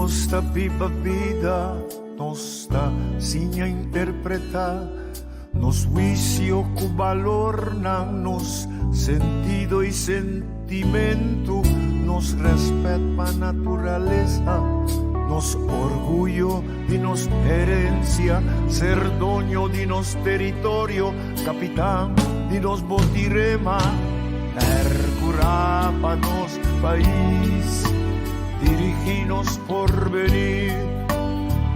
Nos ta biba bida, nos ta siña interpretá nos huisio ku balornan, nos sentido i sentimentu, nos rèspèt pa naturalesa, nos orguyo di nos herensia, ser doño di nos teritorio, kapitan di nos botirema, pèrkurá pa nos pais, dirigí nos porvenir,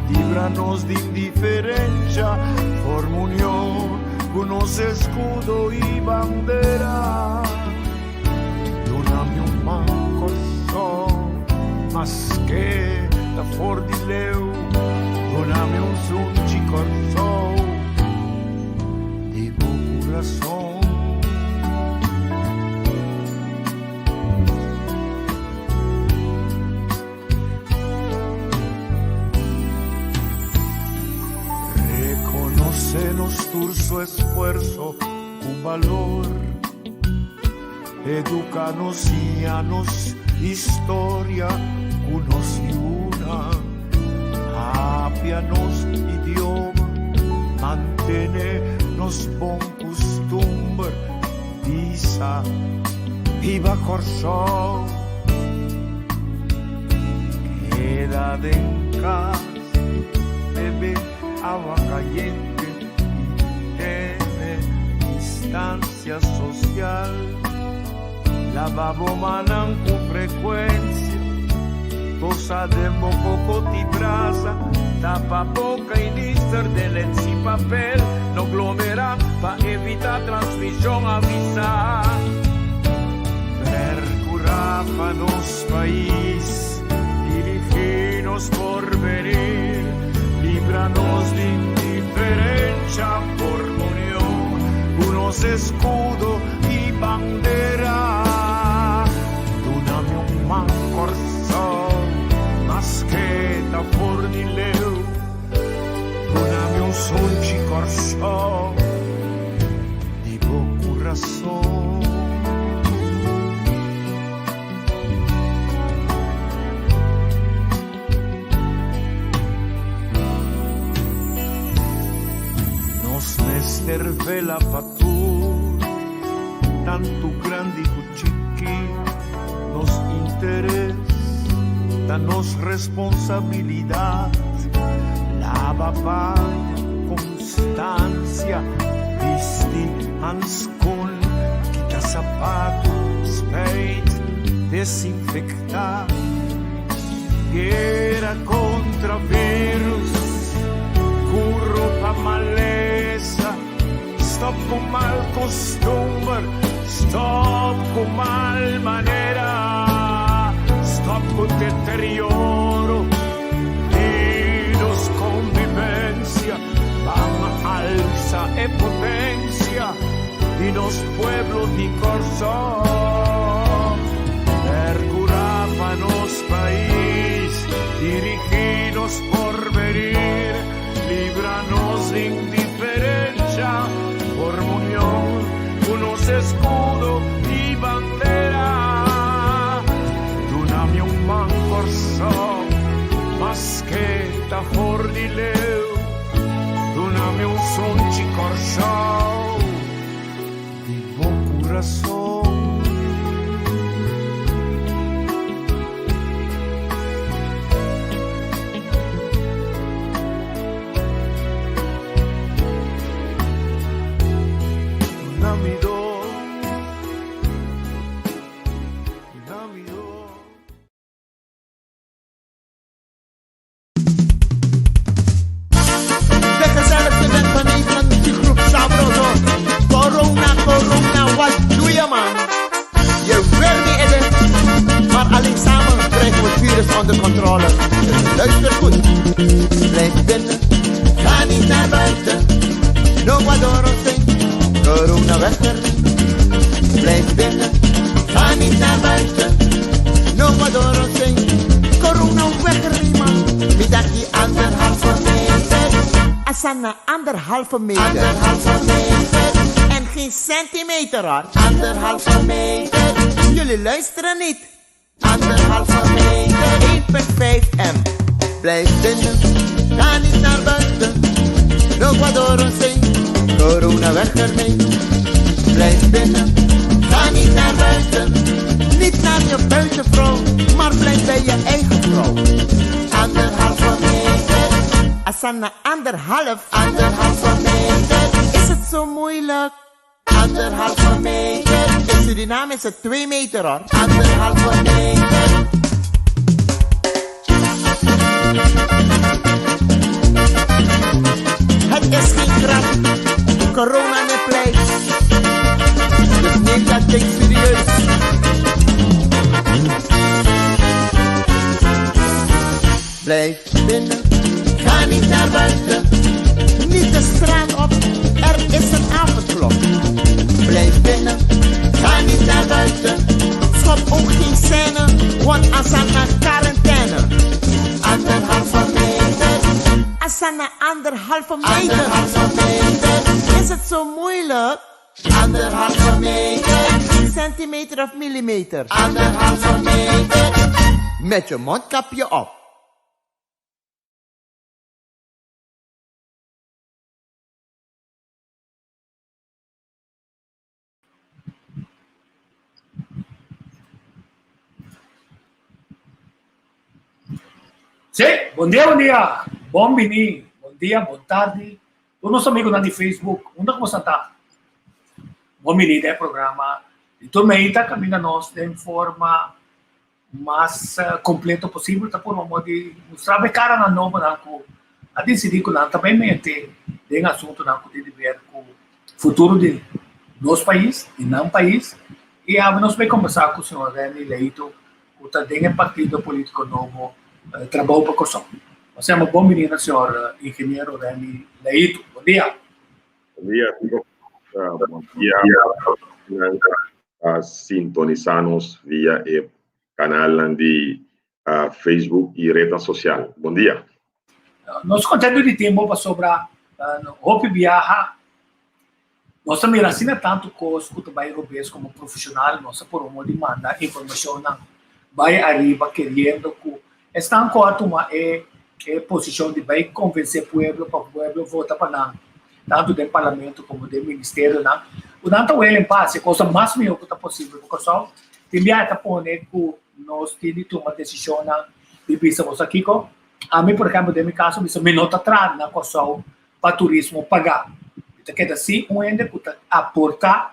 libra nos di indiferensha, forma union ku nos eskudo i bandera. Duna mi un man Kòrsou, maske ta for di leu, duna mi un sunchi Kòrsou di bo kurason. Reconoce nos tur su esfuerzo cu balor. Educa nos, siña nos historia cu nos yuna. Papia nos idioma, mantene nos bon custumber. Bisa, Biba Kòrsou! Keda den kas, bebe awa kayente i tene distansia sosial. Laba bo mannan ku frekuensia, tosa den bo kokot i brasa, tapa boka i nister den lens i papel. No glomerá pa evitá transmishon, avisá. Perkurá pa nos pais, dirigí nos porvenir, libra nos di indiferensha, forma union ku nos eskudo i bandera. Duna mi un man Kòrsou, maske ta for di leu. Duna mi un sunchi Kòrsou di bo kurason. Nos mester vela pa tur, tantu grandi ku chiki. Nos interes ta nos responsabilidat. Laba paña ku konstansia, bisti hanskon, kita sapatu, spijt, desinfektá. Guera kontra virus, ku ropa malesa. Stop ku mal costumber, stop ku mal manera, stop ku deterioro di nos convivencia, ban alsa e potencia di nos pueblo di Kòrsou. Percura pa nos pais, dirigi nos porvenir. Libra nos di indiferencia, forma union cu nos escudo y bandera. Duna mi un man Kòrsou, maske ta for di leu. Duna mi un sunchi Kòrsou, di bo kurason. De gezelligste band van Nederland, muziekgroep Sabroso. Corona, corona, wat doe je man? Je wil niet eten, maar alleen samen krijgen we het virus onder controle. Dus luister goed. Blijf binnen, ga niet naar buiten. No adoro corona weg ermee. Blijf binnen, ga niet naar buiten. No adoro corona weg ermee man. Mi dati anderhalve meter. Asana anderhalve meter. Anderhalve meter. En geen centimeter hoor. Anderhalve meter. Jullie luisteren niet. Anderhalve meter. 1,5 m. Blijf binnen, ga niet naar buiten. Nog wat door ons heen, corona weg ermee. Blijf binnen, ga niet naar buiten. Niet naar je buitenvrouw, maar blijf bij je eigen vrouw. Anderhalve meter. Asana anderhalf. Anderhalve meter. Is het zo moeilijk? Anderhalve meter. In Suriname is het 2 meter, hoor. Anderhalve meter. Het is geen grap. Corona niet pleit. Dus neem dat ding serieus. Blijf binnen, ga niet naar buiten. Niet de straat op, er is een avondklok. Blijf binnen, ga niet naar buiten. Schop ook geen scène, want Asana quarantaine. Anderhalve meter. Asana anderhalve meter. Anderhalve meter. Is het zo moeilijk? Anderhalve meter. Centimeter of millimeter? Anderhalve meter. Met je mondkapje op. Sí, bon dia, bon dia. Bon bini, bon dia, bon tardi. Tur nos amigunan di Facebook, unda ku boso ta? Bon bini den e programa di Tur Meita kaminda nos den forma mas completo posibel ta purba modo di mustra bo e karanan nobonan ku a disidí ku nan ta bai mete den asuntunan ku tin di ber ku futuro di nos pais, di nan pais. I awe nos bai kombersá ku señor Renny Leito ku ta den e partido polítiko nobo Trabou pa Kòrsou. Nos yama bon bini na señor ingeniero Renny Leito. Bon dia. Bon dia, bon dia. A sintonisá nos via e kanalnan di Facebook i retnan sosial. Bon dia. Nos kontentu di tin bo pasobra hopi biaha nos ta mira asina tantu kos ku ta bai robes komo profeshonal nos ta por un di manda informashonnan bai ariba keriendo ku esnan ku a tuma e posishon di bai konvensé pueblo pa pueblo vota pa nan tantu den parlamento komo den ministerionan, ku nan ta welen pa hasi e kosa mas mihó ku ta posibel pa Kòrsou. Tin biaha ta pone ku nos tin di tuma desishonnan di bisa boso kiko. Ami por ehèmpel den mi kaso bisa mi no ta traha na Kòrsou pa turismo pagá. Mi ta keda si un hende ku ta aportá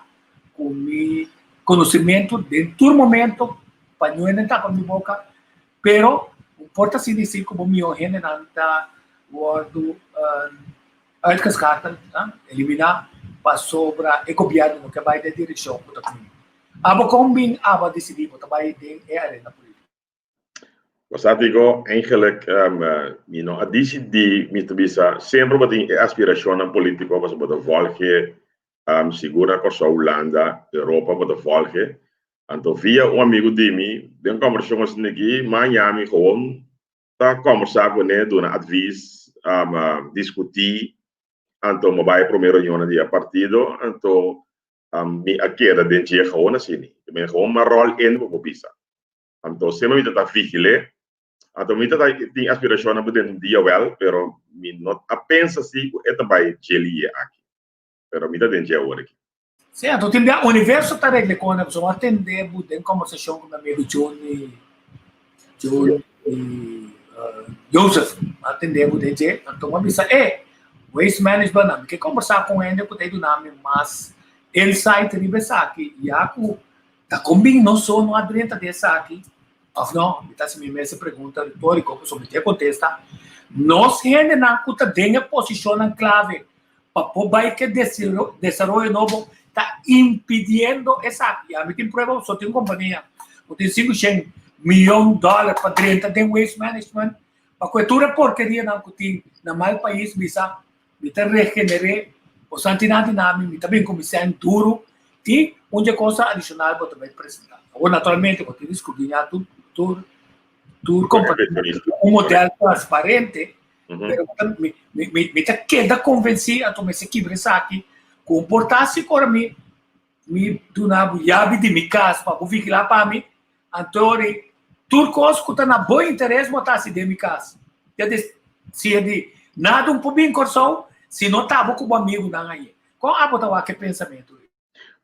ku mi konosementu den tur momento pa niun hende tapa mi boka. Pero un por ta sinti si ku bo mihó hendenan ta wòrdu uitgeschakeld, eliminá, pasobra e gobièrnu no ke bai den direkshon ku ta kumí. Abo kon bin abo a disidí bo ta bai den e arena polítiko? Bo sa Tico, eigenlijk mi no a disidí, mi ta bisa semper bo tin e aspirashonnan polítiko pasobra bo ta vòlge sigur na Kòrsou, Hulanda, Europa bo ta vòlge. Anto via un amigu di mi den kòmbersashon asin aki, m'a yami gewoon ta kòmbersá kuné, duna advis, diskutí. Anto mi a bai e promé reunionnan di e partido, anto mi a keda den dje gewoon asina. Mi gewoon m'a ròl in bo por bisa. Anto semper mi ta ta vigil'é. Anto mi ta ta tin aspirashonnan pa den un dia wèl, pero mi no a pensa si ku e ta bai dje liye aki. Pero mi ta den dje awor aki. Sí, anto tin bia universo ta regla con e, pasobra atende bo den conversacion cu mi amigo Johnny, Johnny Joseph, atende bo den dje, anto mi a bisa, e, waste management, nan mi ke conversa cu un hende cu ta duna mi mas insight riba esaki, ya cu ta conbin nos so no a drenta den esaki, of no, mi ta haci mi mes e pregunta retorico, pasobra mi tin e contesta, nos hendenan cu ta den e posicionnan clave, pa por bai ke desaroyo nobo ta impidiendo esaki. Ami tin prueba so tin kompania ku tin 500 miyon dòler pa drenta den waste management pa ku e tur e porkerianan ku tin na mal pais bisa mi ta regener'é boso antinanti na mi, mi ta bin ku mi sèn duru i un dje kosa adishonal bo ta bai presentá. Awor naturalmente bo tin di skrudiñá tur tur tur kompania un modèl transparente. Pero mi, mi, mi, mi ta keda konvensí, anto mester kibra esaki, ku un por ta si ora mi, mi duna bo yabi di mi kas pa bo vigilá pa mi, anto ori tur kos ku ta na bo interes bo ta hasi den mi kas. Ya di nada un por bin Kòrsou si no ta abo ku bo amigunan aye. Kon abo ta wak e pensamentu ei?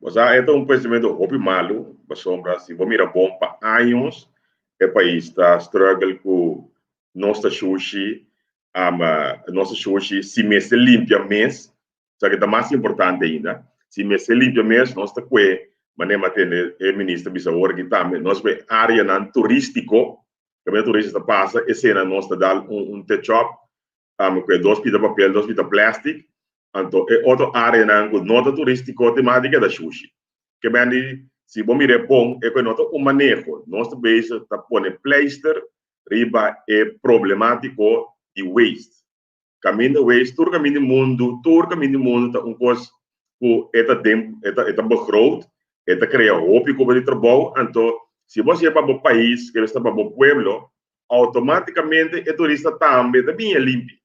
Bo sa, e ta un pensamentu hopi malu, pasobra si bo mira bon pa años e pais ta struggle ku nos ta shushi, nos ta shushi si mester limpia mes, Esaki ta mas importante ainda. Si mester limpia mes, nos ta kue, manera mi a tende e minister bisa awor aki tambe, nos kue areanan turístiko, kaminda turista ta pasa, esena nos ta dal un touch up, kue dos pita papel, dos pita plastic, anto e otro areanan ku no ta turístiko tin mas di keda shushi. Ke men di, si bo mira e bon, e kue no ta un maneho, nos ta bezig ta pone pleister riba e problemátiko di waste. Kaminda wees, tur kaminda di mundu, tur kaminda di mundu ta un kos ku e ta den, e ta e ta begroot, e ta krea hopi koba di trabou, anto si bo hasié pa bo pais, ke ta pa bo pueblo, outomátikamente e turista tambe ta biña limpi.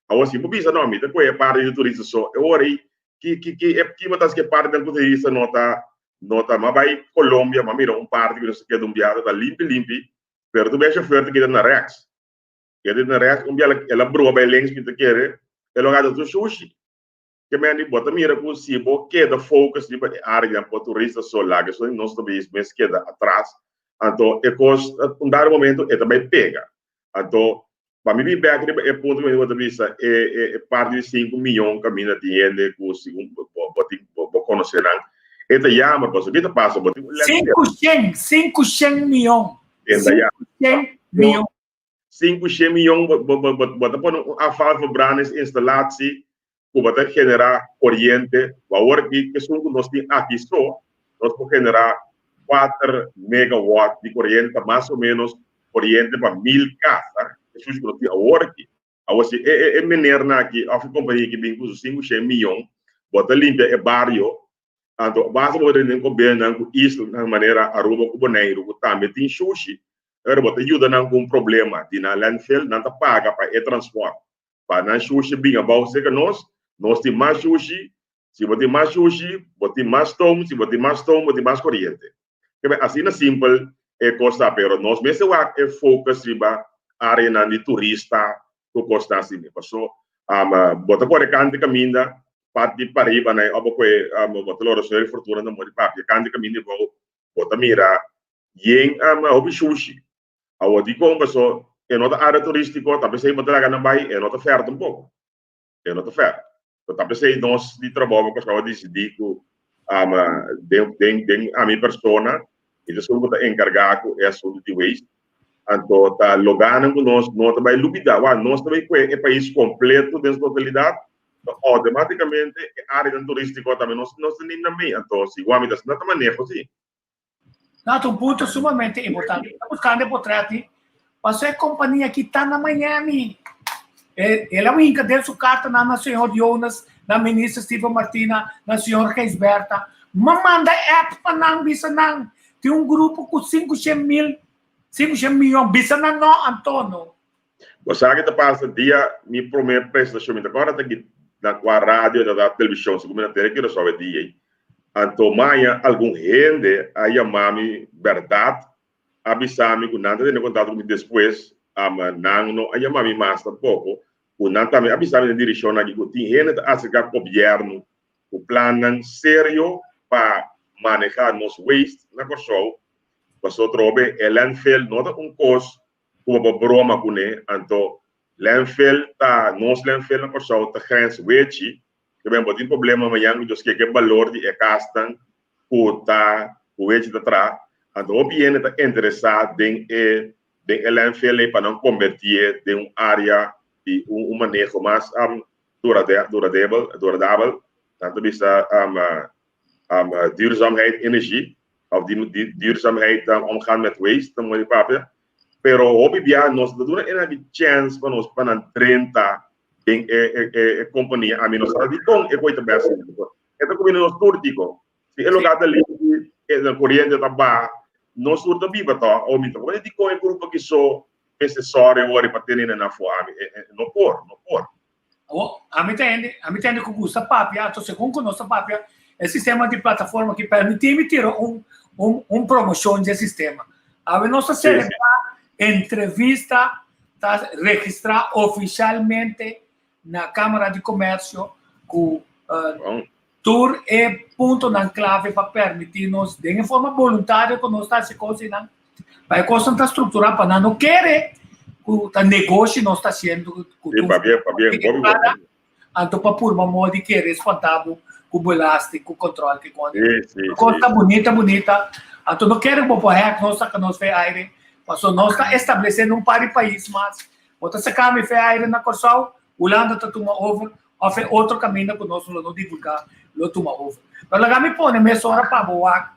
Awor si bo bisa no, mi ta kohe e parti di turista so, e ora ei ki ki ki e ki bo ta hasi ku e partinan ku turista no ta no ta, m'a bai Colombia, m'a mira un parti ku nos a keda un biaha ta limpi limpi, pero tur bes shofèr ta keda na rèks. Kere na rechts un bia el a brua bai links mi ta kere e lo gata tur shushi. Ke men di bo ta mira ku si bo keda focus riba e areanan pa turista so laga so nos ta bis mes keda atras anto e kos un dado momento e ta bai pega. Anto pa mi bin bek riba e punto ku bo ta bisa e e parti di sinku miyon kaminda tin hende ku segun bo bo tin bo konosé nan e ta yamber pasobra ki ta pasa bo tin un Sinku shen, sinku shen miyon. Sinku shen miyon. Sinku shen miyon bo ta pone un afvalverbrandingsinstallatie ku bo ta generá koriente. Awor ki esun ku nos tin aki so, nos por generá kuater megawatt di koriente, ta mas o ménos koriente pa mil kas, esun ku nos tin awor aki. Awor si e menernan aki òf e kompania aki bin ku su sinku shen miyon, bo ta limpia e bario, Anto basta bo tene gobernan ku islanan manera Aruba ku Boneiru ku tambe tin shushi, pero bo ta yuda nan ku un problema di nan landfill, nan ta paga pa e transport pa nan shushi bin abou serka nos, nos tin mas shushi, si bo tin mas shushi bo tin mas stoom, si bo tin mas stoom bo tin mas koriente. Kebe asina simpel e kos ta, pero nos mester wak e focus riba areanan di turista ku kosnan asina, paso bo ta kore kante kaminda Parti pariba na e obo ku e bo ta lora Señor di Fortuna na mori papia kante kaminda di bou bo ta mira yen hopi shushi. Awor dikon paso e no ta area turistiko ta pesei bo ta laga nan bai e no ta fer tampoko e no ta fer. So ta pesei nos di trabou bo kòrsou a disidí ku den den den ami persona i ta esun ku ta enkargá ku e asuntu di waste Anto ta loganan ku nos no ta bai lubidá. Wak, nos ta bai kue e pais kompleto den su totalidat, outomátikamente e áreanan turístiko tambe nos nos ta nin na mei. Anto si wak mi ta asina ta maneho si. No, ta un punto sumamente importante. Ta buskando e potret di paso e kompania aki ta na Miami. El a winka den su kartanan na señor Jonas, na minister Steven Martina, na señor Gijsbertha. M'a manda app pa nan bisa nan tin un grupo ku 500 mil, 500 miyon, bisa nan no anto no. Bo sa ke ta pasa dia mi prome presentashon mi ta kòrda ta ki na kua radio na kua televishon segun mi na tene Curaçao e dia ei. Anto maña algun hende a yama mi bèrdat a bisa mi ku nan ta tene kontakto ku mi despues nan no a yama mi mas tampoko ku nan tambe a bisa mi den direkshon aki ku tin hende ta aserka gobièrnu ku plannan serio pa maneha nos waste na Kòrsou pasobra trobe e landfill no ta un kos ku bo por broma kuné, anto landfill ta nos landfill na Kòrsou ta grens wechi, ke ben bo tin problema mañan ku Dios ke ke balor di e kasnan ku ta ku wechi ta traha, anto hopi hende ta interesá den e den e landfill ei pa nan kombertié den un área di un un maneho mas duradebel duradabel, nan ta bisa duurzaamheid energie of di duurzaamheid omgaan met waste ta mooi papia pero hopi bia nos ta duna e nan chance pa nos pa nan drenta den e e e compania ami no sa dikon e koi ta bes e ta kumina nos tur tiko si e lugar ta limpi e koriente ta baha nos tur ta biba to o mi ta wak dikon e grupo aki so mester sòri awor pa tene nan afo ami no por no por. Awor, ami ta hende, ami ta hende ku gusta papia, anto segun ku nos ta papia, e sistema di plataforma aki permití mi tira un, un, un promoshon dje sistema. Awe nos ta selebrá entrevista. ta registrá ofishalmente na Kámara di Komèrsio ku tur e puntonan klave pa permití nos den e forma boluntario ku nos ta hasi kos einan, pa e kosnan ta strukturá pa nan no kere ku ta negoshi nos ta hasiendo ku tur entrada, anto pa purba modo di kere spanta bo ku belasting, ku kòntròl ke kos. Kos ta bunita bunita, anto no kere ku bo por hèk nos saka nos fe aire, pasobra nos ta establesé un par di pais mas. Bo ta saka mi fe aire na Kòrsou, Hulanda ta tuma over, òf e otro kaminda ku nos lo no divulgá lo tuma over. Pero laga mi pone mesora pa bo wak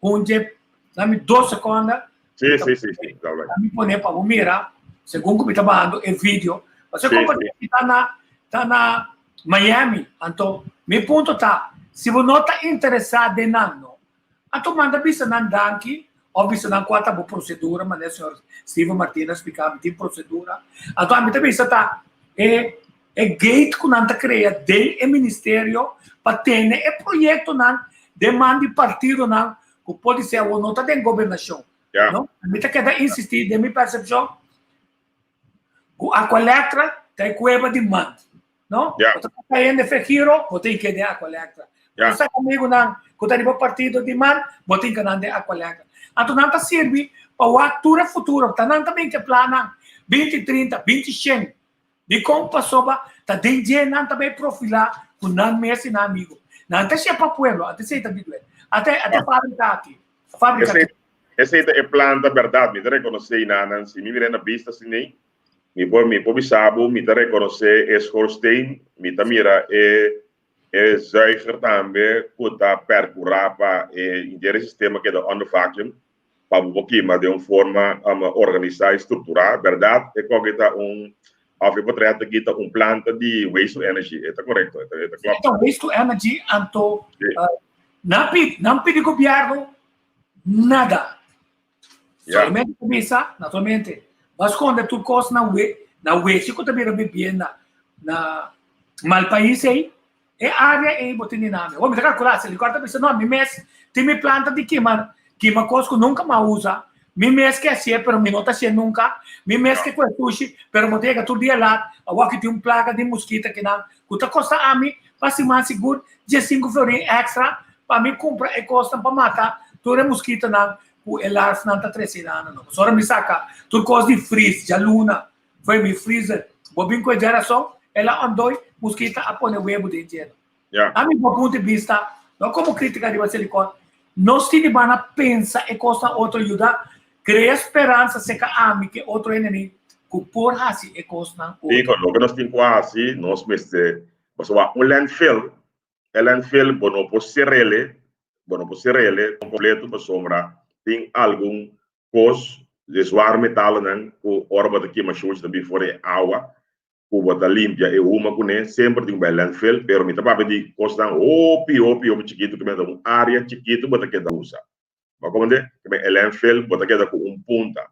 un dje, na mi dos sekonda. Sí, sí, sí, sí. Laga mi pone pa bo mira, segun ku mi ta bahando e video. Pasobra e kompania aki ta na, ta na Miami. Anto, mi punto ta, si bo no ta interesá den nan, no, Anto manda bisa nan danki of bisa nan kua ta bo prosedura, manera señor Steven Martina a splika mi tin prosedura. Anto ami ta bisa ta e e gate ku nan ta krea den e ministerio pa tene e proyektonan den man di partidonan ku podise awor no ta den gobernashon. No? Mi ta keda insisti den mi persepshon ku Aqualectra ta e kueba di mand. No? Ja. Bo ta toca hende fe giro, bo tin ke den Aqualectra. Ja. Bo ta saca amigunan ku ta riba partido di man, bo tin ke nan den Aqualectra. Anto nan ta sirbi pa wak tur e futuro. Ta nan ta bin ke plannan binti trinta, binti shen. Dikon? Pasobra ta den dje nan ta bay profilá ku nan mes i nan amigo. Nan ta shepa pueblo, ante esei ta bidué. Ate ate fabrika aki. Fabrika Esei, aki. esei ta e plan ta bèrdat. Mi ta rekonosé i nan si mi mira na bista asina, Mi por mi por bisa bo mi ta rekonosé e schoorsteen, mi ta mira e e zuiger tambe ku ta perkurá pa e henter e sistema keda under vacuum pa bo por kima den un forma organisá i strukturá. Bèrdat e koki ta un òf e potret aki ta un planta di waste to energy, e ta korekto, e ta e ta E ta klòp. waste to energy anto Sí. nan pidi nan pidi gobièrnu nada. Ja. Solamente ta bisa, naturalmente, bo a skonde tur kos na we, na wechi ku ta bira bibienda na mal pais ei, e área ei bo tin di nami. Awor mi ta kalkulá, Selikor ta bisa, no, mi mes tin mi planta di kima, kima kos ku nunka mi a usa, mi mes ke hasié, pero mi no ta hasié nunka, mi mes ke kue sushi, pero bo ta yega tur dia lat, awor aki tin un plaga di muskita kinan, ku ta kosta ami pa siman sigur diesinku florin èkstra pa mi kumpra e kosnan pa mata tur e muskitonan ku e larfnan ta trese na nan. Pasobra mi saka tur kos di fris djaluna for mi freezer. Bo bin ku e djarason, el a ontdoi, muskita a pone webu den djela. Ami bo punto di bista, no komo kritika riba Selikor, nos tin di bana pensa e kosnan otro yuda krea speransa seka ami ke otro hendenan ku por hasi e kosnan otro. Dico, loke nos tin ku hasi, nos mester, pasobra un landfill E landfill bo no por ser'ele, bo no por ser'ele completo pasobra tin algun cos de zwaar metalenan cu ora bo ta kima shushi ta bin for e awa cu bo ta limpia e huma cune, semper tin cu bay landfill, pero mi ta papia di cosnan hopi hopi hopi chikito cu mester un area chikito bo ta keda usa. Bo a comprende? E landfill bo ta keda cu un punta,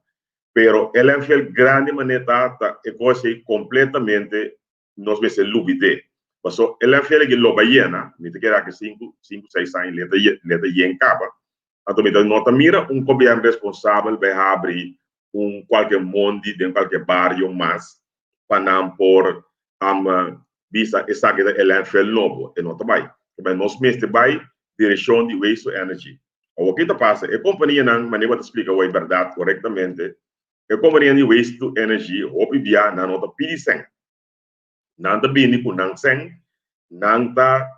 pero e landfill grandi manera ta ta e cos ey completamente nos mester lubid'é. Paso e landfill aki lo bai yena, mi ta kere aki sinku, sinku, seis aña le ta le ta yen kaba. Anto mi ta no ta mira un gobièrnu responsabel bai habri un kualke mondi den kualke bario mas pa nan por bisa esaki ta e landfill nobo. E no ta bai. Pasobra nos mester bai direkshon di waste to energy. Awor ki ta pasa? E kompanianan, manera bo ta splika awor e bèrdat korektamente, E kompania di Waste to Energy hopi bia nan no ta pidi sèn. Nan ta bini ku nan sèn, nan ta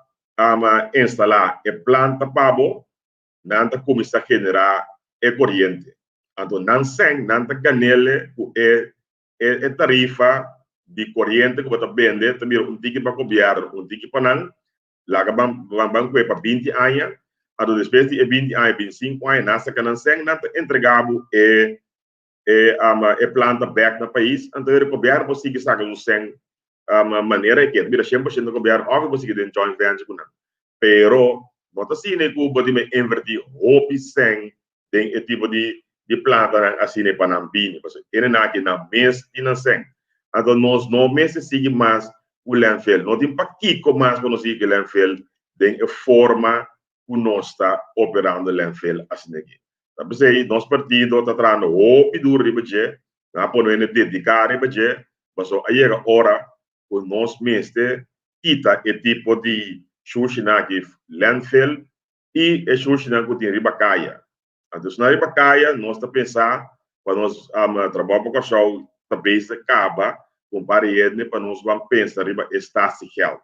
instalá e planta pa bo, nan ta kuminsá generá e koriente. Anto nan sèn nan ta gan'el ku e e tarifa di koriente ku bo ta bende ta bira un tiki pa gobièrnu, un tiki pa nan. Laga ban ban kue pa binti aña, anto despues di e binti aña, bintisinku aña, nan saka nan sèn, nan ta entrega bo e e e planta bèk na pais, anto e gobièrnu por sigui saka su sèn manera e ke, ta bira 100% gobièrnu òf e por sigui den joint venture ku nan. Pero no ta asina ku bo tin invertí hopi sèn den e tipo di di plantanan asina pa nan bini, pasobra hende nan aki nan mes tin nan sèn. Anto nos no mester sigui mas ku landfill. No tin pakiko mas pa nos sigui ku landfill den e forma ku nos ta operando landfill asina aki. Ta p'esei nos partido ta trahando hopi duro riba dje. Nan a pone hende dediká riba dje, pasobra a yega ora ku nos mester kita e tipo di shushinan aki landfill i e shushinan ku tin riba kaya. Anto esnan riba kaya nos ta pensa pa nos Trabou pa Kòrsou ta bezig kaba ku un par di hende pa nos ban pensa riba e statiegeld.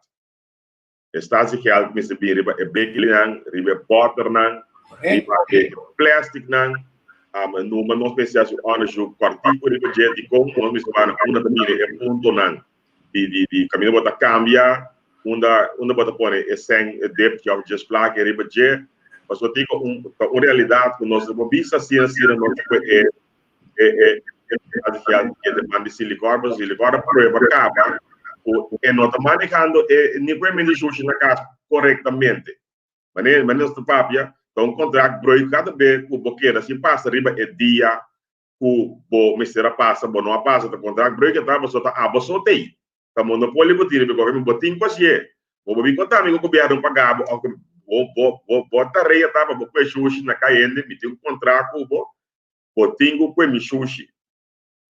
E statiegeld mester bin riba e bekinan, riba e bòternan, riba e plèstiknan. Numa nos mester hasi un òndershoek kòrtiku riba dje dikon nos mester wak na unda ta mira e puntonan di di di kaminda bo ta kambia, unda unda bo ta pone e sèn, e depchi òf djes plaka riba dje. Pasobra tin ku un ta un realidat ku nos no por bisa asina asina nos ta ku e e e e e deman di Silicor, pasobra Silicor a prueba kaba ku e no ta manehando e ni ku e mini shushi na kas korektamente. Manera manera nos ta papia ta un kontrakt breuk kada be ku bo keda sin pasa riba e dia ku bo mester a pasa bo no a pasa ta kontrakt breuk e ta pasobra ta abo so tei ta monopolio bo tin riba e gobièrnu bo tin ku hasié bo bo bin konta mi ku gobièrnu paga bo òf bo bo bo bo tarea ta pa bo kue shushi na kai hende mi tin un kontrakt ku bo bo tin ku kue mi shushi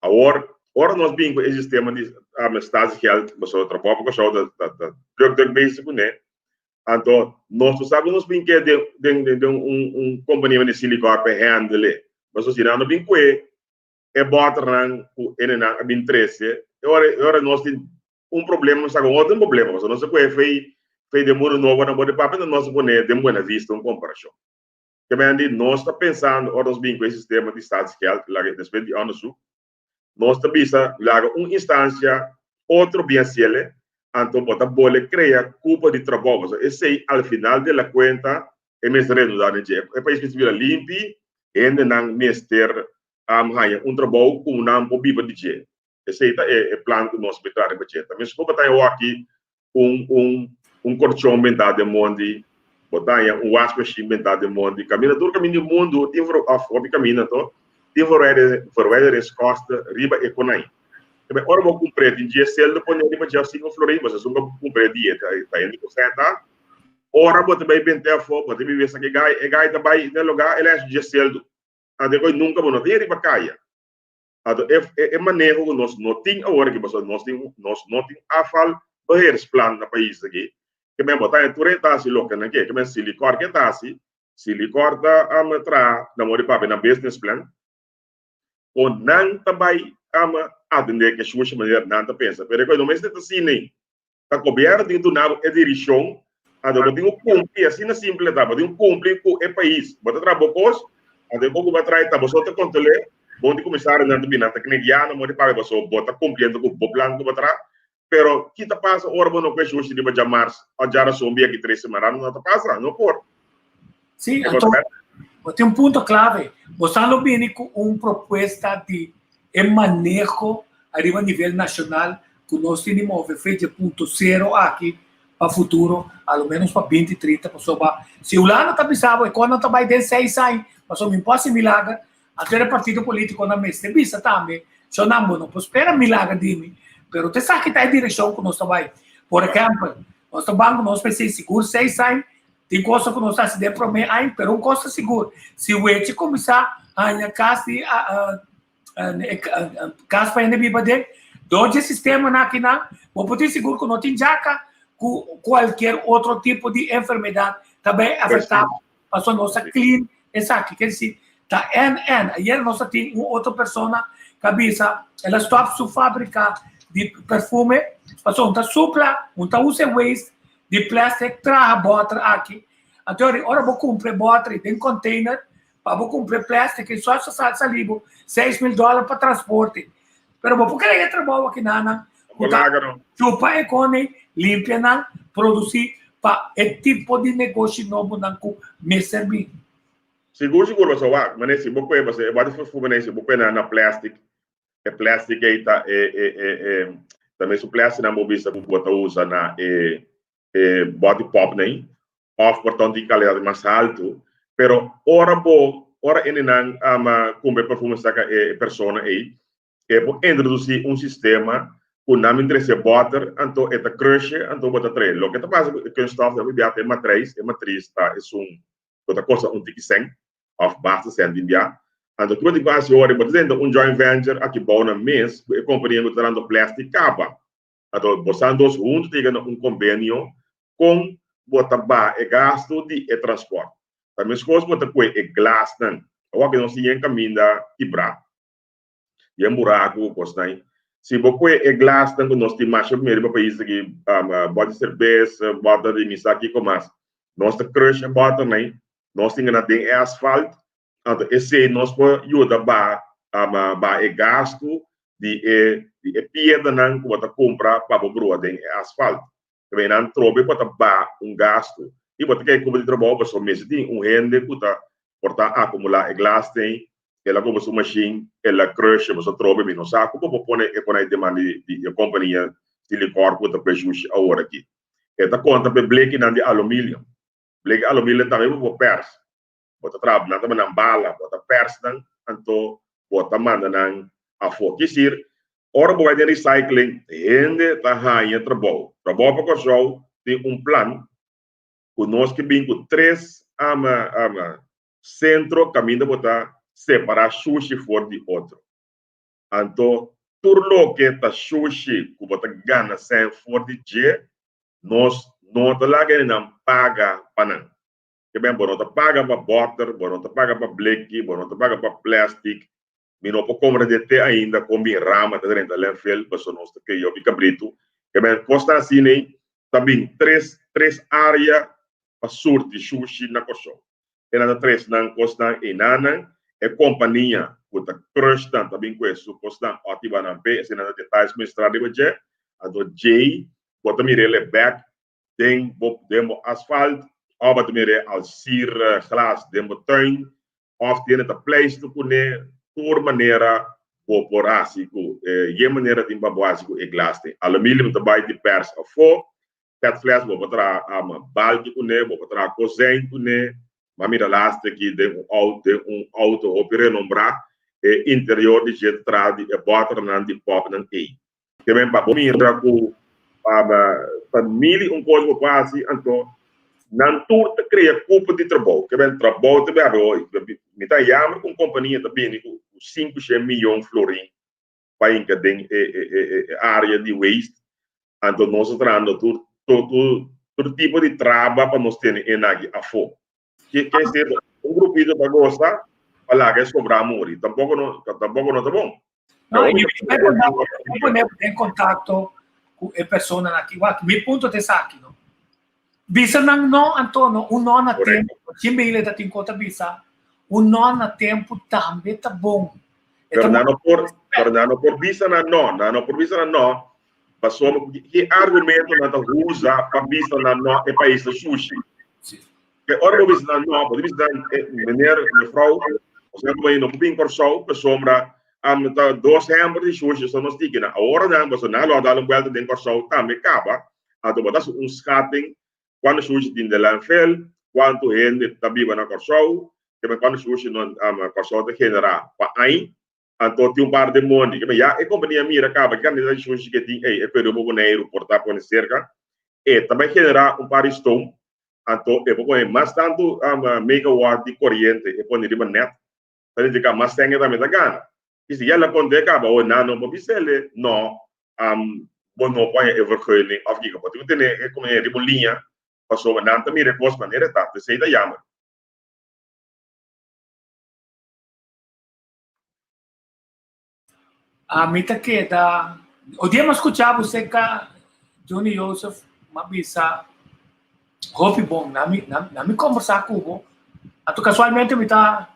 awor ora nos bin ku e sistema di statiegeld pasobra trabou pa Kòrsou ta ta ta druk druk bezig kuné anto nos no sa ku nos bin ke den den den un un kompania di Silicor pa handle e pasobra si nan no bin kue e bòternan ku hendenan a bin trese e ora e ora nos tin un problema nos sa ku otro problema pasobra nos a kohe fei fei den mundu nobo nan bo di papia nos a pone den Buena Vista un komparashon. Ke men di nos ta pensando ora nos bin ku e sistema di statiegeld laga despues di onderzoek nos ta bisa laga un instansia otro bien hasiele anto bo ta bole krea kupo di trabou pasobra esei al final de la kuenta e mester redunda den dje e pais mester bira limpi hendenan mester haña un trabou ku nan por biba di dje esei ta e plan ku nos mester traha riba dje ta meskos bo ta haña awor un un un korchon bentá den mondi, bo ta haña un wasmachine bentá den mondi. Kaminda tur kaminda di mundu tin ver òf hopi kaminda anto tin verwijder verwijderingskosten riba e konai. Tabe ora bo kumpr'é tin dje seldo pone riba dje òf sinku florin, bo sa esun ku kumpr'é di e ta hende ku sènta. Ora bo ta bai bent'é afó bo ta biba esaki e gai, e gai ta bai na e lugá el a hasi dje seldo. Anto e koi nunka bo no ta yega riba kaya. Anto e e maneho ku nos no tin awor aki pasobra nos tin nos no tin afval beheersplan na pais aki ke men bo ta haña tur e ta hasi loke nan ke ke men Silicor ke ta hasi Silicor ta traha na modo di papia nan business plan kon nan ta bai atende ke shushi manera nan ta pensa pero e kos no mester ta asina ei Ta gobierno tin duna bo e diricion, anto bo tin cu cumpli, asina simple ta, bo tin cu cumpli cu e pais. Bo ta traha bo cos, anto e cos cu bo a traha ta bo so ta controle, bon di comisarionan ta bini, nan ta kende guia nan bo di paga pasobra bo ta cumpliendo cu bo plan cu bo traha. Pero ki ta pasa ora bo no cu e shushi riba djamars of djarason bia ki tres semana? No ta pasa, no por. Sí, anto bo tin un punto clave. Bo sa lo bini cu un propuesta di e maneho ariba nivel nacional cu nos tin di move fecha punto cero aki pa futuro, a lo menos pa binti trinta, pasobra si Hulanda ta bisa bo e cos nan ta bay den seis aña, pasobra mi por haci milager, anto e partido politiconan mester bisa tambe, so nan bo no por spera milager di mi, pero ta esaki ta e direccion cu nos ta bay. Por ehempel, nos ta ban cu nos mester sigur seis aña. Tin cosa ku nos hasi den promé aña, pero un kos ta sigur, si wechi kuminsá haña kas di kas pa hende biba den, dor dje sistemanan akinan, bo por tin sigur ku no tin djaka ku kualkier otro tipo di enfermedat ta bai afektá bo, pasobra nos a clean esaki. Ker disi, ta en en. Ayer nos a tin un otro persona ku a bisa el a stòp su fábrika di perfume pasobra un ta supla, un ta usa e waste di plastic traha boter aki. Anto ora bo cumpra e boter den container, pa bo cumpra e plastic e so sa sali bo 6000 dollar pa transporte. Pero bo por crea e trabou aki nan cu ta chupa e cone, limpia nan, produci pa e tipo di negoshi nobo nan cu mester bin. Sigur sigur bo sa wak, mane si bo coge pasobra e boter perfume nan si bo coge nan na plastic E plastic ei ta e e e e ta mesun plastic nan bo bisa ku bo ta usa na e e body pop nei of por ta un tin calidad mas haltu pero ora bo ora ene nan ama cumpra e perfume saka e persona ei e por introduci un sistema ku nan bin trece boter anto e ta crush anto bo ta trae loke ta pasa ku e kunststof ta bia ta e matrijs e matris ta esun ku ta kosta un tiki cent of basta cent tin bia. Anto kiko tin ku hasi ora bo ta drenta un joint venture aki bou nan mes ku e kompania ku ta trahando plastic kaba. Anto bosan dos huntu ta yega na un kombenio kon bo ta baha e gastu di e transport. Ta meskos bo ta kue e glasnan. Awor ku nos tin yen kaminda kibrá, yen buraku ku kosnan. Si bo kue e glasnan ku nos tin masha primero riba pais aki, bòt di serbes, bòter di mi sa kiko mas, nos ta crush e bòternan, nos tin gana den e asfalt. Anto esei nos por yuda baha baha e gastu di e di e piedranan ku bo ta kumpra pa bo brua den e asfalt. Tambe nan trobe por ta baha un gastu i bo ta kei kuba di trabou pasobra mester tin un hende ku ta por ta akumulá e glas den, el a kumpra su mashin, el a crush boso trobe mi no sa ku bo por pone e konai den man di di e kompania Silicor ku ta preshushi awor aki. E ta konta pa e blekinan di aluminium. Bleki aluminium tambe bo por pèrs. Bo ta traha, nan ta manda nan bala, bo ta pers nan, anto bo ta manda nan afó. Kisir, ora bo bai den recycling, hende ta haña trabou. Trabou pa Kòrsou tin un plan ku nos ke bin ku tres sentro kaminda bo ta separá shushi for di otro. Anto tur loke ta shushi ku bo ta gana sèn for di dje, nos no ta laga hendenan paga pa nan. Ke ben bo no ta paga pa bòter, bo no ta paga pa bleki, bo no ta paga pa plèstik. Mi no por komprendé te ainda kon bin rama ta drenta lènfel, pasobra nos ta kria hopi kabritu. Ke ben kosnan asina ei ta bin tres tres área pa surti shushi na Kòrsou. E nan ta tres nan kosnan einanan, e kompania ku ta crush nan ta bin ku e su kosnan òtiba nan p'e, esei nan ta detalles ku mi stra riba dje. Anto djei bo ta mir'é le bèk den bo den bo asfalt of bo ta mira e alsir glas den bo tuin of tiene ta pleister kuné tur manera bo por hasi ku e manera tin pa bo hasi ku e glas tin aluminium ta bai di pers afó pet fles bo por traha balki kuné bo por traha kozijn kuné bo a mira laatste aki den un auto den un auto hopi renombrá e interior di dje ta traha di e bòternan di pòpnan ei. Ke men pa bo mira ku pa mili un kos bo por hasi, anto nan tur ta krea kupo di trabou. Ke men trabou ta bèrdè hoy. Mi ta yama ku un kompania ta bini ku 500 miyon florin pa hinka den e area di waste. Anto nos ta trahando tur tur tipo di traba pa nos tene e naki afó. Ke ke ser un grupito ta gosa pa laga e sobrá muri. Tampoko no tampoko no ta bon. No, y mi pone en contacto cu e persona aki. Wak, mi punto ta esaki, no. Bisa nan no, Antonio, un no na tempo. Sin bele ta tin cota bisa. Un no na tempo tambe ta bon. Pero nan no por, pero nan no por bisa nan no, nan no por bisa nan no. Pasobra ki argumento nan ta usa pa bisa nan no e pais ta sushi? Ke ora bo bisa nan no, bo ta bisa nan, meneer, mevrouw, osea ku no por bin Kòrsou pasobra ta dos hèmber di sushi so nos tiki nan. Awor nan, pasobra nan lo a dal un buelta den Kòrsou tambe kaba, anto bo ta hasi un schatting kuantu sushi tin den landfill, kuantu hende ta biba na Kòrsou, kuantu sushi Kòrsou ta generá pa aña. Anto tin un par de mondi. Keme ya e kompania mira kaba ki kantidat di shushi ke tin ei, e peru bo Boneiru por ta pone serka, e ta bai generá un par di stoom, anto e por pone mas tantu megawatt di koriente e pone riba net, ta nifiká mas sèn e tambe ta gana. I si ya el a konta e kaba, oh nan no por bis'el no, bo no por haña e vergunning òf kiko. Bo tin ku tene e kompania riba un liña pasobra nan ta mira e kos manera e ta. P'esei ta yamber. Ami ta keda, o dia mi a skucha bo serka Johnny Joseph, mi a bisa hopi bon, na mi na mi kombersá ku bo, anto kasualmente mi ta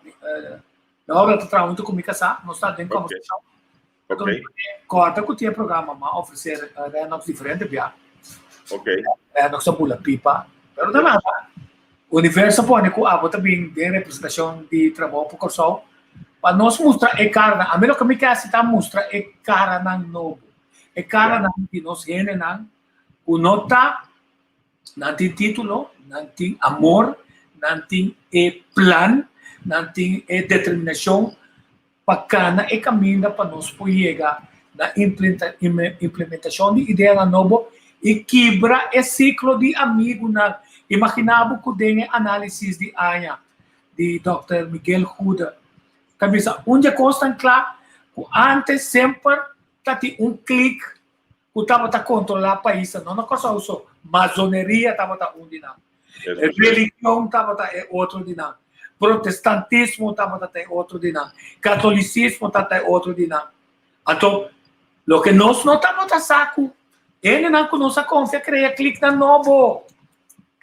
Laura ta traha huntu ku mi kasá, nos ta den kombersashon, anto mi kòrda ku tin e programa, mi a ofresé Renox diferente bia, Renox a bula pipa, pero ta nada. Universo pone ku abo ta bin den representashon di Trabou pa Kòrsou pa nos mustra e karanan. Ami loke mi ke hasi ta mustra e karanan nobo, e karanan di nos hendenan ku no ta, nan tin título, nan tin amor, nan tin e plan, nan tin e determinashon pa kana e kaminda pa nos por yega na implementashon di ideanan nobo i kibra e siklo di amigunan. Imaginá bo ku den e análisis di aña di dòkter Miguel Goede. Ta bisa un dje kosnan kla ku antes semper ta tin un klik ku tabata kontrolá paisnan, no na Kòrsou so, masoneria tabata un di nan, religion tabata e otro di nan, protestantismo tabata ta e otro di nan, katolisismo tabata e otro di nan. Anto, loke nos no tabata sa ku hendenan ku nos a konfia krea kliknan nobo.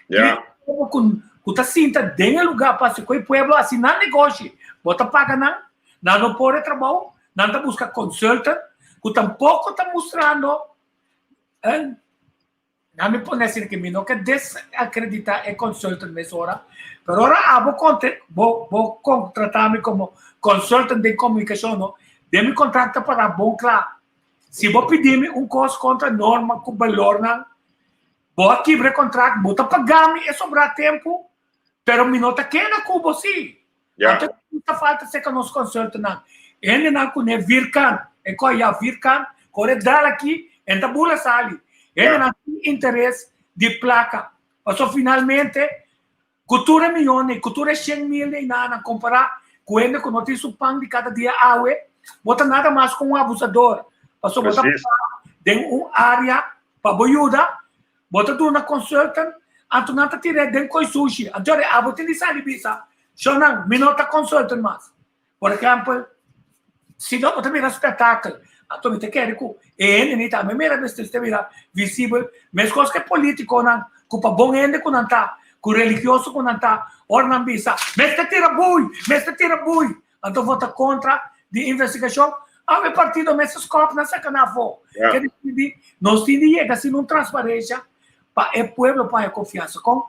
Ja. Nobo ku, ku ta sinta den e lugá pa hasi ku e pueblo hasi nan negoshi. Bo ta paga nan, nan no por e trabou, nan ta buska consultant ku tampoko ta mustrando en nan mi pone asina ke mi no ke desakreditá e consultant mesora, pero ora abo konte bo bo kontratá mi komo consultant den komunikashon no, den mi kontrakt ta pará bon kla. Si bo pidi mi un kos kontra norma ku balornan Bo a kibra e kontrakt, bo ta paga mi e sobrá tempu, pero mi no ta keda ku bo sí. Ja. Anto ta falta serka nos konsultonan. Hendenan ku ne virkan, e koi ya virkan, kore dal aki, en ta bula sali. Hendenan tin interes di plaka. Paso finalmente, ku tur e miyon ei, ku tur e shen mil ei nan kompará ku hende ku no tin su pan di kada dia awe, bo ta nada mas ku un abusador. Paso bo ta den un área pa bo yuda, bo ta duna consultant, anto nan ta tir'é den koi sushi. Anto ora abo tin di sali bisa, Shownan, mi no ta consultant mas. Por ehempel, si no bo ta mira spectakel, anto mi ta kere ku e hende ni tambe mira mester ta bira visibel, meskos ku e politikonan ku pa bon hende ku nan ta, ku religioso ku nan ta, ora nan bisa, mester tira bui, mester tira bui, anto vota kontra di investigashon, awe e partido mester skòp nan saka nan afó. Ja. Ke di nos tin di yega sin un transparensia pa e pueblo por haña konfiansa. Kon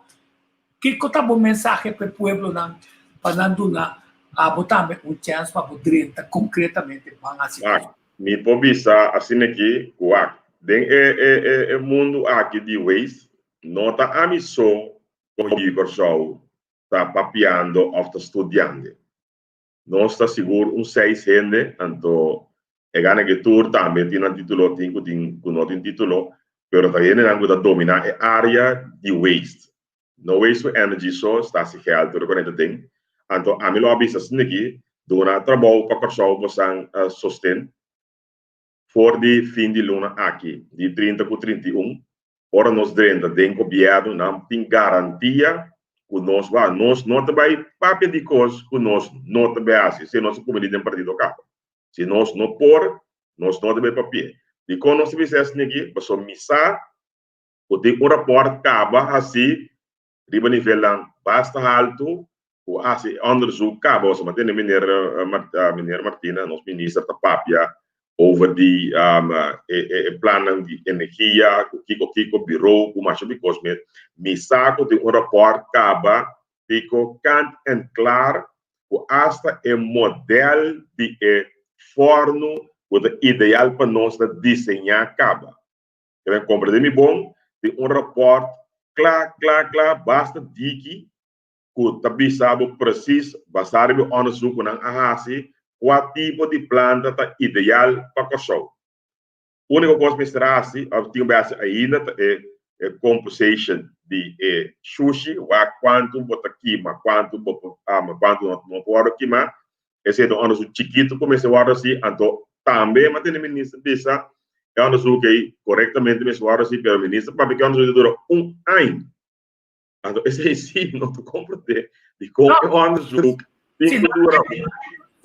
Kiko ta bo mensahe pa e pueblonan pa nan duna abo tambe un chèns pa bo drenta konkretamente ban hasi Wak, kos? mi por bisa asina aki ku wak, den e e e e mundu aki di waste, no ta ami so ku di Kòrsou ta papiando òf ta studiando. Nos ta sigur un seis hende, anto e gana ke tur tambe tin nan titulo, tin ku tin ku no tin titulo, pero ta hendenan ku ta domina e area di waste. No waste to energy so, stasi geld tur konekta den. Anto ami lo a bisa asina aki, duna trabou pa Kòrsou bosan sosten for di fin di luna aki, di 30 ku 31, Ora nos drenta den gobièrnu nan tin garantia ku nos wak nos no ta bai papia di kos ku nos no ta bai hasi si nos a kuminí den partido kaba. Si nos no por nos no ta bai papia. Dikon nos ta bisa esaki aki? Pasobra mi sa ku tin un rapòrt kaba hasi riba nivelnan basta haltu ku a hasi e onderzoek kaba, pasobra mi a tende meneer meneer Martina, nos minister ta papia over di e plannan di energia ku kiko kiko biro ku masha bikos mi mi sa ku tin un rapòrt kaba piko kant en klar ku asta e modèl di e fòrnu ku ta ideal pa nos ta diseñá kaba. Ke men komprendé mi bon, tin un rapòrt kla kla kla basta diki ku ta bisa bo presis basá riba e onderzoek ku nan a hasi kua tipo di planta ta ideal pa Kòrsou. Úniko kos mester hasi òf tin ku hasi ainda ta e e composition di e shushi, wak kuantu bo ta kima, kuantu bo por kuantu no por wòrdu kima. Esei ta un onderzoek chikitu ku mester wòrdu hasi, anto tambe mantene minister bisa e onderzoek ei korektamente mester wòrdu hasi, pero minister papia ku e onderzoek ta dura un aña. Anto esei sí no ta komprendé dikon e onderzoek tin ku dura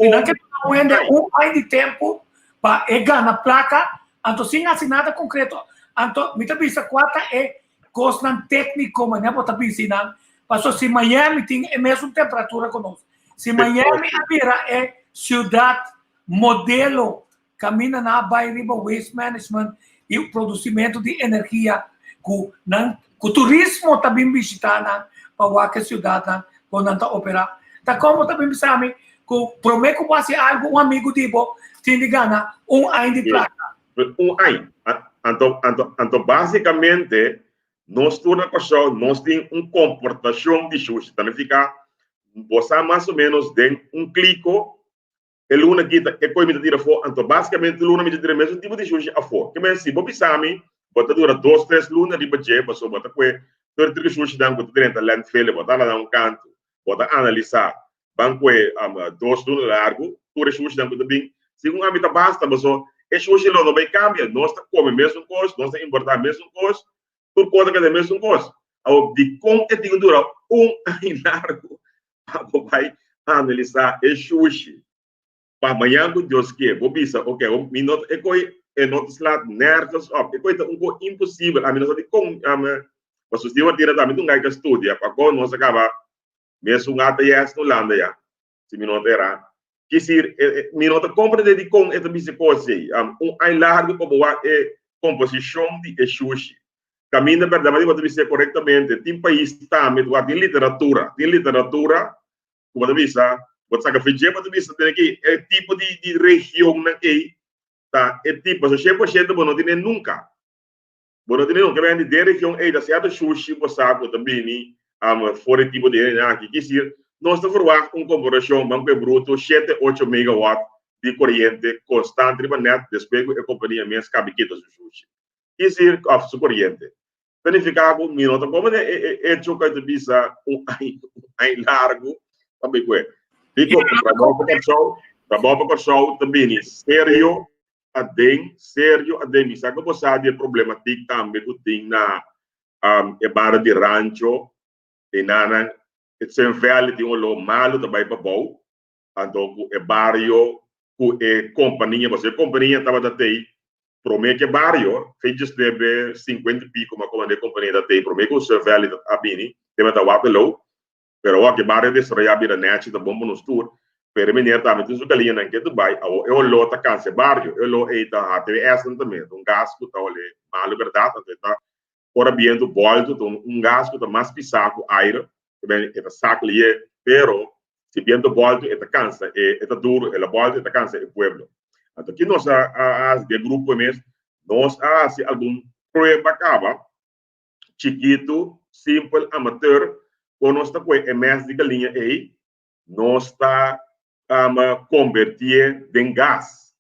un aña. Un aña di tempu pa e gana plaka, anto sin hasi nada konkreto. Anto mi ta bisa kua ta e kosnan tékniko manera bo ta bisa einan, pasobra si Miami tin e mesun temperatura ku nos, si Miami a bira e siudat modelo Kaminda nan a bai riba waste management i produsimentu di energia ku nan ku turismo ta bin bishitá nan pa wak e siudatnan kon nan ta operá. Ta komo ta bin bisa mi ku promé ku bo hasi algu un amigu di bo tin di gana un aña di plaka. Un aña. Anto anto anto básikamente nos tur na Kòrsou nos tin un komportashon di shushi. Ta nifiká bo sa mas o ménos den un kliko E luna aki ta e koe mi ta tira afó, anto basikamente tur luna mi ta tira e mesun tipo di shushi afó. Ke men si bo bisa mi bo ta dura dos tres luna riba dje pasobra bo ta koe tur e triki shushinan ku ta drenta landfill, bo ta hala nan un kantu, bo ta analisá. Ban kue 2 luna largu, tur e shushinan ku ta bin, segun ami ta basta, paso e shushi lo no bai kambia, nos ta kome mesun kos, nos ta importá mesun kos, tur kos ta keda mesun kos. Awor, dikon e tin ku dura un aña largu pa bo bai analisá e shushi? Pa mañan ku Dios ke, bo bisa, ok, mi no ta, e koi e no ta slaat nergens op, e koi ta un kos imposibel, ami no sa dikon, pasobra si bo tira tambe ta un gai ka studia, pakon nos a kaba Mesun ATS no landa ya, si mi no ta erá. Kisir, mi no ta komprendé dikon e ta bisa kos ei. Un aña largu pa bo wak e komposishon di e shushi. Kaminda bèrdat, bo ta bis'é korektamente. Tin pais tambe ku tin literatura, tin literatura ku bo ta bisa, bo ta saka fidjé, bo ta bisa tene ki e tipo di regionnan ei ta e tipo. So 100% bo no tene nunka. Bo no tene nunka bende den region ei ta sierto shushi bo sa ku ta bini for e tipo di hendenan aki. Kisir nos ta verwagt un komparashon ban ku e bruto shete ocho megawatt di koriente konstant riba net despues ku e kompania mes kabi kita su shushi. Kisir òf su koriente. Ta nifiká ku mi no ta komprende e echo ku e ta bisa un aña largu pa bai ku e. Biko, trabou pa Kòrsou, trabou pa Kòrsou ta bini serio aden, serio aden. Mi sa ku bo sa di e problematik tambe ku tin na e bara di Rancho, enanan e Tsenvèli tin un oló malu ta bai pabou, anto ku e bario ku e kompania, pasobra e kompania tabata tei promé ku e bario, fecha snebe sinkuenta i piko ma komandé e kompania ta tei promé ku Tsenvèli a bini, tabata Waterloo. Pero awor ke bario desaroyá bira nèchi ta bon pa nos tur, pero e meneer tambe tin su galiñanan ke Dubai, awor e oló ta kansa e bario, e oló ei ta HTWS nan tambe, ta un gas ku ta olé malu bèrdat, anto e ta ora bientu bòltu ta un gas ku ta mas pisá ku aire, e ta sak lié, pero si bientu bòltu e ta kansa e ta duru, el a bòltu e ta kansa e pueblo. Anto ki nos a hasi den grupo mes, nos a hasi algun prueba kaba chikitu, simpel, amateur, kon nos ta koe e mes di galiña ei, nos ta kombertié den gas.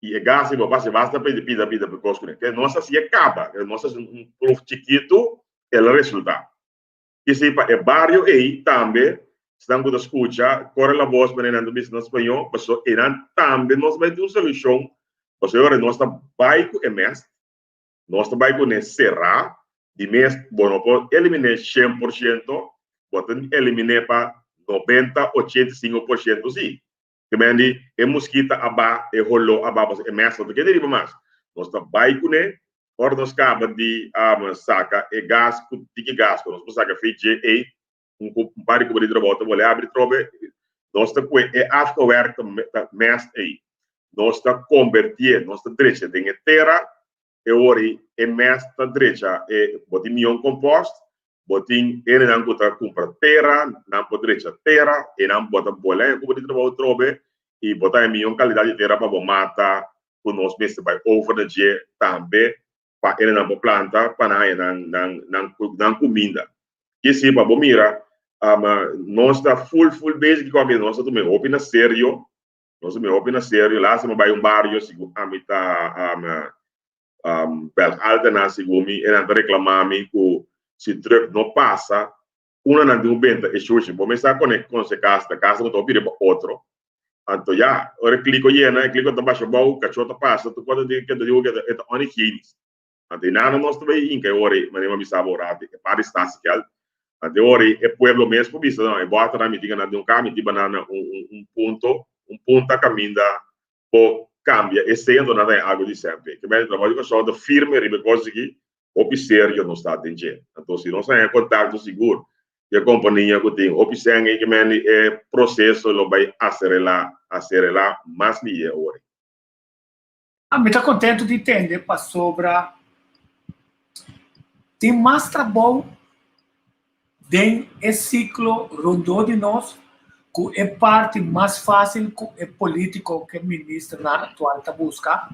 I e gas ei bo pasa basta pida pida pida pa kos kuné. Ke nos hasié kaba, nos hasi un proef chikitu, el a resultá. P'esei pa e bario ei tambe, esnan ku ta skucha, kore la bos manera nan ta bisa na spañó, pasobra einan tambe nos bai tin un solushon, pasobra e ora nos ta bai ku e mèst, Nos ta bai kuné será di mes, bo no por eliminé 100%, bo ta eliminé pa 90, 85% sí. Ke men di e muskita a ba, e holó a ba, pasobra e mes no ta keda riba mas. Nos ta bai kuné, ora nos kaba di saka e gas ku tiki gas ku nos por saka fi dje ei, un par di kuba di trabou ta bole abri trobe, nos ta kue e afgewerkte mest ei, nos ta konvertié, nos ta drecha den e tera, e ora ei e mest ta drecha e, bo tin mion kompost, bo tin hendenan ku ta kumpra tera, nan por drecha tera, e nan bo ta bole e kuba di trabou trobe i bo ta haña mion kalidat di tera pa bo mata ku nos mester bai over na dje tambe pa hendenan por planta pa nan haña nan nan nan nan kuminda. Kisi pa bo mira, nos ta full full bezig ku aki, nos ta tuma e hopi na serio, nos ta tuma e hopi na serio. Lastima bai un bario sigur ami ta bel alta nan sigur mi e nan ta reklama mi ku si truck no pasa una nan tin ku benta e shushi. Bo mester a kone konse kas ta kas ku ta hopi riba otro. Anto ya, ora e kliko yena, e kliko ta basha bou, kachó ta pasa, tur kos ta keda digo ku e ta onhigienisch. Anto e nana nos ta bai hinka e ora ei, manera mi a bisa bo rato, e par di statiegeld. Anto e ora ei e pueblo mes por bisa, no, e bòternan mi tin gana den un kar, mi tin banana un un punto, un punta kaminda por kambia esei, anto nan ta haña algu di sèmpe. Ke mester trabou di Kòrsou ta firme riba e kos aki, hopi serio nos ta den dje. Anto si nos haña kontakto sigur ku e kompania ku tin hopi sèn ei, ke mester e proseso lo bai aserelá, aserelá mas lihé ora ei. Mi ta kontentu di tende pasobra tin mas trabou den e siklo rondó di nos ku e parti mas fásil ku e polítiko ku e ministernan aktual ta buska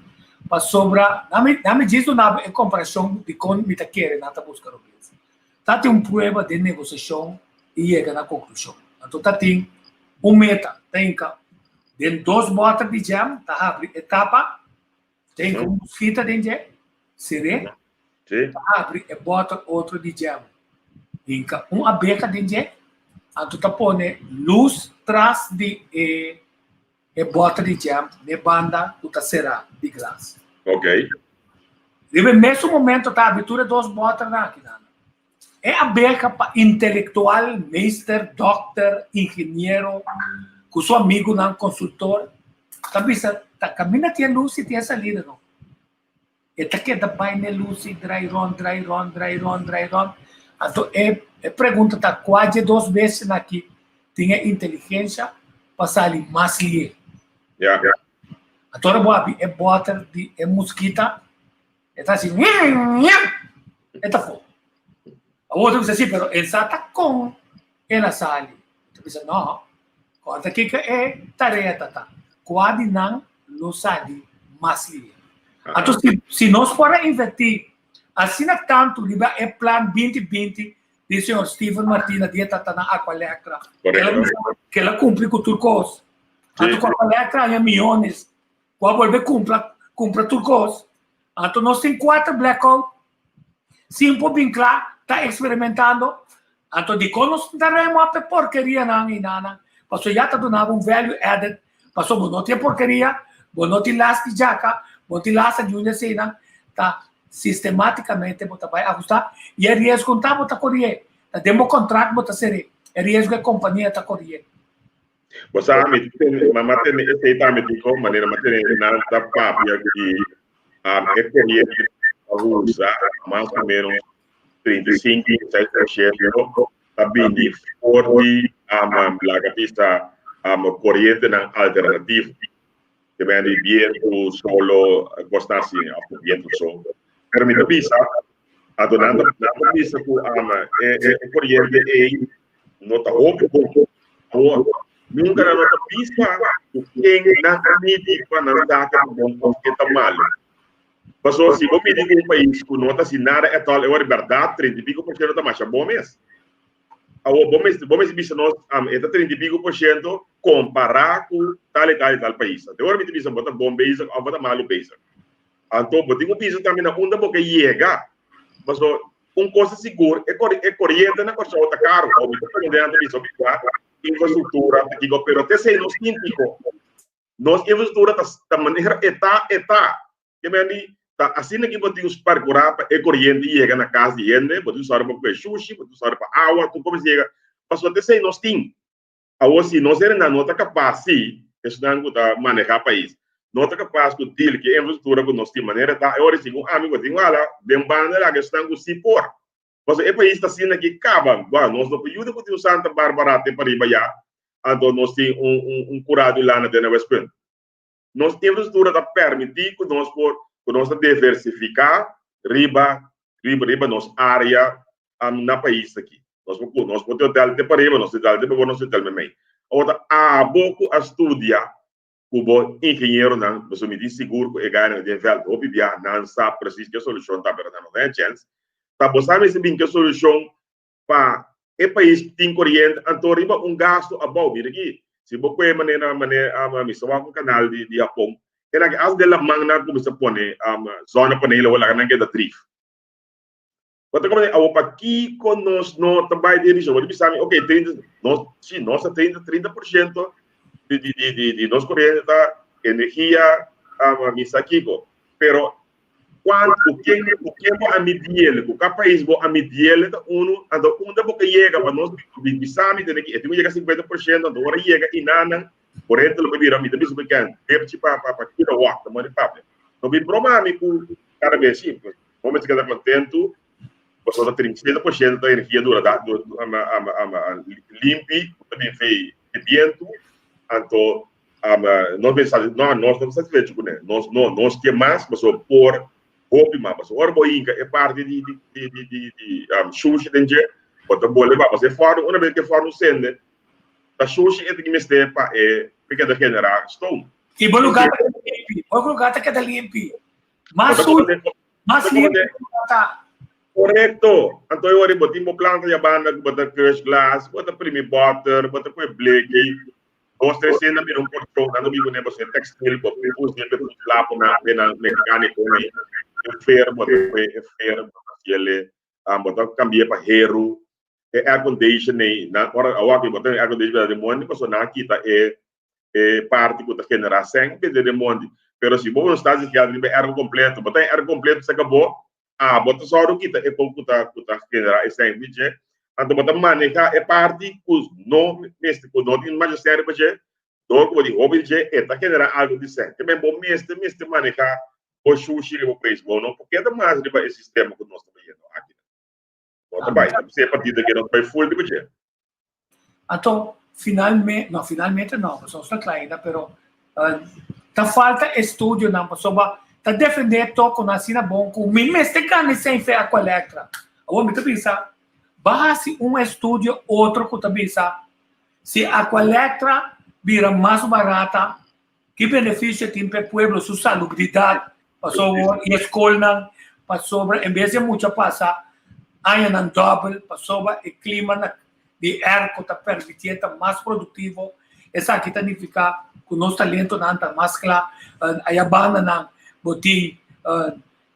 pasobra nan mi djis duna bo e komparashon dikon mi ta kere nan ta buska robes. Ta tin un prueba den negosiashon i yega na konklushon. Anto ta tin un meta, ta hinka den dos bòter di jam, ta habri e tapa, ta hinka un muskita den dje, ser'é, ta habri e bòter otro di jam, hinka un abeha den dje. Anto ta pone lus tras di e e bòter di jam n'e banda ku ta será di glas. Ok. Riba e mesun momento ta habri tur e dos bòternan aki nan. E abeha pa intelektual, meester, dòkter, ingeniero ku su amigunan konsultor ta bisa ta kaminda tin e lus i tin e salida no. E ta keda bai n'e lus i drai rònt, drai rònt, drai rònt, drai rònt. Anto e e pregunta ta kua dje dos besnan aki tin e inteligensha pa sali mas lié? Ja. Anto ora bo habri e bòter di e muskita, e ta hasi ñam, e ta fo. Awor ta bisa si, pero e sa ta kon el a sali. Ta bisa no, kòrda kiko e tarea ta ta. Kua di nan lo sali mas lihe? Anto si si nos por a invertí asina tantu riba e plan 2020 di señor Steven Martina di e tata na Aqualectra, ke el a kumpli ku tur kos. Anto ku Aqualectra haña miyones, ku a bolbe kumpra kumpra tur kos. Anto nos tin kuater blackout sin por bin kla, ta eksperimentando. Anto dikon nos no ta remo ap e porkerianan i nana? Pasobra ya ta duna bo un value added, pasobra bo no tin e porkeria, bo no tin las di djaka, bo no tin las di un di eseinan, ta sistematicamente bo ta bai ahusta i e riesgo no ta bo ta korié, ta den bo contract bo ta ser'é, e riesgo e kompania ta korié. Bo sa mi tene, ma tene esei tambe diko manera ma tene nan ta papia di e koriente ta usa mas o menos 35, 36% ta bini for di laga bisa korientenan alternativo. Te bini di bientu, solo, kosnan asi, of bientu so. Pero mi ta bisa, anto nan ta bisa ku e koriente ei no ta hopi bon. Awor, nunka nan no ta bisa ku ken nan a midi pa nan sa ke ta bon òf ke ta malu. Pasobra si bo midi ku un pais ku no ta hasi nada ètòl, e ora bèrdat 30 i piko por shento ta masha bon mes. Awor, bo mester bo mester bisa nos e ta 30 i piko por shento kompará ku tal i tal i tal pais. Anto e ora mi ta bisa bo ta bon bezig òf bo ta malu bezig. Anto bo tin ku bisa tambe na unda bo ke yega. Pasobra Un kos ta sigur, e e koriente na Kòrsou ta karu. Awor mi ta pregunta nan ta bisa obi infrastruktura ta kiko, pero te esei nos tin kiko. Nos infrastruktura ta ta manera e ta e ta. Ke men di ta asina ki bo tin ku perkurá pa e koriente yega na kas di hende, bo tin ku sòru pa kue shushi, bo tin ku sòru pa awa, tur kos yega. Pasobra te esei nos tin. Awor si nos hendenan no ta kapas, si esnan ku ta manehá pais no ta kapas ku deal ku e infrastruktura ku nos tin manera ta, e ora segun ami ku tin wala den banda laga esnan ku si por. Pasobra e pais ta asina ki kaba, bueno, nos no por yuda ku tin un Santa Barbara te pariba ya, anto nos tin un un un kurá di lana te na Westpunt. Nos infrastruktura ta permití ku nos por ku nos ta diversifiká riba riba riba nos área na pais aki. Nos por ku nos por tin hotel te pariba, nos tin hotel te pabou, nos tin hotel meimei. Awor ta abo ku a studia ku bo ingenieronan, pasobra mi tin sigur ku e gainan den vèlt hopi bia nan sa presis ke solushon ta, pero nan no ta haña chèns. Ta bo sa mester bin ke solushon pa e pais tin koriente anto riba un gasto abou. Mira aki, si bo kue manera manera mi sa wak un kanal di di Hapon, e nan ke as den laman nan a kuminsá pone zonnepanelen awor laga nan keda drif. Bo ta komprende? Awor pakiko nos no ta bai den rishon? Bo ta bisa mi, ok, 30, nos, si, nos ta 30, 30% di, di, di, di, di nos koriente ta energia, mi sa kiko. Pero, kuantu, ku ken, ku ken bo a midiel, ku ka pais bo a midiel ta unu, anto unda bo ke yega pa nos bisa mi tene ki, e tin ku yega 50%, anto ora yega inanan, koriente lo por bira, mi ta bisa ku ken, depchi pa, pa, pa kilowatt, ta mori papia. No bin broma mi ku kada bes, si, Bo mester keda kontentu pasobra 37% ta energia dura da limpi ku ta bin fei di bientu. Anto nos mester sati no nos no ta satisfecho kuné. Nos no nos ke mas pasobra por hopi mas. Pasobra ora bo hinka e parti di di di di di shushi den dje bo ta bole ba pasobra e fòrnu una bes ku e fòrnu sende ta shushi e ta mester pa e keda generá stoom. I bo lugar ta keda limpi, bo lugar ta keda limpi. Mas sushi, mas limpi ta. Korekto. Anto e ora bo tin bo planta ya banda ku bo ta crush glass, bo ta primi butter, bo ta pone bleki. Dos tres senda bira un porshon, nan ta bin kuné pasobra e tekstil bo por usa pa pone laponan den nan mekaniko ei. E fer bo ta pone e fer, bo ta hasiel, bo ta kambi'é pa heru. E aircondition ei, nan ora awor ku bo tin aircondition bira den mondi pasobra nan a kita e e parti ku ta generá sèn bira den mondi. Pero si bo no sta zigiado riba e airco kompleto, bo ta e airco kompleto se akabó, abo ta sòru kita e kon ku ta ku ta generá e sèn di dje. Anto bo ta manehá e parti ku no mester ku no tin masha sèn riba dje, dor ku bo tin hopi di dje e ta generá algu di sèn. Te men bo mester mester manehá bo shushi riba bo preis. Bo no por keda mas riba e sistema ku nos ta bayendo aki. No ta bai, ta bisa e partido ke no ta bai full riba dje. Anto, finalmente, no, finalmente no, pasobra nos ta kla ainda, pero ta falta estudionan pasobra ta defende to ku nan asina bon ku mi mester gana esei fe Aqualectra. Awor mi ta bisa, ba hasi un estudio otro ku ta bisa si Aqualectra bira mas barata, ki benefisio tin pa e pueblo, su salubridat, pasobra i e skolnan, pasobra en bes di e mucha pasa añanan dòbel, pasobra e klima na di airco ta permitié ta mas produktivo, esaki ta nifiká ku nos talentonan ta mas kla, aya bandanan bo tin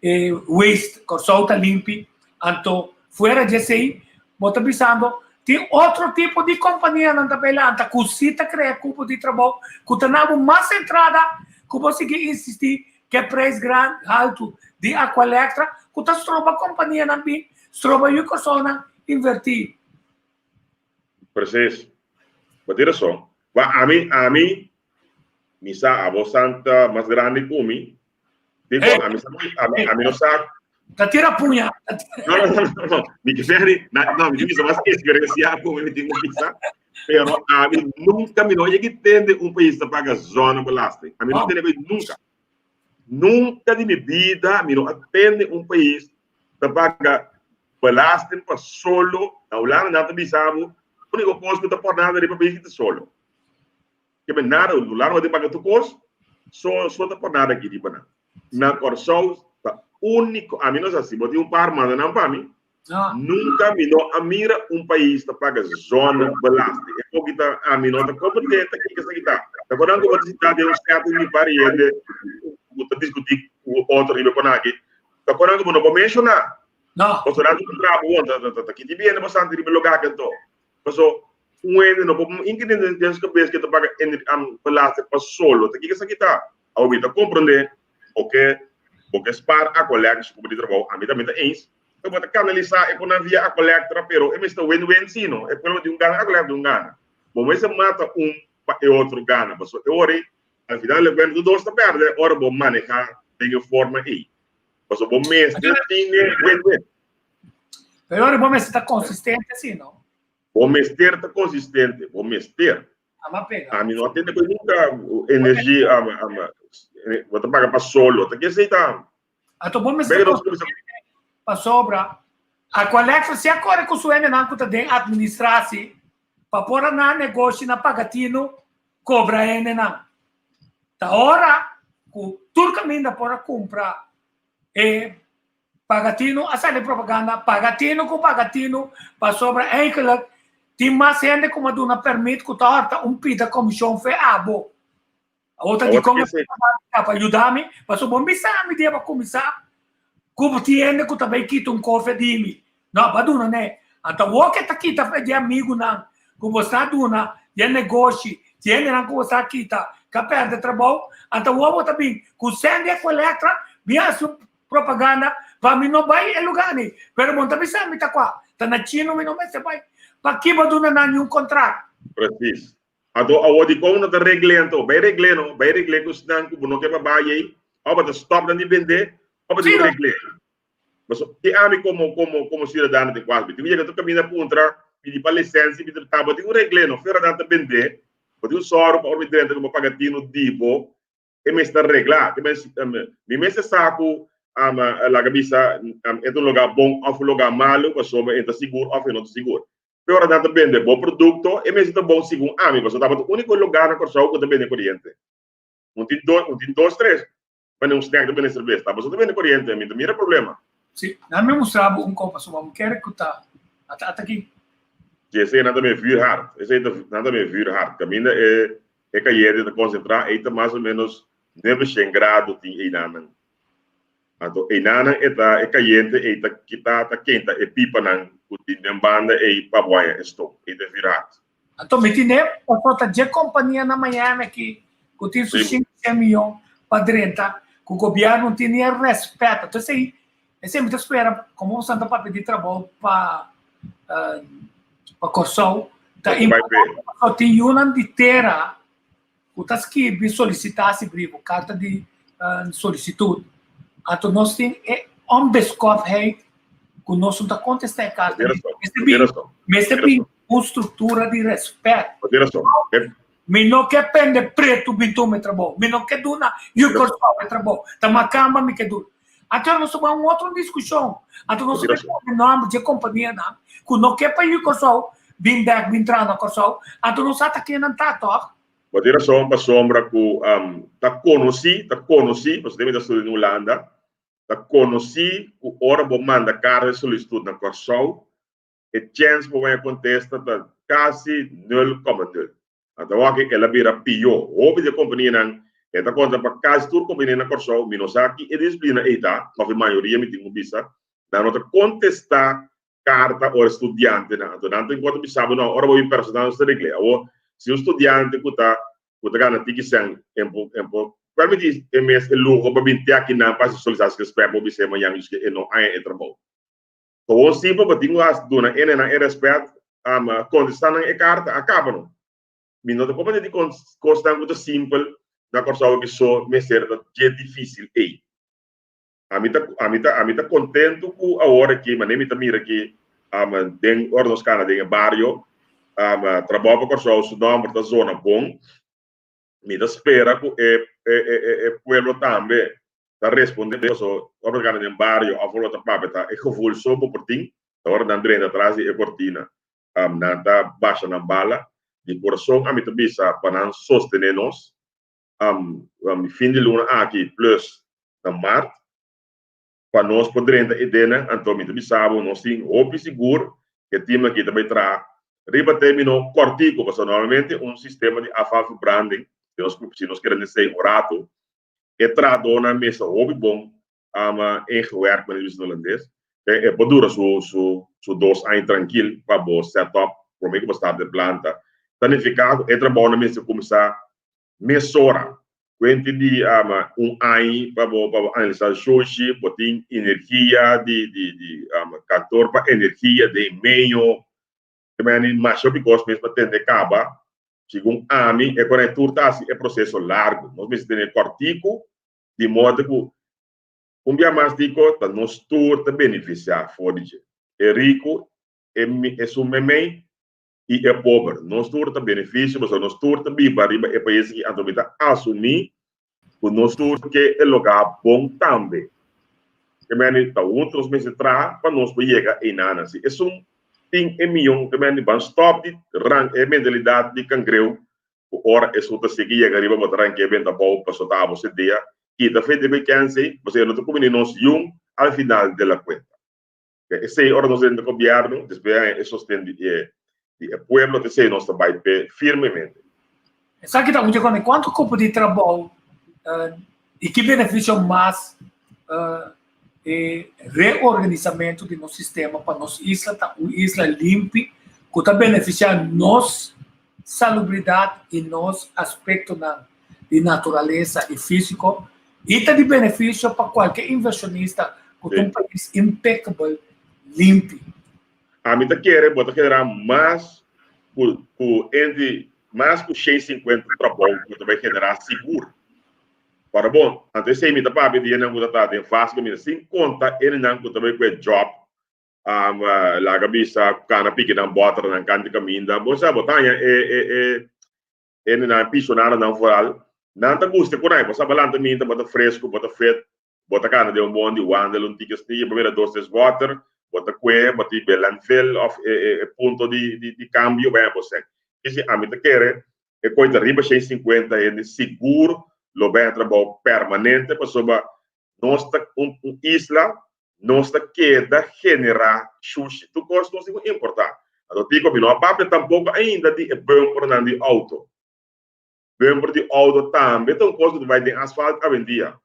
e waste, Kòrsou ta limpi, anto fuera di esei bo ta bisando tin otro tipo di kompanianan ta bai lanta ku si ta krea kupo di trabou ku ta na bo mas entrada ku bo sigui insistí ku e preis gran haltu di Aqualectra ku ta stroba kompanianan bin stroba yu Kòrsounan invertí. Precies. Bo tin rason. Ba ami, ami, mi sa abo santa mas grandi ku mi. Digo, Hey. ami sa, ami, ami no sa. Ta tira puña. No, no, no, no, no. Mi ke seri, na, no, mi tin mas experiencia ku mi, mi tin ku bisa. Pero ami nunca, mi no yega tende un pais ta paga zonnebelasting. Ami no Oh. tende nunca. Nunca di mi vida mi no a tende un pais ta paga belasting pa solo. Na Hulanda nan ta bisa bo, único kos ku ta por nada riba pais ta solo. Ke men nada, Hulanda bo tin paga tur kos, so so ta por nada aki riba nan. Na Kòrsou ta úniko, ami no sa si bo tin un par manda nan pa mi, Nunca mi no a mira un pais ta paga zonnebelasting. E poki ta ami no ta competente kiko esaki ta. Ta konan ku bo ta sinta den un setting di par hende ku ta diskuti ku otro riba kon aki. Ta konan ku bo no por menshoná. No. Pasobra nan ta kontra bo ta ta ta kiti biende bastante riba e lugar aki anto. Paso un hende no por inki den den su kabes ke ta paga belasting pa solo. Ta kiko esaki ta? Awor mi ta komprende bo ke bo ke spaar Aqualectra su kupo di trabou. Ami tambe ta eens. E bo ta kanalisá e konan via Aqualectra, pero e mester win-win si no. E pueblo di un gana, Aqualectra di un gana. Bo mester mata un pa e otro gana, pasobra e ora ei, al final di kuenta, tur dos ta pèrdè ora bo manehá den e forma ei. Pasobra bo mester tin e win-win. Pero e ora bo mester ta konsistente si no. Bo mester ta konsistente, bo mester. Ama pega. Ami no a tende ku nunka energia, bo ta paga pa solo. Ta ke esei ta? Anto bo mester pasobra Aqualectra si a kore ku su hendenan ku ta den administrasi pa por a nan negoshi na paga tinu kobra hendenan. Ta ora ku tur kaminda por a kumpra e paga tinu a sali propaganda paga tinu ku paga tinu pasobra eigenlijk tin mas hende ku a duna permit ku ta horta un pida komishon fe abo. Awor ta di kon pa yuda mi, pasobra bo bisa mi dia pa kuminsá ku bo tin hende ku ta bai kita un kofe di mi. No, bo a duna ne. Anto awor ke ta kita di amigunan ku bo sa duna, di e negoshi, di hendenan ku bo sa kita ku a pèrdè trabou, anto awor bo ta bin ku sèn di Aqualectra bin hasi un propaganda pa mi no bai e lugá ni. Pero bo no ta bisa mi ta kua, ta na chino mi no mester bai. Pakiko bo a duna nan niun kontrakt? Precies. Anto awor dikon no ta regl'é anto? Bai regl'é no, bai regl'é ku esnan ku bo no ke pa bai ei, òf bo ta stòp nan di bendé, òf bo tin ku regl'é. Pasobra ki ami komo komo komo siudadano tin ku hasi? Mi tin ku yega tur kaminda puntra, pidi pa lisensia, pidi ta bo tin ku regl'é no. Fuera nan ta bendé, bo tin ku sòru pa ora mi drenta ku bo paga tinu di bo, e mester reglá. Mi mester sa ku laga bisa e ta un lugá bon òf un lugá malu, pasobra e ta sigur òf e no ta sigur. Pe ora nan ta bende bo produkto, e mester ta bon segun ami, pasobra tabata úniko lugá na Kòrsou ku ta bende koriente. Un tin dos, un tin dos tres, bende un snack ta bende serbes, tabata ta bende koriente, mi ta mira problema. Si, nan mi mustra bo un kos, pasobra bo kere ku ta ata ata aki. Si, esei nan ta bende vuurhard, esei ta nan ta bende vuurhard, kaminda e e kayente ta konsentrá, ei ta mas o ménos nuebe shen grado tin einanan. Anto einanan e ta e kayente ei ta kita ta kenta e pipanan ku tin den banda ei pa bo haña e stoom. Ei ta viraat. Anto mi tin e pasobra ta dje kompania na Miami aki ku tin su 500 miyon pa drenta ku gobièrnu no tin ni e rèspèt. Anto esei esei mi ta spera komo boso ta papia di trabou pa pa Kòrsou ta importante pasobra tin yunan di tera ku ta skirbi solisitá si brief, karta di solisitut. Anto nos tin e onbeskòfheid ku nos no ta kontestá e karta. Mester bin un struktura di rèspèt. Mi no ke pende pretu bin tuma e trabou. Mi no ke duna yu Kòrsou e trabou. Ta makamba mi ke duna. Anto nos ta bai un otro diskushon. Anto nos ta bai pone nòmber dje kompanianan ku no ke pa yu Kòrsou bin bèk bin traha na Kòrsou. Anto nos sa ta ken nan ta, tòg? Bo tin rason pasobra ku ta konosí, ta konosí, pasobra mi ta studia na Hulanda, ta konosí ku ora bo manda karta di solisitut na Kòrsou, e chèns pa bo haña kontesta ta kasi nul kòma nul. Anto awor el a bira pió. Hopi di e kompanianan, e ta konta pa kasi tur kompania na Kòrsou, mi no sa ki e disiplina ei ta, òf e mayoria mi tin ku bisa, nan no ta kontestá karta ora e studiantenan. Anto nan tin ku bisa bo, no, ora bo bin personal nos ta regl'é. Awor, si un studiante ku ta ku ta gana tiki sèn en por en por permití e mes e luho pa bin te akinan pa hasi solisitasionsgesprek, bo bis'é mañan djis ke e no haña e trabou. Gewoon simpel bo tin ku hasi duna e nenan e rèspèt, kontestá nan e karta, a kaba no. Mi no ta komprendé dikon kosnan ku ta simpel na Kòrsou aki so mester ta dje difísil ei. Ami ta ami ta ami ta kontentu ku awor aki manera mi ta mira ki den ora nos kana den e bario Trabou pa Kòrsou su nòmber ta zona bon. Mi ta spera ku e e e e pueblo tambe ta responde paso ora bo ta gana den bario of ora bo ta papia ta e gevoel so bo por tin ta ora nan drenta tras di e cortina nan ta basha nan bala di corazon ami ta bisa pa nan sostene nos fin di luna aki plus na mart pa nos por drenta e denan anto mi ta bisa bo nos tin hopi sigur e team aki ta bay traha riba termino cortico pasobra normalmente un sistema di afvalverbranding si nos kere nesei un rato E trahadónan mester hopi bon ama ingewerkt manera bisa na holandes. E por dura su su su dos aña trankil pa bo set up promé ku bo start e planta. Ta nifiká ku e trabounan mester kuminsá mesora. Kuenti di ama un aña pa bo pa bo analisá shushi, bo tin energia di di di ama kantor pa energia den medio. Te meni masha hopi kos mes pa tende kaba. Segun ami, e korai tur ta hasi e proseso largu. Nos mester tene kòrtiku, di moda ku un bia mas diko ta nos tur ta benefisiá for di dje. E riku, e esun meimei i e pober. Nos tur ta benefisio pasobra nos tur ta biba riba e pais aki, anto mi ta asumí ku nos tur ke e logá bon tambe. Ke meni ta huntu nos mester traha pa nos por yega einan. Si esun tin e miyon ke meni ban stòp di ran e mentalidat di kangreu ku ora esun ta sigui yega riba bo ta rank'é benta abou paso ta abo sedea kita fe di bekensi pasobra e no ta kumini nos yun al final de la kuenta. Esei ora nos drenta gobièrnu despues haña e sosten di e di e pueblo ta esei nos ta bai p'e firmemente. Esaki ta un dje kòne kuantu kopo di trabou i ki benefisio mas e reorganisamentu di nos sistema pa nos isla ta un isla limpi ku ta benefisiá nos salubridat i nos aspektonan di naturalesa i físiko i ta di benefisio pa kualke invershonista ku ta un pais impecable limpi. Ami ta kere bo ta generá mas ku ku enti mas ku 650 trabou ku ta bai generá sigur. Para bon, anto esei mi ta papia di hendenan ku ta traha den fase kaminda sin konta hendenan ku ta bai ku e job um, laga bisa kana piki nan bòternan kanti kaminda. Bo sa bo ta haña e e e hendenan pisionadonan foral nan ta gusta ku nan. Bo sa bo lanta minta bo ta fresku, bo ta fit, Bo ta kana den un bon di wandel un tiki así, bo mira dos tres water, bo ta kue, bo ta hiba e landfill of e e e punto di di di kambio bai bo sèn. Kisi ami ta kere e koi ta riba 650 hende sigur lo bai a trabou permanente pasobra nos ta un un isla, nos ta keda generá shushi. Tur kos nos tin ku importá. Anto tiko mi no a papia tampoko ainda di e bumpernan di auto. Bumper di auto tambe ta un kos ku ta bai den asfalt awendia.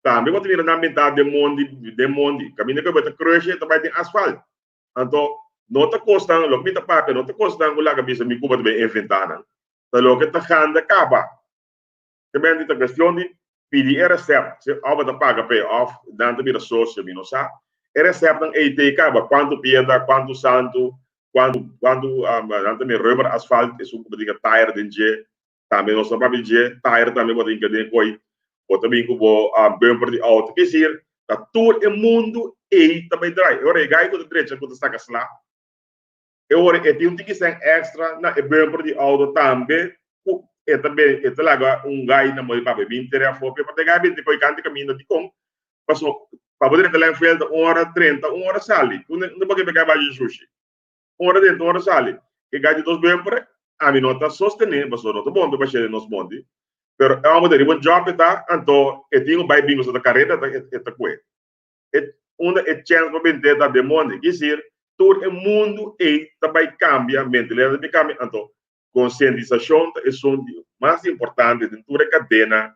Tambe bo ta mira nan bentá den mondi, den mondi. Kaminda ku bo ta krushe ta bai den asfalt. Anto, no ta kosnan, loke mi ta papia, no ta kosnan ku laga bisa mi ku bo ta bai inventá nan. Ta loke ta ganda kaba. Te menti ta kuestion di pidi e resèpt, si òf bo ta paga p'e òf nan ta bira sosio, mi no sa. E resèptnan ei t'ei kaba, kuantu piedra, kuantu santu, kuantu, kuantu, nan ta mira rubber asfalt, esun ku bo tin ke tire den dje, Tambe nos ta papia dje tire tambe bo ta hinka den koi bo ta bin ku bo bumper di auto. Ke esir ta tur e mundu ei ta bai drai. E ora e gai ku ta drecha ku ta saka sla e ora e tin un tiki sèn extra na e bumper di auto tambe ku e ta be e ta laga un gai na moda di papia bin tere afó pe pa e gai binti koi kanti kaminda dikon paso pa bo drenta landfill ta un ora trenta un ora sali unda bo ke bai bai shushi. Ora dentro ora sali. E gai di dos bemper ami no ta sostené pasobra no ta bon pa bash'é den nos monti, pero e homber ta riba un job e ta, anto e tin ku bai bin pasobra ta kareta ta e ta kue. E unda e chèns pa bint'é ta den monti. Kisir tur e mundu ei ta bai kambia, mentalidat ta bai kambia, anto konsientisashon ta esun di mas importante den tur e kadena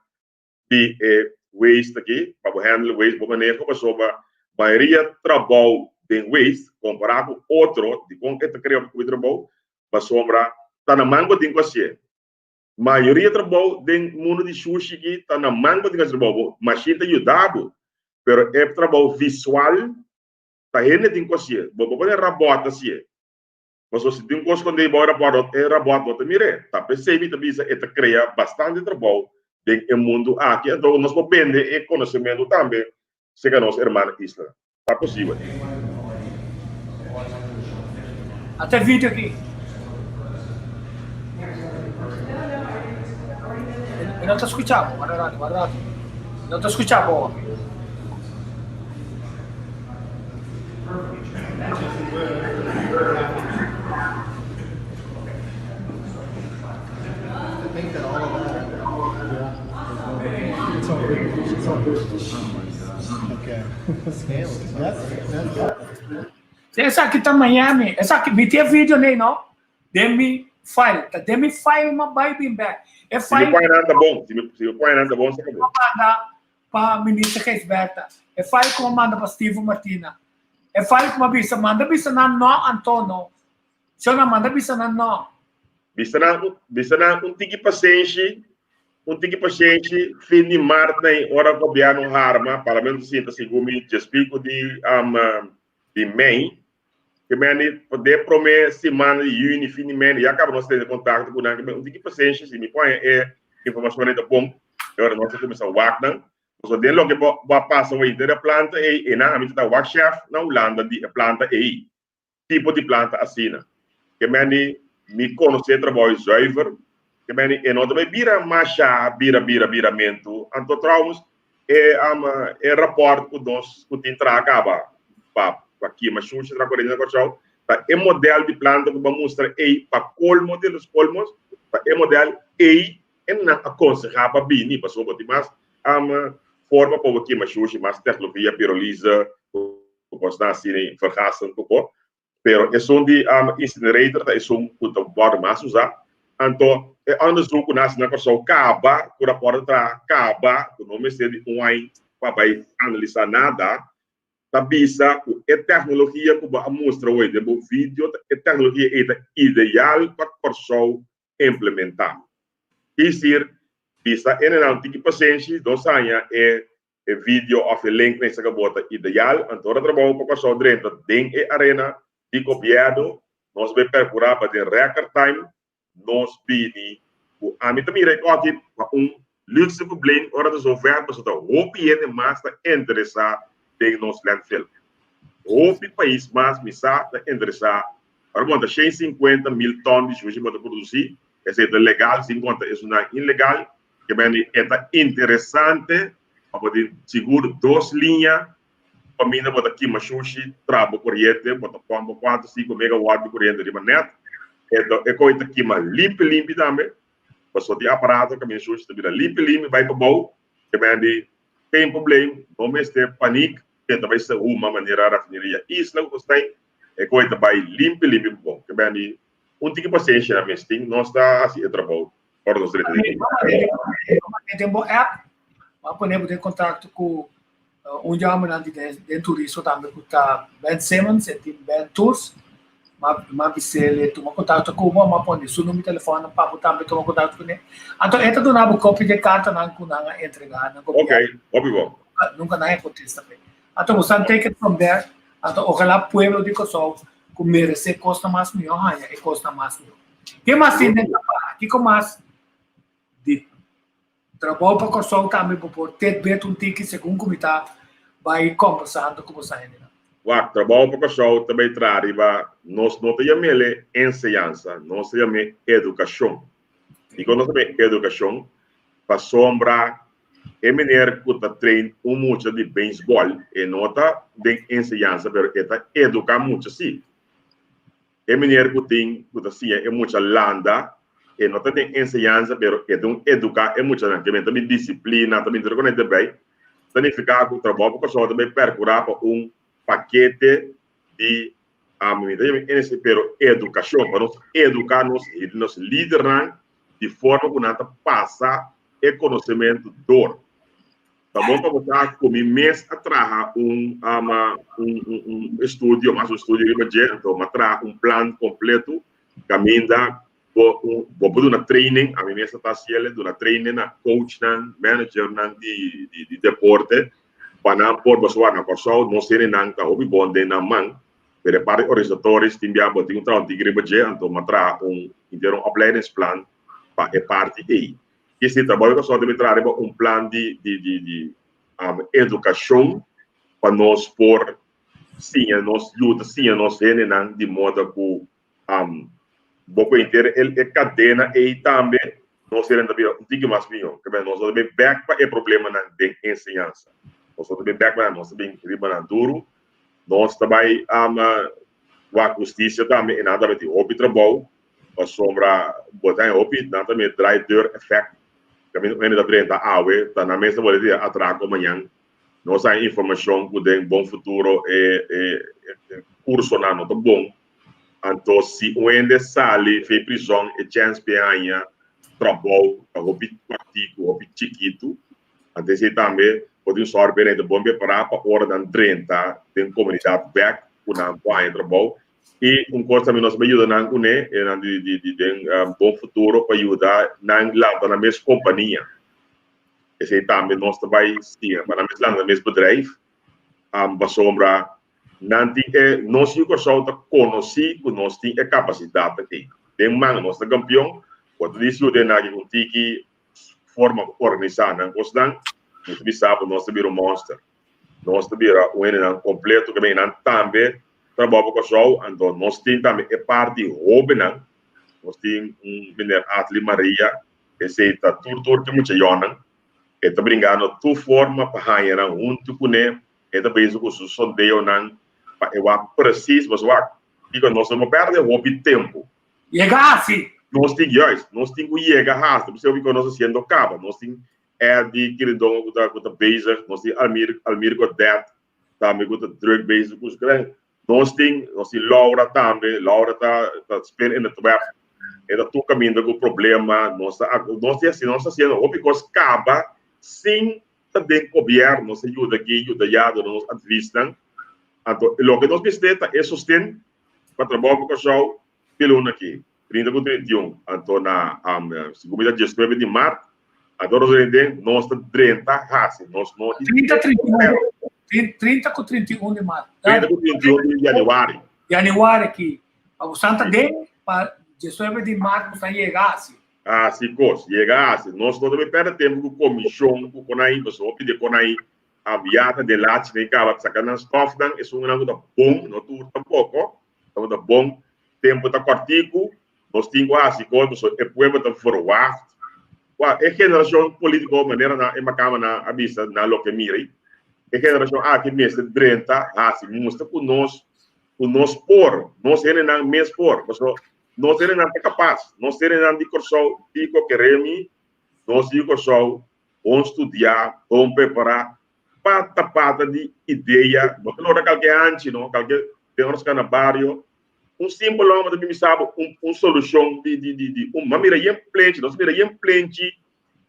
di e waste aki pa bo handle waste bo maneho pasobra mayoria trabou den waste kompara ku otro dikon e ta krea hopi trabou pasobra ta na man bo tin ku hasié mayoria trabou den mundu di shushi aki ta na man bo tin ku hasi trabou bo mashin ta yuda bo pero e trabou visual ta hende tin ku hasié bo por pone rabòt hasié. Pasobra si tin un kos kondé bou e rapòrt, e rapòrt no ta mir'é. Ta p'esei mi ta bisa e ta krea bastante trabou den e mundu aki. Anto nos por bende e konosementu tambe serka nos hermana isla. Ta posibel. Ata e video aki. E no ta skucha bo. Wara rato, wara rato. E no ta skucha bo awor. Esaki ta Miami. Esaki, mi tin e video nei no. Den mi file. Ta den mi file m'a bai bin bek. E Si mi file. pone nan ta bon. Si mi si mi pone nan ta bon, sa ka bon. Manda pa Minister Gijsbertha. E file ku a manda pa Steven Martina. E file ku a bisa, manda bisa nan no anto no. Shona manda bisa nan no. Bisa nan, bisa nan un tiki pasenshi, un tiki pasenshi, fin di mart nei ora gobièrnu harma, parlamento sinta segun mi djespiku di um, di mei, ke meni den promé siman di yüni, fin di mei, ya kaba nos tene kontakto ku nan, ke men un tiki pasenshi, si mi pone e informashon ei ta bon, e ora nos ta kuminsá wak nan. Pasobra den loke bo bo a pasa wei den e planta ei, einan ami ta ta wak chef na Hulanda di e planta ei, tipo di planta asina. Ke meni mi konosé trabou ei zuiver, ke meni e no ta bai bira masha bira bira biramentu. Anto trouwens e e rapòrt ku nos ku tin traha kaba pa pa kima shushi tra koriente na Kòrsou ta e modèl di planta ku bo a mustra ei pa kolmo di los kolmos ta e modèl ei e nan a konsehá pa bini pasobra bo tin mas forma pa bo kima shushi, mas teknologia, pirolise, ku kosnan asina, vergassen ku ko. Pero esun di incinerator ta esun ku ta wòrdu mas usá. Anto e onderzoek ku nan hasi na Kòrsou kaba, ku rapòrt ta traha kaba, ku no mester di un aña pa bai analisá nada, ta bisa ku e teknologia ku bo a mustra hoy den bo video, e teknologia ei ta ideal pa Kòrsou implementá. Isir, bisa enenan tiki pasenshi, nos haña e e video of e link na esaki bo ta ideal. Anto ora trabou pa Kòrsou drenta den e arena di gobièrnu, nos bai perkurá pa den record time nos bini ku ami ta mira e kòki pa un luxe probleem ora ta zover pasobra ta hopi hende mas ta interesá den nos landfill. Hopi pais mas mi sa ta interesá. Ora bo ta 150 mil ton di shushi bo ta produsí, esei ta legal sin konta esunnan ilegal. Ke bende e ta interesante pa bo tin sigur dos liña pa minda bo ta kima shushi, tra bo koriente, bo ta pòmpa kuater, sinku megawatt di koriente riba nèt. E ta e koi ta kima limpi limpi tambe, pasobra tin aparato kaminda shushi ta bira limpi limpi bai pabou. Ke bende geen probleem, no mester panik, e ta bai ser huma manera Rafineria Isla ku nos ta e koi ta bai limpi limpi pabou. Ke bende un tiki pasenshi nan mes tin, nos ta hasi e trabou. Ora nos drenta den Den bo app. M'a pone bo den kontakto ku un di homennan di den turismo tambe ku ta Ben Simmons, e tin Ben Tours. M'a bis'el tuma kontakto ku bo, m'a pone su numero di telefòn pa bo tambe tuma kontakto kuné. Anto e ta duna bo kopia di e kartanan ku nan a entregá na gobièrnu. Ok, hopi bon. Nunka nan a kontesta p'e. Anto bo san take it from there. Anto ojalá pueblo di Kòrsou ku meresé kosnan mas mihó haña e kosnan mas mihó. Ke mas tin den kapara? Kiko mas di Trabou pa Kòrsou tambe bo por tet bet un tiki segun ku mi ta bai kòmbersando ku boso hendenan. Wak, trabou pa Kòrsou ta bai traha riba nos no ta yam'el enseñansa, nos ta yam'é edukashon. Dikon nos ta yam'é edukashon? Pasobra e meneer ku ta train un mucha di beisbòl e no ta den enseñansa pero e ta eduká mucha sí. E meneer ku tin ku ta siña e mucha landa, e no ta den enseñansa pero e ta un eduká e muchanan, ke men ta bin disiplina, ta bin tur konekte bij, ta nifiká ku Trabou pa Kòrsou ta bay pèrkurá pa un pakete di, mi ta yama ense pero edukashon, pa nos eduká nos nos lidernan di forma ku nan ta pasa e konosementu dor. Ta bon pa bo sa ku mi mes a traha un un un estudio, mas un estudio riba dje, anto mi a traha un plan kompleto kaminda bo un bo por duna training, ami mes a ta hasiel, duna training na coachnan, managernan di di deporte pa nan por pasobra na Kòrsou nos hendenan ta hopi bon den nan man, pero e parti organisatoris tin bia bo tin un traha un tiki riba dje, anto mi a traha un henter un opleidingsplan pa e parti ei. I si trabou di Kòrsou debe traha riba un plan di di di di edukashon pa nos por siña nos yuda siña nos hendenan di moda ku bo por henter e kadena ei tambe nos hende ta bira un tiki mas mihó. Kebé nos no ta bin bèk pa e problemanan den enseñansa. Nos no ta bin bèk pa nan, nos ta bin riba nan duru. Nos ta bai wak hustisia tambe e nan ta meti hopi trabou. Pasobra bo ta hopi nan ta mira draai deur effect. Caminda un hende ta drenta awe ta nan mes ta worde di atraco mañan. Nos a informacion cu den bon futuro e e cursonan no ta bon. Anto si un hende sali fei prison e chance p'e haña trabou ta hopi cortico, hopi chikitu. Anto esey tambe bo tin sòrg p'e hende bon prepara pa ora nan drenta den comunidad bek cu nan por haña trabou. I un kos tambe nos a yuda nan kuné, e nan di di di den bon futuro pa yuda nan lanta nan mes kompania. Esei tambe nos ta bai siña pa nan mes lanta nan mes bedrijf, pasobra nan tin e, nos yu Kòrsou ta konosí ku nos tin e kapasidat aki. Den man nos ta kampion, bo ta disi yuda e nan aki ku un tiki forma ku organisá nan kosnan, mi ta bisa bo nos ta bira un monster. Nos ta bira un hendenan kompleto ke nan tambe trabou pa Kòrsou, anto nos tin tambe e parti hóbennan, nos tin un meneer Atli Maria, esei ta tur tur ke mucha yònnan, e ta bringando tur forma pa haña nan huntu kuné, e ta bezig ku su sondeonan pa e wak presis, pasobra wak, kiko nos no por pèrdè hopi tempu. Yega hasi! Nos tin, juist, nos tin ku yega hasi, p'esei kiko nos ta hasiendo kaba, nos tin Eddie Quirindongo ku ta ku ta bezig, nos tin Almir Almir Godet tambe ku ta druk bezig ku su. Nos tin nos tin Laura tambe, Laura ta ta spin in het web, e ta tur kaminda ku problema, nos ta nos tin hasi nos ta hasiendo hopi kos kaba sin ta den gobièrnu, nos ta yuda aki yuda aya duna nos advisnan. Anto loke nos mester ta e sosten pa trabou pa Kòrsou di luna aki. 30 ku 31, anto na segun mi ta 19 di mart, anto nos den nos ta drenta hasi, nos no di 30, 31, 30 ku 31 di mart. 30 ku 31 di januari. Januari aki. Pa bo santa den, pa 19 di mart bo ta yega hasi. Hasi kos, yega hasi. Nos no ta bay perde tempo ku komishon, ku konai, pasobra hopi di konai a biaha den lachi den kaba saka nan stofnan, esunnan ku ta bon, no tur tampoko, tabata bon. Tempu ta kòrtiku, nos tin ku hasi kos pasobra e pueblo ta verwagt. Wak, e generashon polítiko manera nan e makamanan a bisa nan loke mira ei, e generashon aki mester drenta hasi, mustra ku nos ku nos por, nos hendenan mes por, pasobra nos hendenan ta kapas, nos hendenan di Kòrsou di Kokeremi, nos di Kòrsou bon studiá, bon prepará, pata pata di idea, no ta logra kalke hanchi no, kalke den ora ska na bario, un simpel homber ta bin bisa bo un un solucion di di di di un, m'a mira yen plenchi, nos a mira yen plenchi.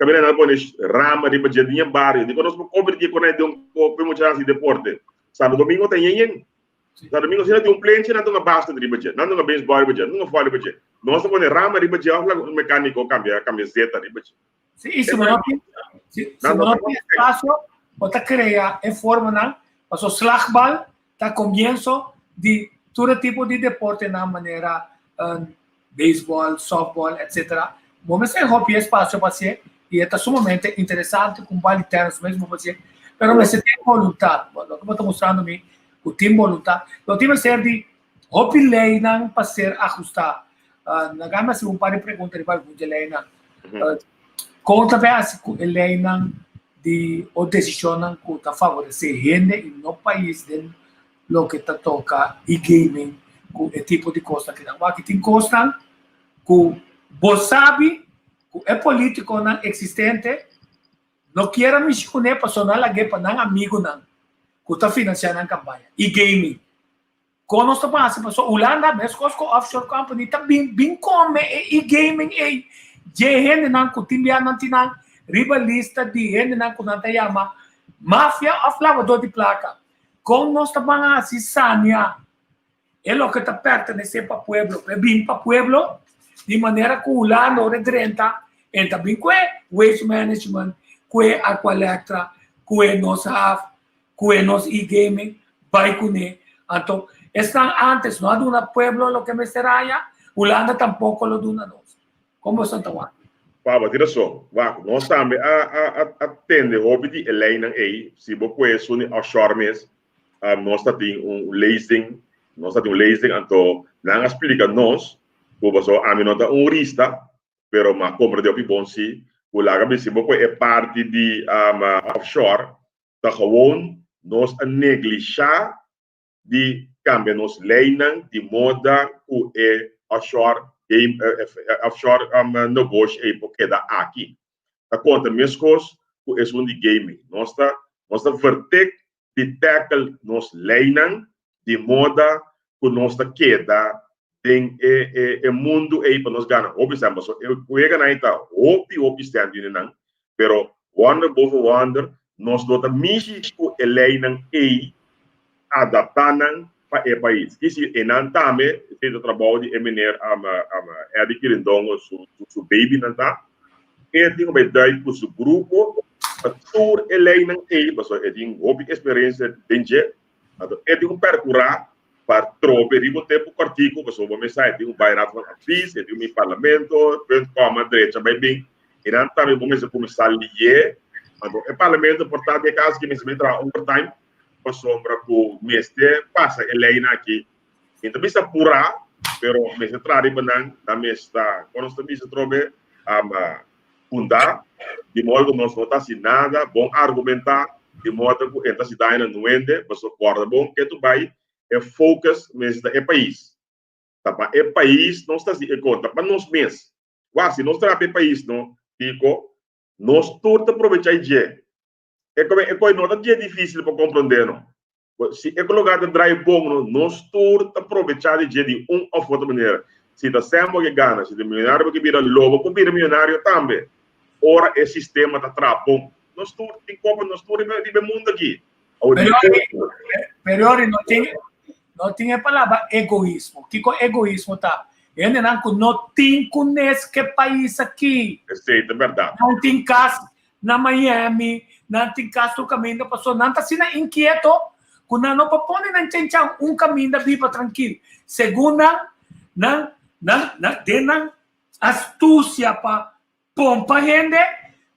Kaminda nan a pone rama riba dje den e bario. Dikon nos por konvertí e konai den un kos pa e mucha hasi deporte? Santo Domingo ta yen yen. Santo Domingo si nan tin un plenchi nan ta hunga basket riba dje, nan ta hunga baseball riba dje, nan ta hunga volley riba dje. Nos ta pone rama riba dje òf laga un mekániko kambia kambia zeta riba dje. Sí, i si bo no tin, si, si bo no tin espasio, bo ta krea e formanan, paso slagbal ta komienso di tur e tipo di deportenan manera beisbòl, sòftbòl, etsetera. Bo mester hopi espasio pa hasié i e ta sumamente interesante ku un bal di tènis mes bo por hasié, pero mester tin boluntat. Loke bo ta mustrando mi ku tin boluntat, lo tin mester di hopi leinan pa ser ahustá. Laga mi hasi un par di pregunta riba algun di e leinan. Kon ta bay hasi ku e leinan di o desishonnan ku ta favoresé hende i no pais den loke ta toka e-gaming ku e tipo di kosnan kinan? Wak tin kosnan ku bo sabi ku e politikonan eksistente no kier a mishi kuné pasobra nan lag'é pa nan amigunan ku ta finansiá nan kampaña. E-gaming. Kon nos ta pasa pasobra Hulanda meskos ku offshore company ta bin bin kome e e-gaming ei dje hendenan ku tin bia nan tin nan riba lista di hendenan ku nan ta yama mafia òf labadó di plaka. Kon nos ta ban hasi sania e loke ta pertenesé pa pueblo pa e bin pa pueblo di manera ku Hulanda ora e drenta e ta bin ku e waste management, ku e Aqualectra, ku e nos haf, ku e nos e-gaming bai kuné. Anto esnan antes no a duna pueblo loke mester haña, Hulanda tampoko lo duna nos. Kon boso ta wak? Pablo, tin rason. Wak, nos tambe a a a a tende hopi di e leinan ei. Si bo kue esun di offshore mes, nos ta tin un lezing, nos ta tin un lezing, anto nan a splika nos ku pasobra ami no ta un hurista, pero m'a komprende hopi bon si, ku laga bisa si bo kue e parti di offshore, Ta gewoon nos a neglishá di kambia nos leinan di moda ku e offshore game offshore negoshi ei por keda aki. Ta konta meskos ku esun di gaming. Nos ta nos ta vertek di tackle nos leinan di moda ku nos ta keda den e e e mundu ei pa nos gana hopi sèn pasobra e weganan ei ta hopi hopi sèn di nan pero wonder boven wonder nos no ta mishi ku e leinan ei adaptá nan pa e pais kisi e nan tambe esei ta trabou di e meneer Eddy Kirindongo su su babynan ta e tin ku bai duik ku su grupo pa tur e leinan ei pasobra e tin hopi eksperensia den dje anto e tin ku perkurá Pa trobe riba un tempu kòrtiku, pasobra bo mes sa e tin un bai Raad van Advies, e tin un parlamento, punt kòma drecha bai bin, i nan tambe bo mester kuminsá lié. Anto e parlamento por ta di e kas ki mester bin traha overtime pasobra ku mester pasa e leinan aki. Mi ta bisa purá, pero mester traha riba nan, nan mester, kon nos ta bisa trobe, fundá, di modo ku nos no ta hasi nada, bon argumentá, di modo ku e ta hasi daño na nuende, pasobra kòrda bon ke tu bai e focus mester ta e pais. Ta pa e pais nos ta hasi e kos, ta pa nos mes. Wak, si nos traha pa e pais no, kiko? Nos tur ta probechá i dje. E kome e kos no ta dje difísil pa komprondé no. Si e lugar ta draai bon no, nos tur ta probechá di dje di un òf otro manera. Si ta sèn bo ke gana, si ta milionario bo ke bira, lo bo por bira milionario tambe ora e sistema ta traha bon. Nos tur tin kopa, nos tur riba e mundu aki. Awor di Pero, pero no tin, no tin e palabra egoismo. Kiko egoismo ta? Hendenan ku no tin kunes ke pais aki. Esei ta bèrdat. Nan tin kas na Miami, nan tin kas tur kaminda pasobra nan ta asina inkieto ku nan no por pone nan chenchan un kaminda biba trankil. Segun nan, nan, nan, nan den nan astusia pa pompa hende,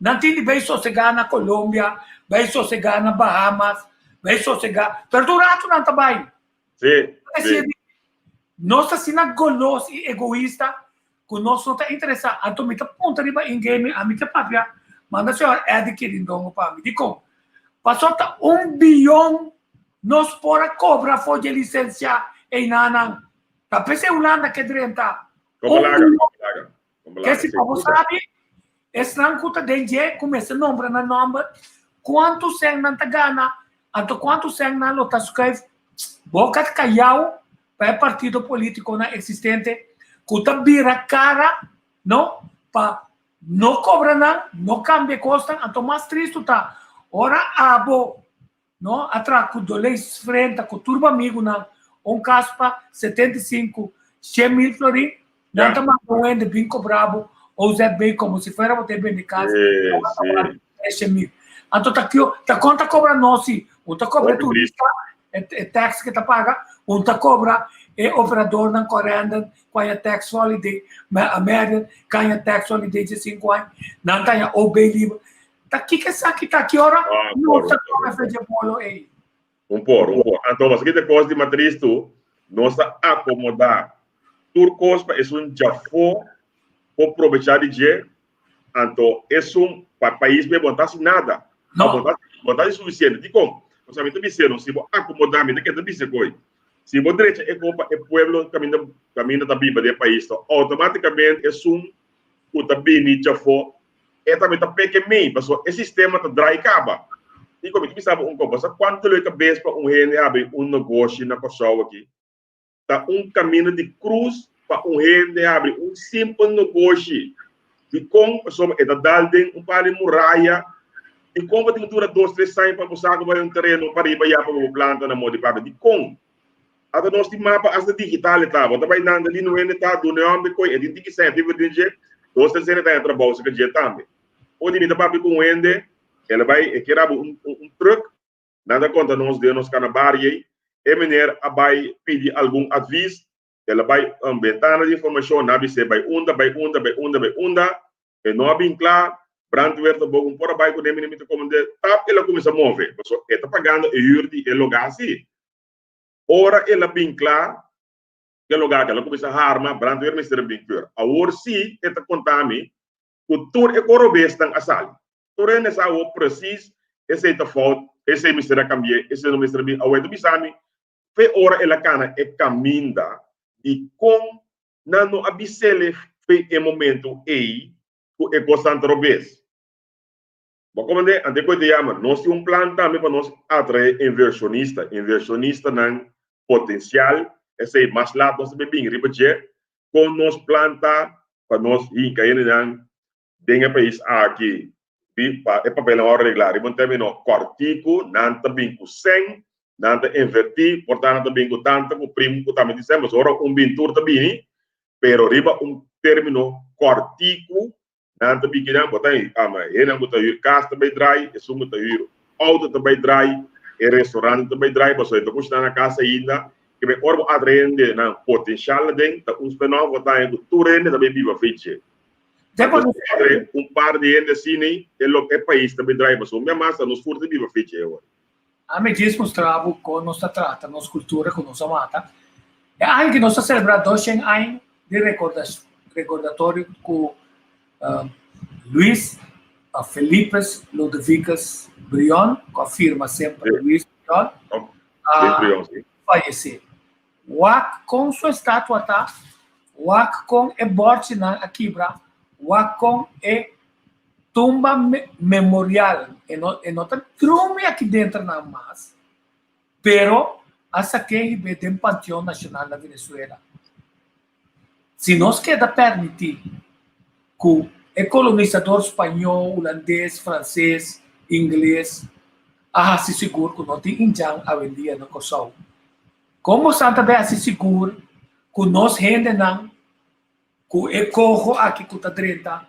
nan tin di bay sosega na Colombia, bay sosega na Bahamas, bay sosega, pero tur rato nan ta bay. Sí, sí. Nos ta asina golos i egoista ku nos no ta interesá. Anto mi ta puntra riba in-gaming, ami ta papia, manda señor Eddie Kirindongo pa mi. Dikon? Pasobra ta un biyon nos por a kobra for dje lisensia einanan. Ta p'esei Hulanda ke drenta. Un biyon. Ke si pa bo sabi, esnan ku ta den dje ku mester nombra nan nòmber, kuantu sèn nan ta gana, anto kuantu sèn nan lo ta skuif boka kayau pa e partido polítikonan eksistente ku ta bira kara, no, pa. No kobra nan, no kambia e kosnan, anto mas tristu ta ora abo no a traha ku Doleis frenta ku tur bo amigunan un kas pa 75, 100 mil florin, nan ta manda un hende bin kobra bo OZB komo si fuera bo ta e bende kas 300 mil. Anto ta kio, ta kon ta kobra nos si? Un ta kobra e turista, e tax ke ta paga, un ta kobra e operadornan Corendon ku haña tax holiday, Amerian ku haña tax holiday dje 5 aña, nan ta haña OB liber. Ta kiko esaki ta? Ki ora nos ta kome fe dje bolo ei? Un por, un por. Anto, mas kita kos di matris tu, nos ta akomodá tur kos pa esun djafó por probechá di dje, anto esun pa pais be bo no ta hasi nada. No. Bo no ta hasi sufisiente. Dikon? Pasobra mi ta bis'é no, si bo akomodá, mi ta keda bisa koe, si bo drecha e ko pa e pueblo kaminda kaminda ta biba den e pais to, outomátikamente esun ku ta bini djafó e tambe ta peke mei, pasobra e sistema ta drai kaba. Dikon? Mi ta bisa bo un kos, bo sa kuantu lo e kabes pa un hende habri un negoshi na Kòrsou aki? Ta un kaminda di krus pa un hende habri un simpel negoshi. Dikon? Pasobra e ta dal den un par di muraya. Dikon bo tin ku dura dos, tres aña pa bo sa ku bai un tereno pariba ya pa bo planta na modi papia? Dikon? Ata nos tin mapa asta digital e ta. Bo ta bai nan ta lino hende ta duna e homber koi e tin tiki sèn, tin verdin dje, dos tres hende ta haña trabou serka dje tambe. Odi mi ta papia ku un hende, el a bai e kier habri un un truck. Nan ta konta nos den nos kanabaria ei, e meneer a bai pidi algun advis, el a bai un bentana di informashon, nan a bis'é bai unda, bai unda, bai unda, bai unda, e no a bin kla, brandweer tampoco no por a bai kuné, mi ta komand'é, tap el a kuminsá move, pasobra e ta pagando e hür di e lugá si. Ora el a bin kla, e lugá el a kuminsá harma, brandweer mester a bin keur. Awor si e ta konta mi ku tur e korobesnan a sali. Tur hende sa awor precies esey ta fout, esey mester a cambi'e, esey no mester a bin. Awor e ta bisa mi, fe ora el a cana e caminda di con nan no a bis'ele fe e momento ey cu e cosnan ta robes. Bo a comprende? Ante cu e ta yama, nos tin un plan tambe pa nos atrae inversionista, inversionistanan potencial, esey mas laat nos ta bay bin riba dje, con nos plan ta pa nos hinca hendenan den e pais aki di pa e papelnan wòrdu reglá riba un término kòrtiku, nan ta bin ku sèn, nan ta invertí, por ta nan ta bin ku tanta ku prim ku tambe tin sèn, pasobra ora un bin tur ta bini, pero riba un término kòrtiku nan ta bin kinan, bo ta ama hendenan ku ta hür kas ta bai drai, esun ku ta hür outo ta bai drai, e restorante ta bai drai, pasobra e ta kushiná na kas ainda, ke bai ora bo atraé hendenan potenshal aden ta un spinoff bo ta haña ku tur hende ta bai biba fechi. Padre, un par di hende asina ei, e lo e pais ta bin draai pasobra mi a masa nos tur ta biba fecha e ora. Ami djis mustra bo kon nos ta trata nos kultura ku nos a mata. E aña ki nos ta selebrá 200 aña di rekordatorio ku Luis Felipes Lodovicus Brion, ku a firma semper Luis Brion, a fayesé. Wak kon su estatua ta, wak kon e bòrchinan a kibra, wak kon e tumba memorial, e no e no ta drumi aki denternan mas, pero a sak'é hib'é den Panteon Nacional na Venezuela. Si nos keda permití ku e kolonisador spañó, hulandes, franses, ingles a hasi sigur ku no tin indjan awendia na Kòrsou, kon bosan ta bai hasi sigur ku nos hendenan ku e koho aki ku ta drenta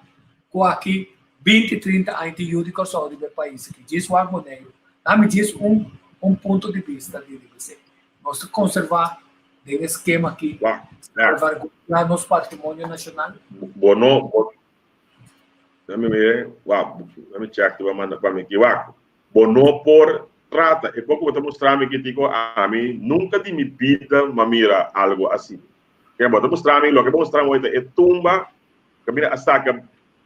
ku aki 20, 30 aña tin yu di Kòrsou riba e pais aki? Djis wak Boneiru. Dami djis un un punto di bista di riba esei. Nos ta konservá den e skema aki, salvaguardiá nos patrimonio nashonal. Bo no, bo, let me mira, wak, let me check bo manda pa mi aki, wak, bo no por trata, e poko bo ta mustra mi aki tiko ami nunka di mi bida m'a mira algo asina. Ke bo ta mustra mi, loke bo mustra mi ta e tumba kaminda a saka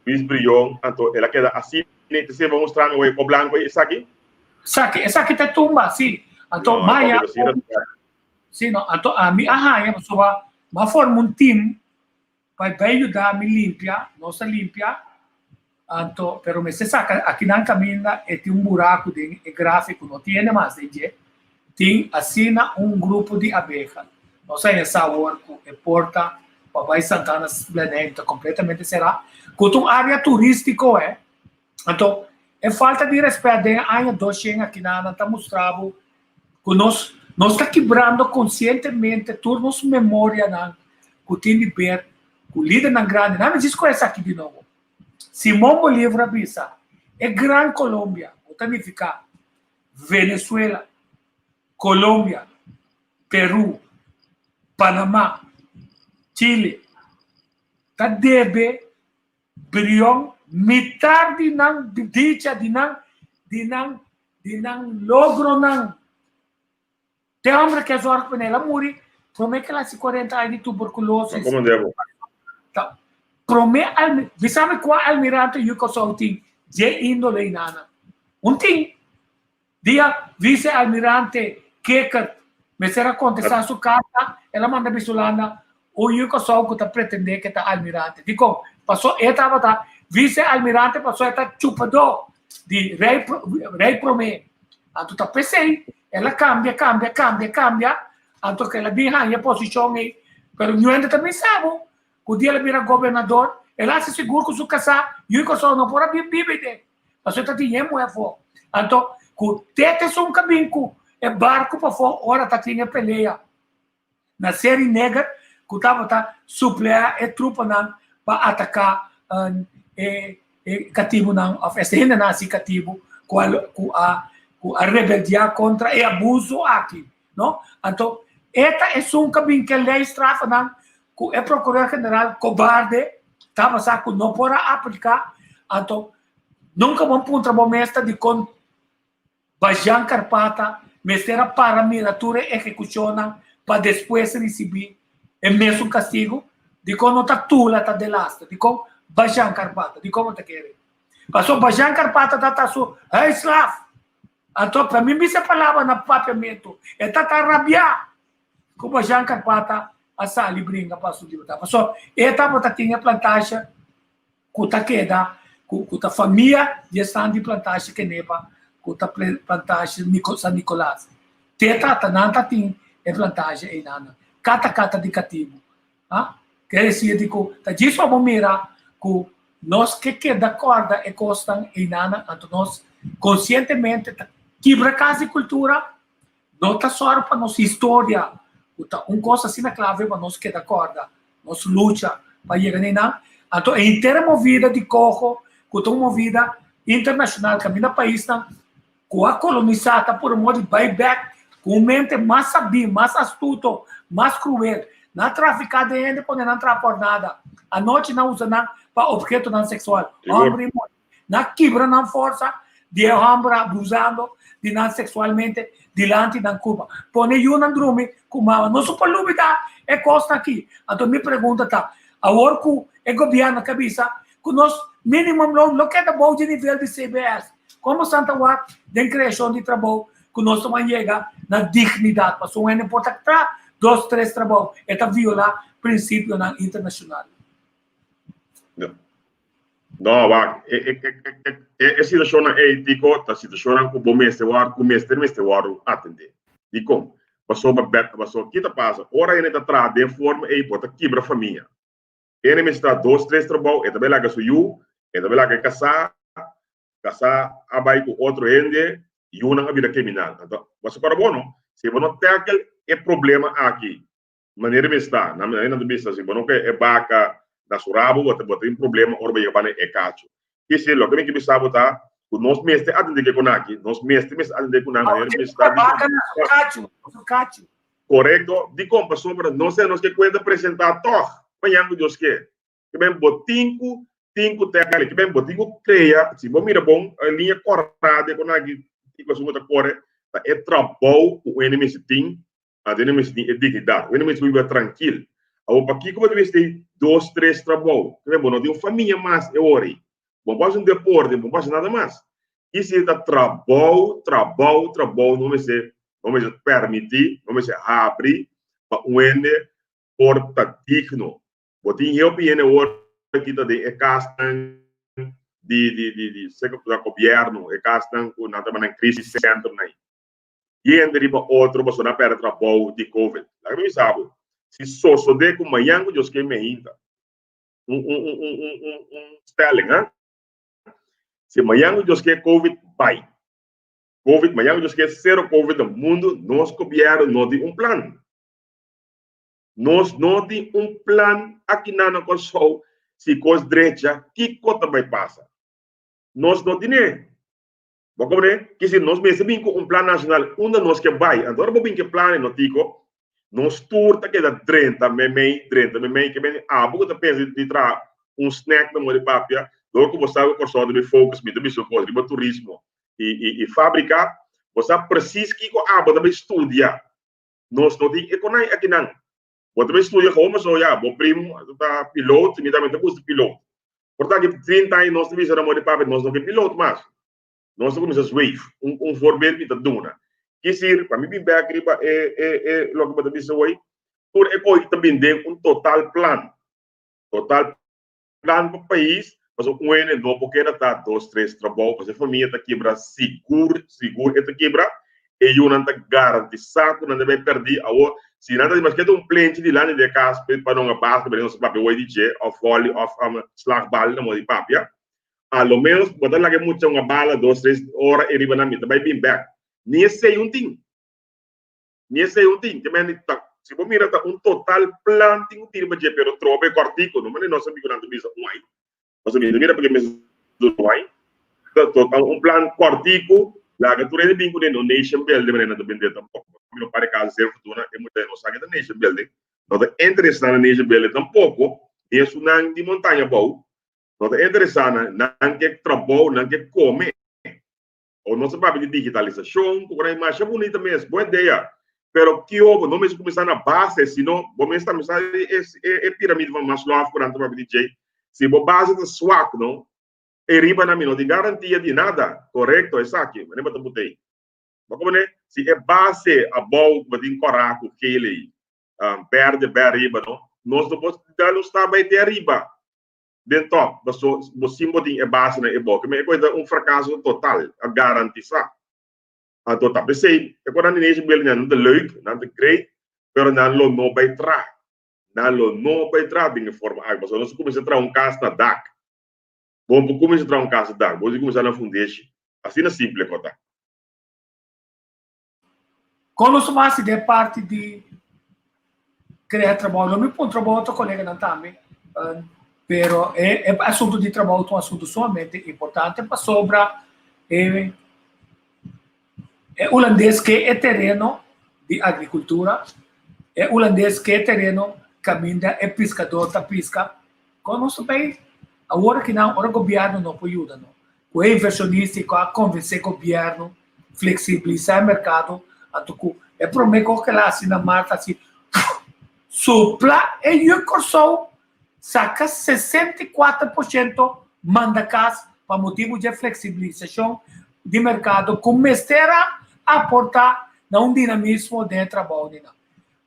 Luis Brion, anto el a keda asina, te siña bo mustra mi e ko blanko esaki? Esaki, esaki ta e tumba, si. Anto No, maya, papi, asina ta. si no, anto ami a haña pasobra mi a forma un team pa bai yuda mi limpia, nos a limpia, anto pero mester saka akinan kaminda e tin un buraku den e grafik ku no tiene mas den dje, tin asina un grupo di abeha. Nos a haña sa awor ku e porta. pa bai Santana Blenheim ta kompletamente será, ku ta un área turístiko eh. Anto e falta di rèspèt den e aña 200 akinan nan ta mustra bo ku nos nos ta kibrando konsientemente tur nos memorianan ku tin di ber ku lidernan grandi. Nan mi djis ku esaki di nobo. Simon Bolivar a bisa, E Gran Colombia, ku ta nifiká Venezuela, Colombia, Peru, Panama, Chile, ta debe Brion mitar di nan dicha, di nan, di nan, di nan logronan. Te hombre ke zorg pa el a muri prome ke el hasi 40 aña di tuberculosis. Como debo? Ta prome almi, bisami kua almirante yu Kòrsou tin dje índole i nana. Un tin. Dia vice almirante Kikkert mester a kontestá su karta, el a manda bisa Hulanda un yu Kòrsou ku ta pretendé ke ta almirante. Dikon? Paso e tabata vice almirante paso e ta chupadó di rei rei promé. Anto ta p'esei el a kambia, kambia, kambia, kambia, anto ku el a bin haña e posishon ei. Pero ñuende ta bin sa bo ku dia el a bira gobernador, el a hasi sigur ku su kasá yu Kòrsou no por a bin biba ei den. Pasobra ta tin e muhé afó. Anto, ku tete esun ka bin ku e barku pafó ora ta tin e pelea na Seri Neger ku tabata suplea e trupanan pa ataká e e katibunan òf e hendenan hasi katibu ku a ku a ku a rebeldiá kontra e abuso aki, no? Anto, e ta esun ka bin ke lei strafanan ku e prokuror general kobarde tabata sa ku no por a apliká, anto nunka bo a puntra bo mes ta dikon Bajan Karpata mester a para mira tur e ehekushonnan pa despues risibí e mesun kastigu? Dikon no ta Tula ta delaster? Dikon Bajan Karpata? Dikon bo ta kere? Pasobra Bajan Karpata ta ta su huisslaaf. Anto pa mi bisa e palabra na papiamentu, e ta ta rabiá ku Bajan Karpata a sali bringa pa su libertad. Pasobra e tabata tin e plantasje ku ta keda ku ku ta famia di esnan di plantasje Kenepa ku ta plantasje San Nicolas. Te tata nan ta tin e plantasje einan. Kata kata di katibu. Ha? Ker desir di ku ta djis pa bo mira ku nos ke keda kòrda e kosnan einan anto nos konsientemente ta kibra kas di kultura. No ta sòru pa nos historia, ku ta un kos asina klave pa nos keda kòrda, nos lucha pa yega na einan. Anto e henter movida di Coho, ku ta un movida internashonal kaminda paisnan ku a kolonisá ta puru moda di bai bèk ku un mente mas sabí, mas astuto, mas kruel. Nan a trafiká den hende pone nan traha por nada. Anochi nan usa nan pa ophetonan seksual, hòmber i muhé. Nan a kibra nan forsa di e hòmber abusando di nan seksualmente dilanti nan kurpa. Pone yunan drumi ku mama. Nos no por lubidá e kosnan aki. Anto mi pregunta ta, awor ku e gobièrnu ke bisa ku nos minimum loon lo keda bou di nivel di CBS, komo Santa wak den kreashon di trabou ku nos ta wan yega na dignidat? Pasobra un hende por ta traha dos, tres trabou, e ta violá prinsipionan internashonal. No, wak, e, e, e, e, e situacionnan ei, Tico, ta situacionnan ku bo mester wòrdu, ku mester mester wòrdu atendé. Dikon? Pasobra bet, pasobra ki ta pasa? Ora hende ta traha den forma ei, bo ta kibra famia. Hende mester traha dos, tres trabou, e ta bai laga su yu, e ta bai laga e kasá, kasá a bai ku otro hende, yunan a bira kriminal. Anto, bo a kòrda bo no? Si bo no tackle e problema aki, Manera mi sta, na mi nan ta bisa si bo no ke e baka na su rabo bo ta bo tin problema ora bo yega banda e kacho. Kisi loke mi ke bisa bo ta ku nos mester atende ke konaki, nos mester mester atende ku nan manera mi sta di Baka na su kacho, su kacho. Korekto, dikon? Pasobra nos e nos ke kuenta presentá tòg mañan ku Dios ke. Ke ben bo tin ku tin ku tèkle, ke ben bo tin ku krea, si bo mira bon e liña kòrá di e konaki ku esun ku ta kore ta e trabou ku un hende mester tin. Anto hende mester tin e dignidat. Hende mester biba trankil. Awor pakiko bo ta mester dos, tres trabou? Kende bo no tin un famia mas e ora ei. Bo no por hasi un deporte, bo no por hasi nada mas. I si ta trabou, trabou, trabou no mester, no mester permití, no mester habri pa un hende por ta digno. Bo tin hopi hende awor ki ta den e kasnan di di di di gobièrnu, e kasnan ku nan ta manda crisis centernan. Hende riba otro pasobra nan a pèrdè trabou di covid. Laga mi bisa bo, Si sosodé ku mañan ku Dios ke meinta, un un un un un un un stelling, ha? Si mañan ku Dios ke Covid bai, Covid, mañan ku Dios ke sero Covid na mundu, nos gobièrnu no tin un plan. Nos no tin un plan akinan na Kòrsou si kos drecha kiko ta bai pasa. Nos no tine. Bo komprende? Kisi nos mester bin ku un plan nashonal unda nos ke bai. Anto ora bo bin ku e plan ei no tiko, nos tur ta keda drenta meimei, drenta meimei. Ke mende abo ku ta pensa di traha un snack na modi papia, dor ku bo sa ku Kòrsou ta bin focus, mi ta bisa un kos, riba turismo i fabrika, bo sa presis kiko abo ta bai studia. Nos no tin e konai akinan. Bo ta bai studia gewoon pasobra ya bo primo ta piloot, mi tambe ta gusta piloot. Por ta ki 30 aña nos ta bisa na modi papia nos no ke piloot mas. Nos ta kuminsa zweef. Un un voorbeeld mi ta duna. Kisir, pa mi bin bek riba e e e loke bo ta bisa hoy, tur e koe ta bin den un total plan. Total plan pa pais, pasobra un hende no por keda ta dos tres trabou, pasobra e famia ta kibra sigur, sigur e ta kibra, e yunan ta garantisa ku nan ta bai pèrdí. Awor, si nan ta di maske ta un plenchi dilanti di e kas pa nan a basketbal, nos ta papia wei di dje, òf vòli òf slagbal na moda di papia, a lo ménos bo ta laga e mucha un a bala dos tres ora e riba nan mi ta bai bin bèk. Ni esei un tin. Ni esei un tin. Ke men ta, si bo mira ta un total plan tin ku tira pa dje, pero trobe kòrtiku, no manera nos amigunan ta bisa un ai. Pasobra mi ta mira paske mester dura un ai. Ta total un plan kòrtiku, laga tur hende bin kuné, no nation building manera nan ta bendé tampoko. Mi no para e kas di ser fortuna, e mucha no sa ke ta nation building, no ta interesá na nation building tampoko, ni esunnan di montaña abou no ta interesá na, nan ke trabou, nan ke kome. O nos a papia di digitalisashon, ku por masha bunita mes, bon idea. Pero kio bo no mester kuminsá na base, sino bo mester kuminsá e e piramide van Maslow ku nan ta papia di dje. Si bo base ta swak, no, e riba nan mi no tin garantia di nada. Korekto esaki, manera bo ta put'ei. Bo komprende? Si e base abou ku bo tin kòrá ku geel ei, bèrdè bè ariba, no, nos no por dal un stap bai te ariba. Den top, paso bo sin bo tin e base na e boke, ma e koe ta un frakaso total, a garantisa. Anto ta p'esei, e konan di nation building nan ta leuk, nan ta great, pero nan lo no bai traha. Nan lo no bai traha den e forma aki, pasobra nos a kuminsá traha un kas na dak. Bo no por kuminsá traha un kas na dak, bo tin kuminsá na fundeshi. Asina simple ku a ta. Kon nos ta hasi den parti di krea trabou? Lo mi puntra bo otro koleganan tambe, pero e e asuntu di trabou ta un asuntu sumamente importante pasobra e e hulandes ke e tereno di agrikultura, e hulandes ke e tereno kaminda e piskadó ta piska. Kon nos ta bay awor akinan ora gobièrnu no por yuda no? Ku e invershonista ku a konvensé gobièrnu fleksibilisá e merkado, anto ku e promé kos ku el a hasi na mart a hasi supla e yu Kòrsou saka 64% manda kas pa motibu dje fleksibilisashon di merkado ku mester a aportá na un dinamismo den e trabou di nan.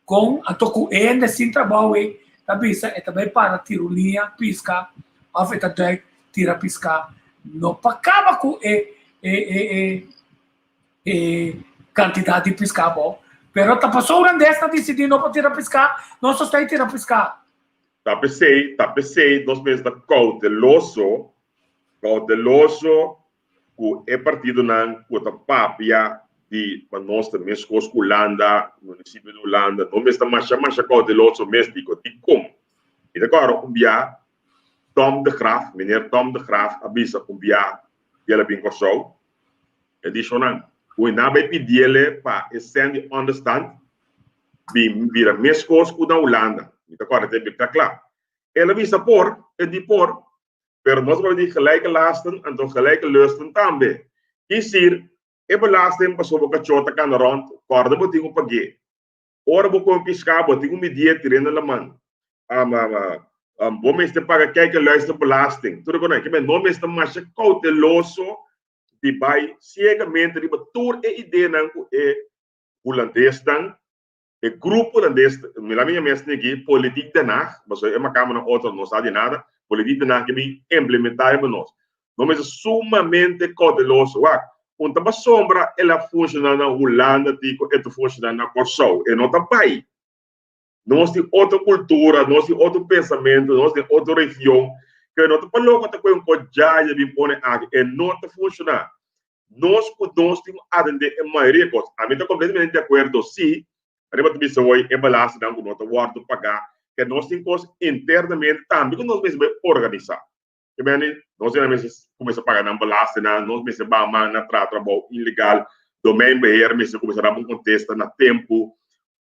Kon anto ku e hende sin trabou ei ta bisa e ta bai para tira un liña piska òf e ta duik tira piska no pa kaba ku e e e e e kantidat di piska abou pero ta pasobra hulandes ta disidí no pa tira piska nos ta stay tira piska. Ta p'esei ta p'esei nos mester ta kouteloso kouteloso ku e partidonan ku ta papia di pa nos ta meskos ku Hulanda, munisipio di Hulanda, no mester masha masha kouteloso mes diko. Dikon? Mi ta kòrda un bia Tom de Graaf, meneer Tom de Graaf a bisa un bia di el a bin Kòrsou, e di shonnan ku e nan bai pidiele pa e sèn di ònderstant bin bira meskos ku na Hulanda. Mi ta kòrda te ta kla. El a bisa por, e di por, Pero nos a di gelijke lasten, anto gelijke lusten tambe. Kisir, e belasting pasobra bo kachó ta kana rònt, kòrda bo tin ku pag'é. Ora bo kome piská, bo tin ku midié tir'é na laman. Bo mester paga kijk en luisterbelasting. Tur e konan. Kimen no mester masha kouteloso di bai siegamente riba tur e ideanan ku e hulandesnan E grupo hulandes, mi la mi yama esaki aki, Politiek Den Haag, pasobra e makamanan otro no sa di nada, Politiek Den Haag ke bin implementá riba nos. Nos mester sumamente kouteloso. Wak, un ta pasobra el a funshoná na Hulanda tiko e ta funshoná na Kòrsou. E no ta bai. Nos tin otro kultura, nos tin otro pensamentu, nos tin otro region, ke no ta pa loko ta kohe un kos djaya bin pone aki, e no ta funshoná. Nos ku nos tin ku atendé e mayoria kos. Ami ta kompletamente di akuerdo si, riba ta bisa hoy e belastingnan ku no ta wòrdu pagá, ke nos tin kos internamente tambe ku nos mester bai organisá. Ke mende nos hende mester kuminsá paga nan belastingnan, nos mester baha man na traha trabou ilegal, domeinbeheer mester kuminsá daba un kontesta na tempu,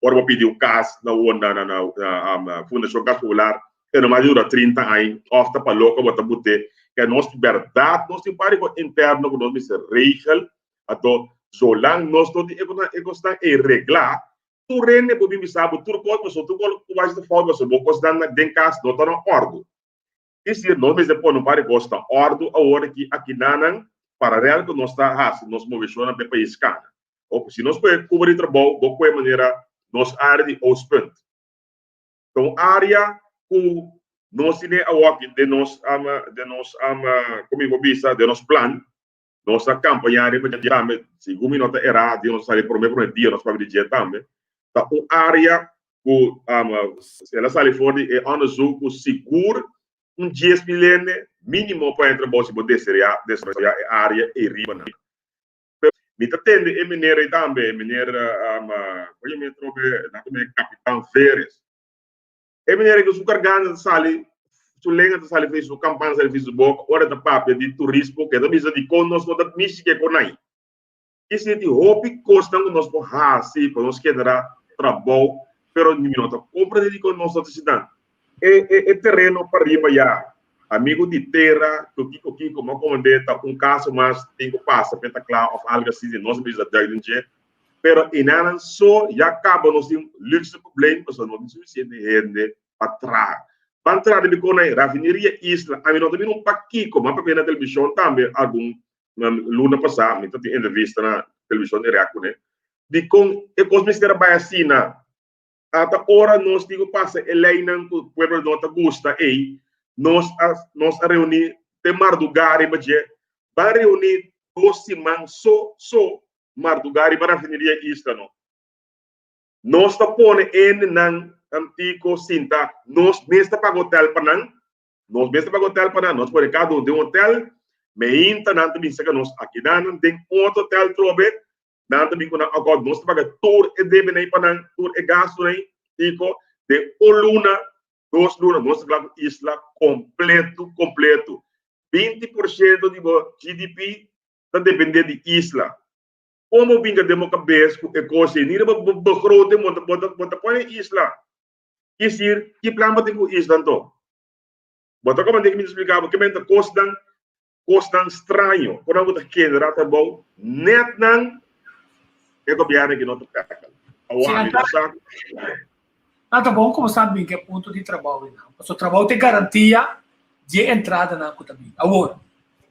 ora bo pidi un kas na na na Fundashon Kas Popular e no mas dura 30 aña òf ta pa loko bo ta but'é. Ke nos bèrdat nos tin un par di kos interno ku nos mester regel, anto zolang nos no tin e kosnan ei reglá, tur hende por bin bisa bo tur kos pasobra tur kos ku bo hasi ta fout pasobra bo kosnan den kas no ta na òrdu. Es decir, nos mester pone un par di kos na òrdu awor aki akinanan paralel ku nos ta hasi nos moveshonnan pa e pais kana. Oke, si nos kohe kuba di trabou, bo kohe manera nos área di Oostpunt. Ta un área ku nos tene awor den nos den nos komo mi por bisa, den nos plan. Nos a kampañá riba dje tambe, segun mi no ta erá, di nos a sali promé promé dia nos papia di dje tambe. Ta un área ku el a sali for di e onderzoek ku sigur un 10.000 hende mínimo por entra bo si bo deseá desaroyá e área ei riba nan. Pero mi ta tende e meneer ei tambe, e meneer, oye mi atrobe, nan ta mira Kapitan Veres. E manera ku su garganta ta sali, su lenga ta sali for su kampana ta sali for su boka ora e ta papia di turismo, ke ta bisa dikon nos no ta mishi ke konai. I si tin hopi kosnan ku nos por hasi pa nos generá trabou, pero mi no ta komprendé dikon nos no ta hasi nan. E e e tereno pariba ya, amigu di tera, ku kiko kiko, mi a komprendé ta un kaso mas tin ku pasa pa e ta kla òf algu asina, nos a bisa duidelijk dje. Pero enanan so ya caba nos tin luxe probleem pasobra no tin suficiente hende pa traha. Ban traha di bicon na rafineria Isla. Ami no ta mira un pakico, m'a papia na television tambe algun luna pasa, mi ta tin entrevista na television di React cune, dicon e cos mester a bay asina. Ata ora nos tin cu pasa e leynan cu pueblo no ta gusta ey, nos a nos a reuni te marduga riba dje. Ban reuni dos siman so so marduga riba rafineria Isla no. Nos ta pone hendenan antico sinta, nos mes ta paga hotel pa nan, nos mes ta paga hotel pa nan, nos pone cada un den un hotel, meinta nan ta bin saca nos akinan den otro hotel trobe, Nan ta bin ku nan akòrt, nos ta paga tur e debenan pa nan, tur e gastunan tiko den un luna, dos luna, nos ta kla ku isla kompletu, kompletu. 20% di bo GDP ta dependé di isla. Kon bo binga den bo kabes ku e kos ei? Ni riba bo begroting bo ta bo ta bo ta pone isla. Kisir, ki plan bo tin ku isla anto? Bo ta komprendé ki mi ta splika bo? Ke men ta kosnan Kosnan straño ku nan ku ta genera trabou net nan e gobièrnu aki no ta pèkal. Awor ami no sa. Nan ta bon ku bo sa bin ku e punto di trabou einan. Pasobra trabou ta e garantia di e entradanan ku ta bin. Awor,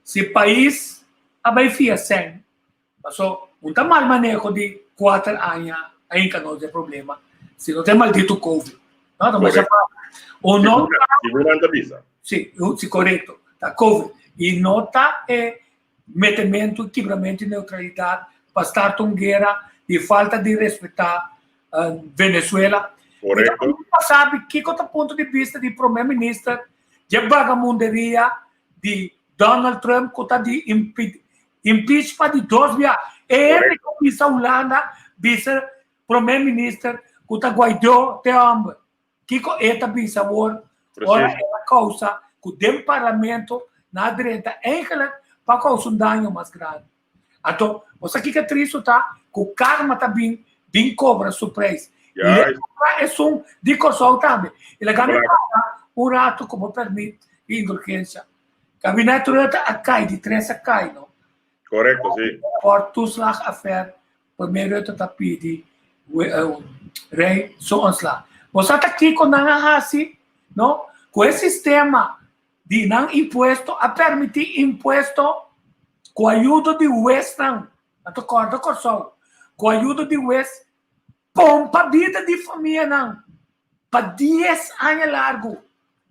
si pais a bai fia sèn, pasobra un ta mal maneho di kuater aña a hinka nos den problema, si no ta e maldito covid. No, ta masha fácil. O no ta. Sigur nan ta bisa. Si, si korekto. Ta covid. I no ta e metementu i kibramentu di neutralidat pa start un guera di falta di respetá Venezuela. Korekto. Mi ta sabi kiko ta punto di bista di prome minister dje bagamunderia di Donald Trump ku ta di impeach pa di dos bia. E hende ku bisa Hulanda bisa prome minister ku ta Guaidó te homber. Kiko e ta bisa awor ora el a kousa ku den parlamento nan a drenta eigenlijk pa kousa un daño mas grandi. Anto, bo sa kiko e tristu ta? Ku karma ta bin bin kobra su preis. I e kobra esun di Kòrsou tambe. I laga mi para un ratu ku bo permit i indulgensia. Kabinet Rutte a kai, di tres a kai, no? Korekto, si. Por toeslagaffaire Premier Rutte ta pidi Rey su ontslag. Bo sa ta kiko nan a hasi, no? Ku e sistema di nan impuesto a permití impuesto ku ayudo di huesnan, nan ta kòrda Kòrsou, ku ayudo di hues pompa bida di famianan pa dies aña largu,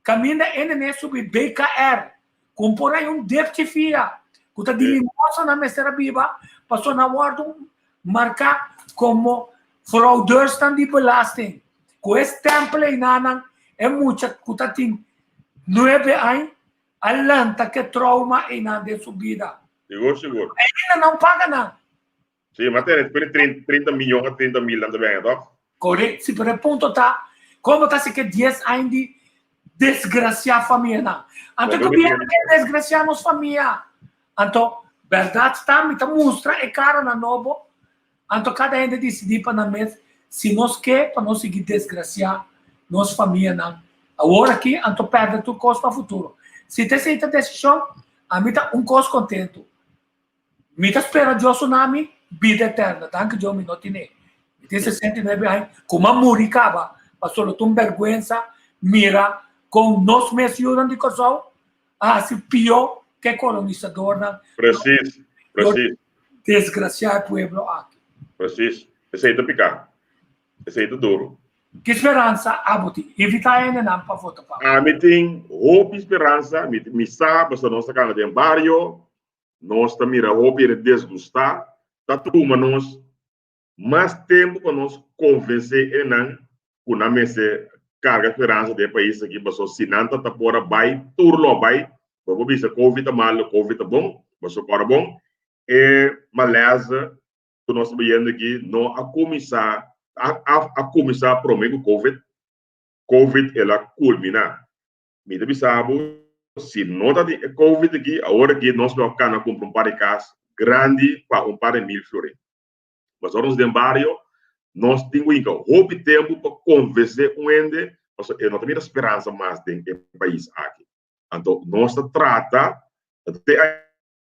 kaminda e nene subi BKR, Kon por hay un depchi fia ku ta di limosna nan mester a biba pasobra nan wòrdu marká komo fraudeursnan di belasting. Ku e stèmpel einanan e mucha ku ta tin nuebe aña a lanta ku e trouma einan den su bida. Sigur, sigur. Ainda nan paga nan. Sí, ma tene 30 miyon a 30 mil nan ta bènga, tòg? Correct, sí, pero e punto ta, como ta si ke 10 aña di desgracia famianan? Anto e gobierno ke desgracia nos famia. Anto, berdad ta, mi ta mustra e caranan nobo, anto cada hende dicidi pa nan mes si nos ke pa nos sigui desgracia nos famianan awor aki, anto perde tur cos pa futuro. Si ta esey ta decision, ami ta un cos contento. Mi ta spera Dios su nami bida eterna. Danki Dios mi no tine. Mi tin 69 aña ku m'a muri kaba. Pasobra lo ta un bèrgwensa mira kon nos mes yunan di Kòrsou a hasi pió ku e kolonisadornan. Presis, presis. Desgrasiá e pueblo aki. Presis. Esei ta piká. Esei ta duru. Ki speransa abo tin? Invitá hendenan pa vota pa bo. Ami tin hopi speransa. Mi sa pasobra nos ta kana den bario. Nos ta mira hopi hende desgustá. Ta tuma nos mas tempu pa nos konvensé enan ku nan mester karga speransa den e pais aki, pasobra si nan ta ta por a bai, tur lo a bai. Bo por bisa Covid ta malu, Covid ta bon, pasobra ku ora bon e malesa ku nos ta bayendo aki no a kuminsá, a kuminsá promé ku Covid, Covid el a kulminá. Mi ta bisa bo, si no ta di e covid aki, awor aki nos lo a cana cumpra un par di cas grandi pa un par di mil florin. Pasobra nos den bario, nos tin cu hinca hopi tempo pa convence un hende, pasobra e no ta mira speransa mas den e pais aki. Anto nos ta trata, te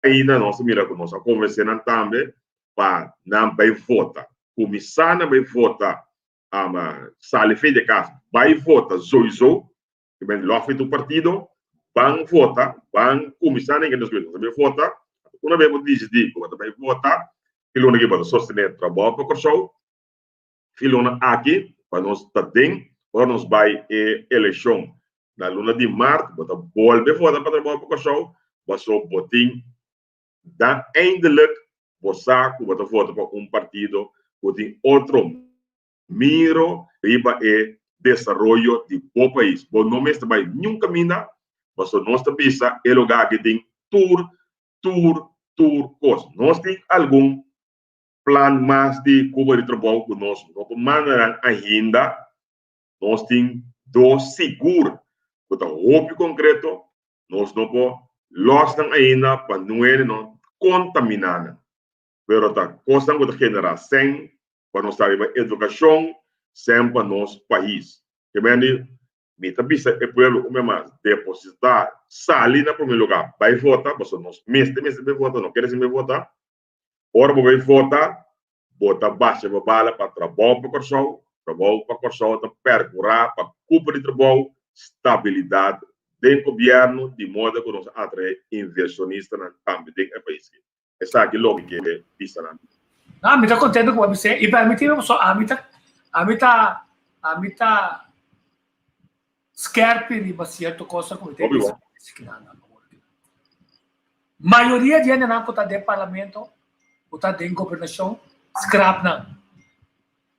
ainda nos ta mira cu nos a convence nan tambe pa nan bay vota. Cuminsa nan bay vota, sali fe di cas, bay vota sowieso. Ke men lòf di tur partido, ban vota, ban kuminsá na nos nos ta bai vota. Una bes bo disidí ku bo ta bai vota, ki luna aki bo ta sostené trabou pa Kòrsou, ki luna aki pa nos ta den ora nos bai e elekshon na luna di mart, bo ta bolbe vota pa trabou pa Kòrsou, pasobra bo tin dan eindelik bo sa ku bo ta vota pa un partido ku tin otro Miro riba e desaroyo di bo pais. Bo no mester bai niun kaminda, pasobra nos ta bisa e lugá aki tin tur, tur, tur kos. Nos tin algun plan mas di kuba di trabou ku nos no por manda nan ainda. Nos tin dos sigur ku ta hopi konkreto. Nos no por lòs nan ainda pa nuene no kontaminá nan. Pero ta kosnan ku ta generá sèn pa nos ta riba edukashon sèn pa nos pais. Ke mende mi ta bisa e pueblo un bes mas, depositá, sali na promé lugá, bai vota, pasobra nos mester mester bai vota, no kere sin bai vota. Ora bo bai vota, bo ta basha bo bala pa trabou pa Kòrsou, trabou pa Kòrsou ta pèrkurá pa kupo di trabou, stabilidat den gobièrnu, di moda ku nos a atraé invershonistanan tambe den e pais aki. Esaki loke ke bisa nan. No, mi ta contento cu bo a bis'é. I permití mi pasobra ami ta, ami ta, ami ta skerpi riba cierto cosnan cu mi ta bisa kinan awor. Mayoria di hendenan cu ta den parlamento, cu ta den gobernacion, scrap nan.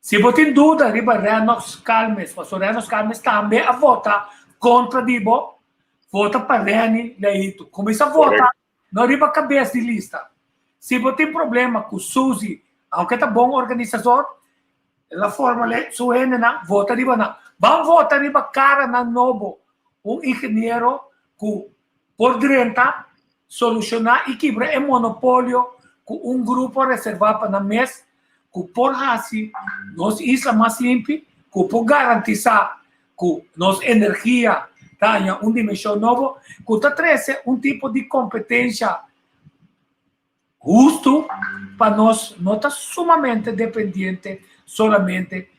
Si bo tin duda riba Rennox Calmes, pasobra Rennox Calmes tambe a vota contra di bo, vota pa Renny Leito. Cuminsa vota No riba kabes di lista. Si bo tin problema ku Suzy, aunke ta bon organisador, el a forma su hendenan, vota riba nan. Ban vota riba karanan nobo, un ingeniero ku por drenta, solushoná i kibra e monopolio ku un grupo a reservá pa nan mes, ku por hasi nos isla mas limpi, ku por garantisá ku nos energia ta haña un dimenshon nobo, ku ta trese un tipo di kompetensha hustu pa nos no ta sumamente dependiente solamente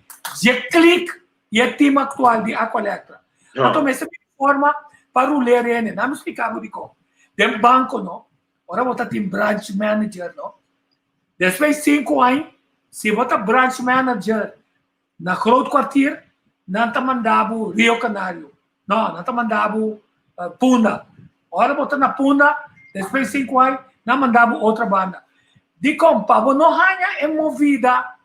dje klik i e tim aktual di Aqualectra. Anto mester bin forma pa rul'é rene. Nan mi splika bo dikon. Den banko no, ora bo ta tin branch manager no, despues sinku aña si bo ta branch manager Na Groot Kwartier nan ta manda bo Rio Canario. No, nan ta manda bo Punda. Ora bo ta na Punda, despues sinku ai, nan manda bo otra banda. Dikon? Pa bo no haña e movida.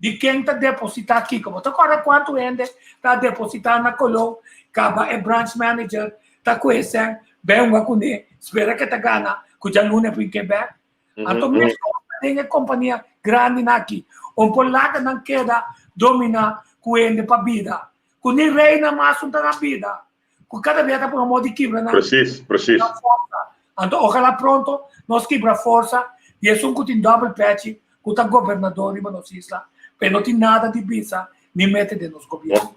Di ken ta depositá kiko? Bo ta kòrda kuantu hende ta depositá na Colón, kaba e branch manager ta ku e sèn, bai hunga kuné, spera ke ta gana, ku djaluna e por ke bèk? Anto meskos ta den e kompania grandinan aki. Un por laga nan keda dominá ku hende pa bida, ku ni reinan mas un ta na bida, ku kada bia ta pone modo di kibra nan Precies, precies. nan forsa. Anto ojalá pronto nos kibra forsa di esun ku tin dòbel pèchi ku ta gobernador riba nos isla, pero no tin nada di bisa ni mete den nos gobièrnu.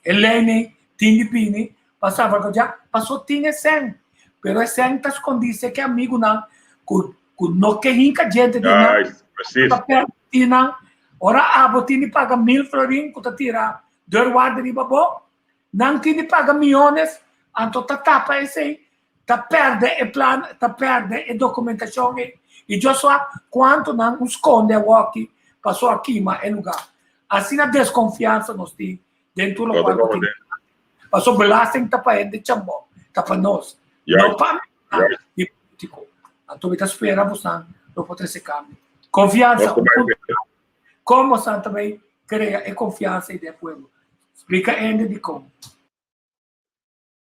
E leinan tin di bini pa salvaguardiá paso tin e sèn, pero e sèn ta skondí seke amigunan ku ku no ke hinka djente den nan, Juist, precies. ta permití nan. Ora abo tin di paga mil florin ku ta tira deurwaarder riba bo, Nan tin di paga miyones, anto ta tapa esey, ta perde e plan, ta perde e documentacion ey. Y Dios sa cuanto nan un sconde awoki paso a kima e lugar. Asina desconfiansa nos tin den tur locual cu tin. Paso belasting ta pa hende chambon, ta pa nos, no pa di politico. Anto mi ta spera bosan lo por trece cambio. Confiansa, un punto. Kon bosan ta bay krea e konfiansa ei den e pueblo? Splika hende dikon.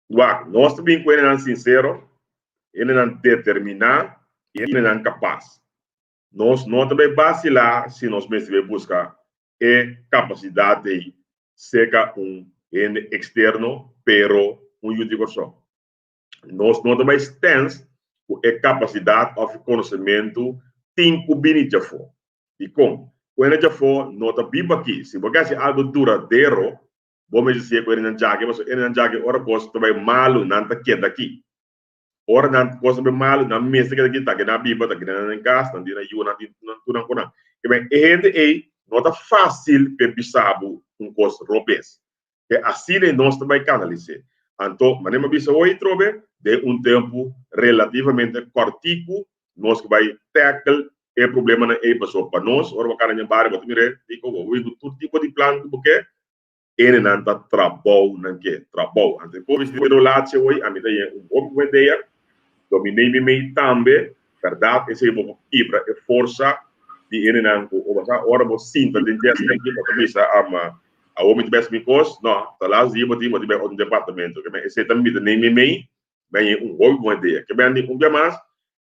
Wak, nos ta bin ku hendenan sinsero, hendenan determiná i hendenan kapas. Nos no ta bay basilá si nos mester bay buska e kapasidat ei serka un hende eksterno, pero un yu di Kòrsou. Nos no ta bai stens ku e kapasidat òf e konosementu tin ku bini djafó. Dikon? Ku hende djafó no ta biba aki. Si bo ke hasi algu duradero, bo mester siña ku hendenan djaki, pasobra hendenan djaki ora kos ta bai malu nan ta keda aki. Ora nan kos ta bai malu nan mester keda aki, ta aki nan biba, ta aki nan nan kas, nan tin nan yu, nan tin tur nan konan. Ke e hende ei no ta fásil p'e bisa bo un kos robes. E asina ei nos ta bai kanalis'é. Anto, manera mi a bisa hoy trobe, den un tempu relativamente kòrtiku nos ke bai tackle e problemanan ei pasobra pa nos ora bo kana den bario bo ta mira diko bo wi ku tur tipo di plan ku bo ke, enenan ta trabou nan ke, trabou. Anto e pobre di relatie hoy ami ta yen un hopi buen dea, dominé mi mei tambe, bèrdat esei bo por kibra e forsa di enenan ku ora bo sinta den djes aki bo ta bisa ama Awor mi ta bes mi kos? No, ta las dia bo tin bo tin bai otro departamento. Ke men esei ta mi ta nei mi mei, men e un hopi bon idea. Ke men di un bia mas,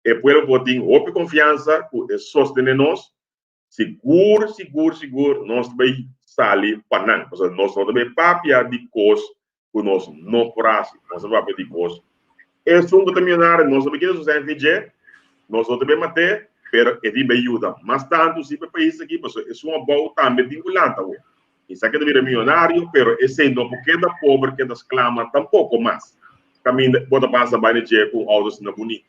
e pueblo por tin hopi konfiansa ku e sostene nos, sigur, sigur, sigur nos ta bai sali pa nan. Pasobra nos no ta bai papia di kos ku nos no por hasi. Nos ta papia di kos. Esun ku ta mionario, nos no bai kita su sèn dje, nos no ta bai mat'é, pero e tin bai yuda mas tantu si pa e pais aki, pasobra esun abou tambe tin ku lanta awor. Esaki ta bira mionario, pero esei no por keda pober, keda sklama tampoko mas. Kaminda bo ta pasa bai na dje ku un outo asina bunita.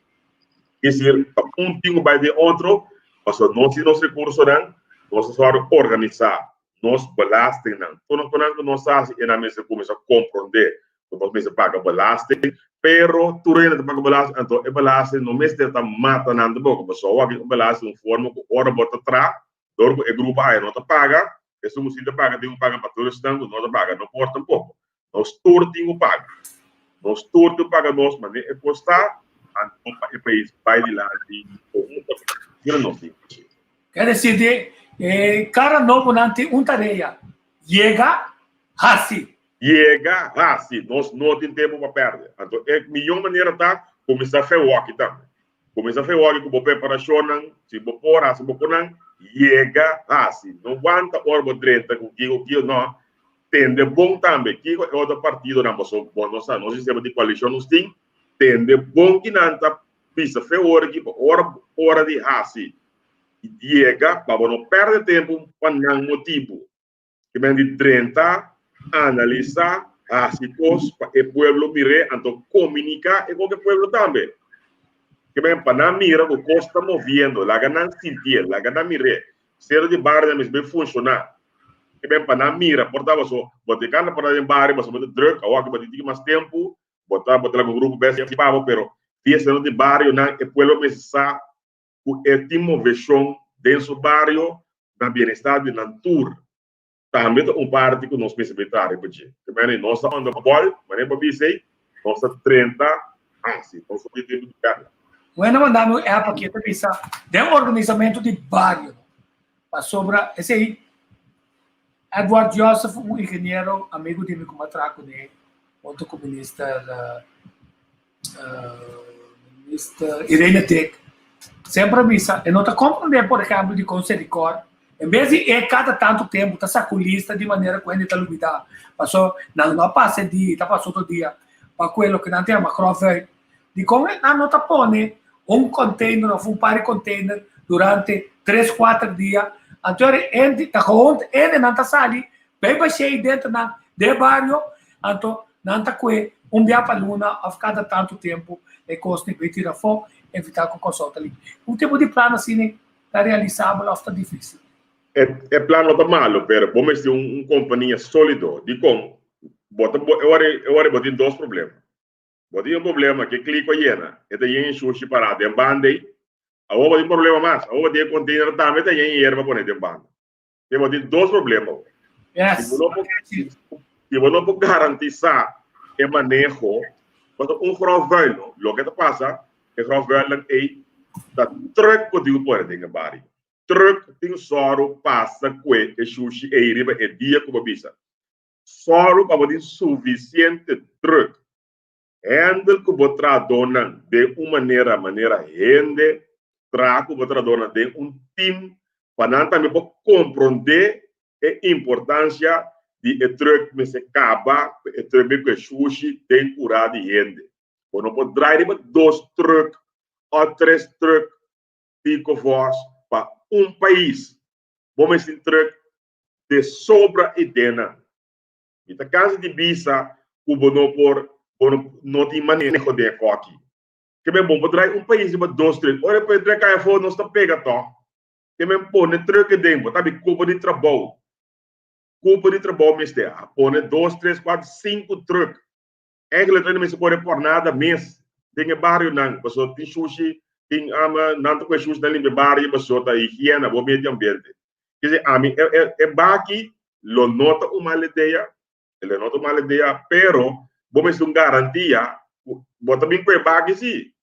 Esir, ta un tin ku bai den otro, pasobra nos tin nos rekursonan, nos ta sòru organisá nos belastingnan. Tur nos konan ku nos hasi e nan mester kuminsá komprondé ku nos mester paga belasting, pero tur hende ta paga belasting, anto e belasting no mester ta mata nan tampoko, pasobra awor aki un belasting un forma ku ora bo ta traha, dor ku e grupo aya no ta paga, esun ku si ta paga tin ku paga pa tur esnan ku no ta paga, no por tampoko. Nos tur tin ku paga. Nos tur tin ku paga nos manera e kos ta, anto pa e pais bai dilanti konhuntamente. Asina nos tin ku hasi. Ker desi di e kara nobonan tin un tarea, yega, hasi. Yega, hasi. Nos no tin tempu pa pèrdè. Anto e mihó manera ta kuminsá fe wòki tambe. Kuminsá fe wòki ku bo preparashonnan, si bo por hasi bo konan, yega, hasi. No wanta ora bo drenta ku kiko kiko, no. Tende bon tambe kiko e otro partidonan, pasobra bo no sa, nos sistema di koalishon nos tin, tende bon kinan ta bisa fe ora ki pa ora ora di hasi yega pa bo no perde tempu pa nan motibu. Ke men di drenta, analisa, hasi kos pa e pueblo mir'é, anto komunika e ku e pueblo tambe. Ke men pa nan mira ku kos ta moviendo, laga nan sintié, laga nan mir'é. Sero di bario nan mester bin funshoná. Ke men pa nan mira, por ta paso bo ta kanda por ta den bario pasobra bo ta drùk, awor aki bo tin tiki mas tempu, bo ta bo ta laga un grupo bes pa bo, pero fiestanan di barionan e pueblo mester sa ku e tin moveshon den su bario na bienestar di nan tur tambe ta un parti ku nos mester bay traha riba dje. Te manera nos ta on the ball, manera bo bisa ei, nos ta drenta hasi, nos no tin tempu di pèrdè. Bueno manda mi un app aki ta bisa den organisamentu di bario pasobra esei. Edward Joseph, un ingeniero amigu di mi ku mi a traha kuné huntu ku minister minister Irene Dick, semper a bisa e no ta komprondé por ehèmpel dikon Selikor en bes di e kada tantu tempu ta saka un lista di manera ku hende ta lubidá paso nan no a pasa e dia i ta pasa otro dia pa ku e loke nan ta yama grofvuil. Dikon nan no ta pone un container of un par di container durante tres kuater dia? Anto ora hende ta gewoon hende nan ta sali bay bashei denter nan den bario anto nan ta kue un bia pa luna of kada tantu tempu e kos ni bay tira afo evita ku Kòrsou ta limpi. Un tipo di plan asina ta realisabel of ta difisil? E plan no ta malo pero bo mester un kompania solido. Dikon? Bo ta e ora bo tin dos problema. Bo tin un problema ke kliko yena, e ta yen shushi pará den banda ei. Awor bo tin problema mas, awor bo tin e container tambe ta yen yerba pone den banda. Te bo tin dos problema awor. Yes. Si bo no por, si bo no por garantisá e maneho, pasobra un grofvuil no, loke ta pasa, e grofvuilnan ei ta truck bo tin ku pone den e bario. Truck tin sòru pasa kue e shushi ei riba e dia ku bo bisa. Sòru pa bo tin sufisiente trùk. Hèndel ku bo trahadónan den un manera manera hende traha ku bo trahadónan den un tim pa nan tambe por komprondé e importansia di e trùk mester kaba ku e trùk bin ku e shushi den kurá di hende. Bo no por drai riba dos trùk òf tres trùk piko vòs pa un pais. Bo mester tin trùk de sobra ideanan. Mi ta kansa di bisa ku bo no por, bo no, no tin maneho den e koki. Ke men bo por drai un pais riba dos truk. Ora e pone truk kai afó nos ta pega tòg. Ke men pone truk aden, bo ta abi kupo di trabou. Kupo di trabou mester a pone dos, tres, kuater, sinku truk. Eigenlijk nan mester kore por nada mes den e barionan, pasobra tin shushi, tin ama, nan ta kohe shushi nan limpia bario pasobra ta higiena, bo medio ambiente. Kese ami e e e baki lo no ta un mal idea, e lo no ta un mal idea, pero bo mester un garantia ku bo ta bin ku e baki si,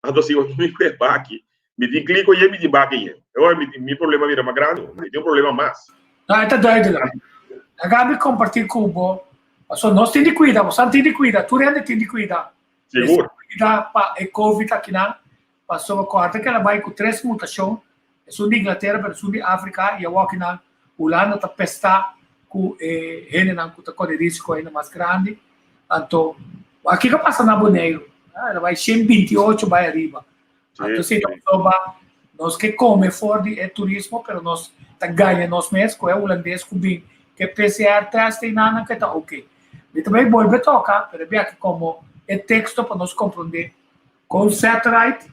anto si bo ta bin ku e baki, mi tin kliko yen mi tin baki yen, e ora mi tin mi problema bira mas grandi, mi tin un problema mas. No, e ta duidelijk. Laga mi kompartí ku bo, pasobra nos tin di kuida, bosan tin di kuida, tur hende tin di kuida. Sigur. Kuida pa e covid akinan, pasobra kòrda ku el a bai ku tres mutashon, Esun di Inglatera pero esun di Afrika i awor kinan Hulanda ta pestá ku e hendenan ku ta kore risiko ainda mas grandi. Anto wak kiko a pasa na Boneiru? El a bai 128 bai ariba. Anto si ta pasobra nos ke kome for di e turismo pero nos ta gaña nos mes ku e hulandes ku bin ke PCR test einan ke ta oke. Mi ta bai bolbe toka pero e biaha komo e teksto pa nos komprondé Con Setright,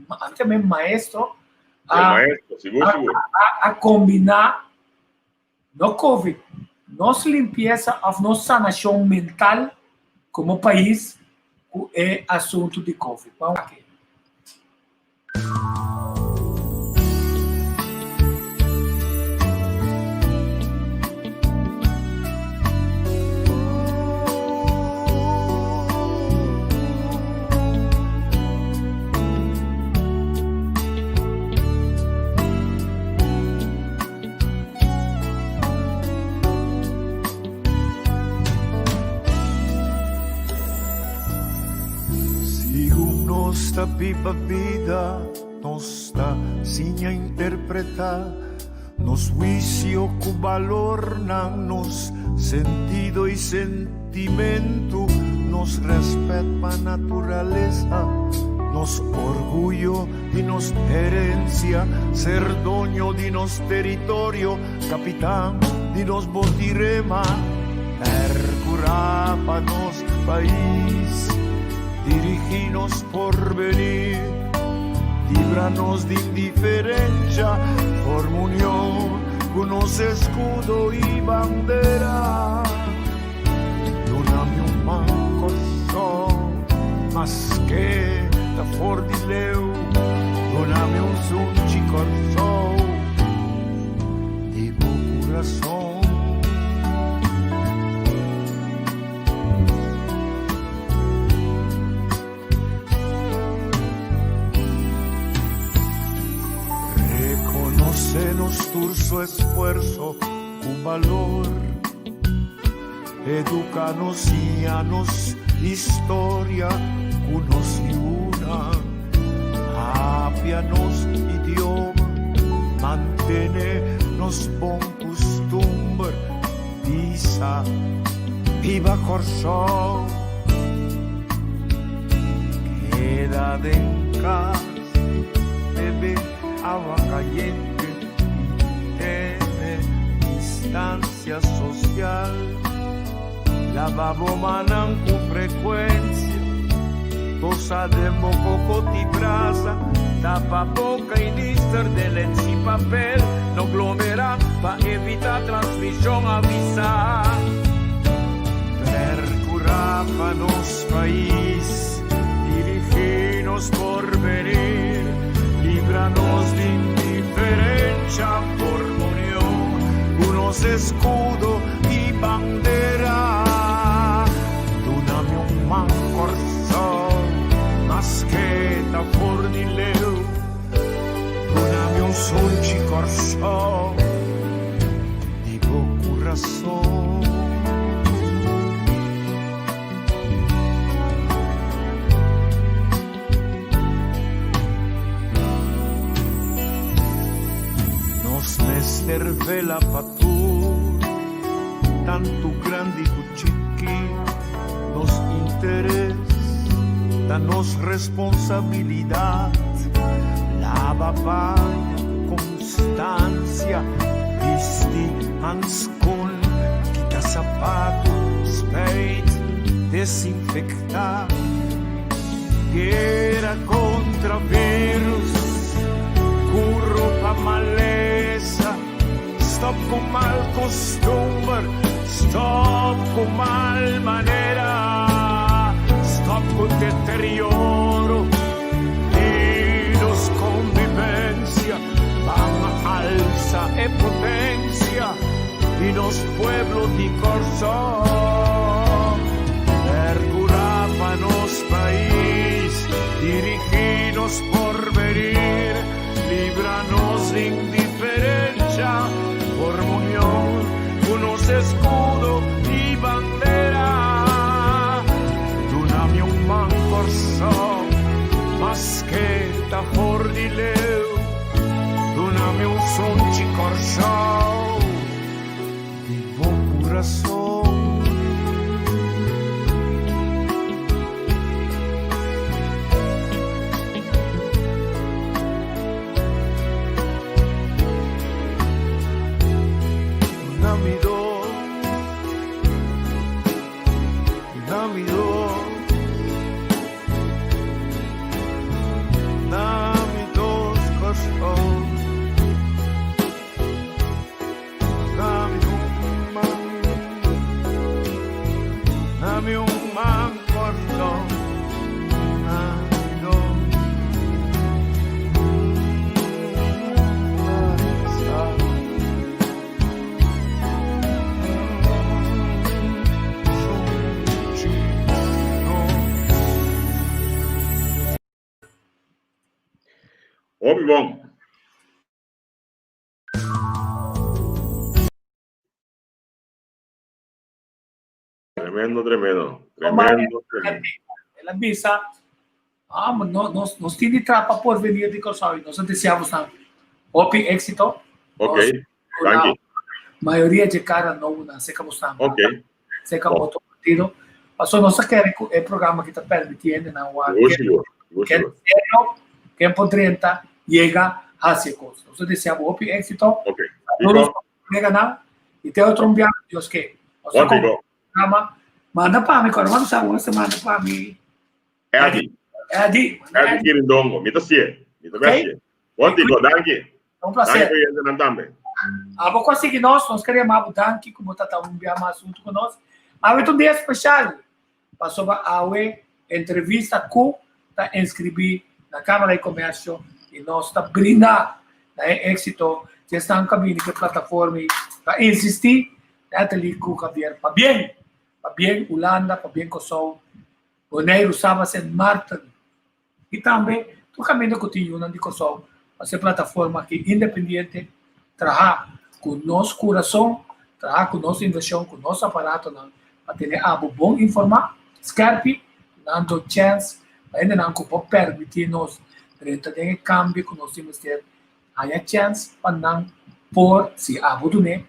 ami tambe maestro, a, maestro, sigur, sigur. A, a, a combina no COVID, nos limpieza of nos sanacion mental como país cu e asunto di COVID. Vamos aquí. Segun nos ta biba bida, nos ta siña interpretá nos huisio ku balornan, nos sentido i sentimentu, nos rèspèt pa naturalesa, nos orguyo di nos herensia, ser doño di nos teritorio, kapitan di nos botirema, pèrkurá pa nos pais, dirigí nos porvenir, libra nos di indiferensha, forma union ku nos eskudo i bandera. Duna mi un man Kòrsou, maske ta for di leu, duna mi un sunchi Kòrsou di bo kurason. Rekonosé nos tur su esfuerso. balor. Educa nos, siña nos historia ku nos yunan. Papia nos idioma, mantene nos bon kustumber. Bisa, Biba Kòrsou! Keda den kas, bebe awa kayente i tene distansia sosial. Laba bo mannan ku frekuensia, tosa den bo koko ti brasa, tapa boka i nister den lensi papel, no glomera pa evita transmishon, avisa. Percura pa nos pais, dirigi nos porvenir, libra nos di indiferencia, forma union cu nos escudo y bandera. Duna mi un man Corsou, maske ta for di leu. Duna mi un sunchi Corsou di bo curason. Nos mester vela pa tur, tantu grandi ku chiki. Nos interes ta nos responsabilidat. Laba paña ku konstansia, bisti hanskon, kita sapatu, spijt, desinfektá. Guera kontra virus, kuro pa malesa, stop ku mal kustumber, stop ku mal manera, stop ku deterioro di nos konvivensia, ban alsa e potensia di nos pueblo di Kòrsou. Percurá pa nos pais, dirigí nos porvenir, libra nos di indiferencia, forma union cu nos escudo y bandera. Duna mi un man Kòrsou, maske ta for di leu. Duna mi un sunchi Kòrsou di bo kurason. Duna mi dos, duna mi dos. Na mi dos Kòrsou. Na mi un man. Na mi un man Kòrsou. Na mi dos. Hopi bon. Tremendo, tremendo. Tremendo, tremendo. El a bisa, ah, no, nos, nos tin di trapa por venir di Kòrsou i nos a deseá bosnan hopi éksito. Ok, danki. Mayoria dje kara nobonan seka bosnan. Ok. Seka otro partido. Paso nos a kere ku e programa ki ta permití hendenan wak ken serio, ken por drenta, yega, hasi e kos. Nos a deseá bo hopi éksito. Ok. Saludos pa koleganan i te otro un biaha, Dios ke. Nos ta programa. Manda pa mi, cuando manda sa una manda pa mi. Eddie. Eddie. Eddie Kirindongo. Mi ta sie. Mi ta okay. sie. Bon tico, danki. Un placer. Danki pa nan tambe. Abo cu a sigui nos, nos queria yama bo danki cu bo ta ta un bia mas hunto cu nos. Awe ta un dia special, pasobra awe entrevista cu ta inscribi na Camara di Comercio y nos ta brinda na e exito di esnan cu a bini cu e plataforma y ta insisti Natalie cu Javier pabien, pabien Hulanda, pabien Kòrsou, Boneiru, Saba, Sint Maarten y tambe tur caminda cu tin yunan di Kòrsou pa ser plataforma aki independiente traha cu nos curason. traha ku nos invershon, ku nos aparatonan pa tene abo bon informá, skèrpi, dunando chèns pa hendenan ku por pèrmití nos drenta den e kambio ku nos tin mester haña chèns pa nan por, si abo dun'é,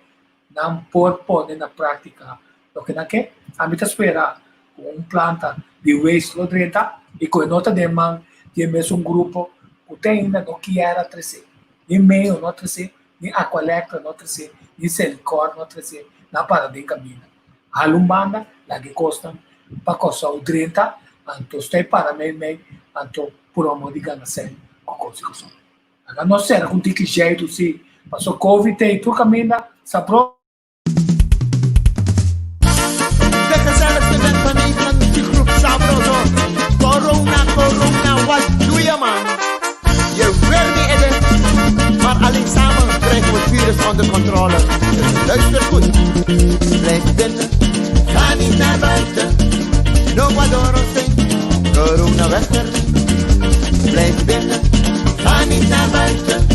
nan por pone na práktika loke nan ke. Ami ta spera ku un planta di waste lo drenta i ku e no ta den man di e mesun grupo ku te ainda no kier a tres'é. Ni Mayo no a tres'é, ni Aqualectra no a tres'é, ni Selikor no a tres'é, nan para den kaminda. Hala un banda, laga e kosnan pa Kòrsou drenta, anto stay para mei mei, anto purba di gana sèn ku kos di Kòrsou. Laga nos sera ku un tiki jeitu si, paso Covid t'ei tur kaminda, sabro. De gezelligste band van Nederland, muziekgroep Sabroso. Corona, corona, wat doe je man? Je wil niet eten, maar alleen samen krijgen we het virus onder controle. Dus luister goed. Blijf binnen, ga niet naar buiten. No guadoro corona weg ermee. Blijf binnen, ga niet naar buiten.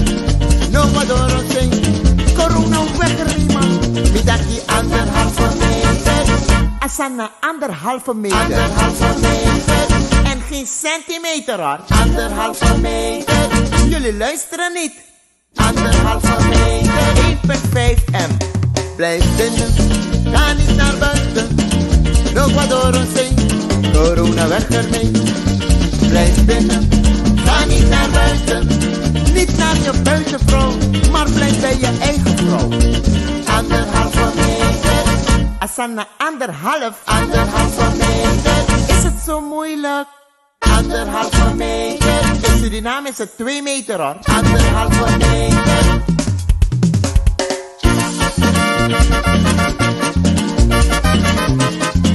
No guadoro corona weg ermee man. Mi daki anderhalve meter. Asana anderhalve meter. Anderhalve meter. En geen centimeter hoor. Anderhalve meter. Jullie luisteren niet. Anderhalve meter. 1,5 m. Blijf binnen, ga niet naar buiten. No guadoro corona weg ermee. Blijf binnen, ga niet naar buiten. Niet naar je buitenvrouw, maar blijf bij je eigen vrouw. Anderhalve meter. Asana anderhalf. Anderhalve meter. Is het zo moeilijk? Anderhalve meter. In Suriname is het 2 meter hoor. Anderhalve meter.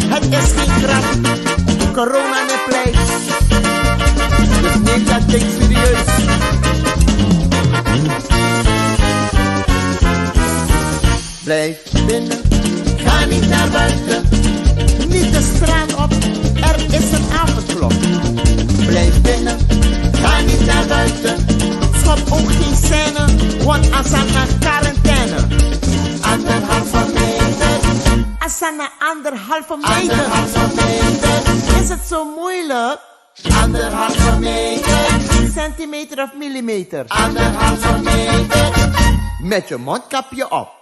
Het is geen grap. Corona ne pleit. Dus neem dat ding serieus. Blijf binnen, ga niet naar buiten. Niet de straat op, er is een avondklok. Blijf binnen, ga niet naar buiten. Schop ook geen scène, want Asana quarantaine. Anderhalve meter. Asana anderhalve meter. Anderhalve meter. Is het zo moeilijk? Anderhalve meter. Centimeter of millimeter? Anderhalve meter. Met je mondkapje op.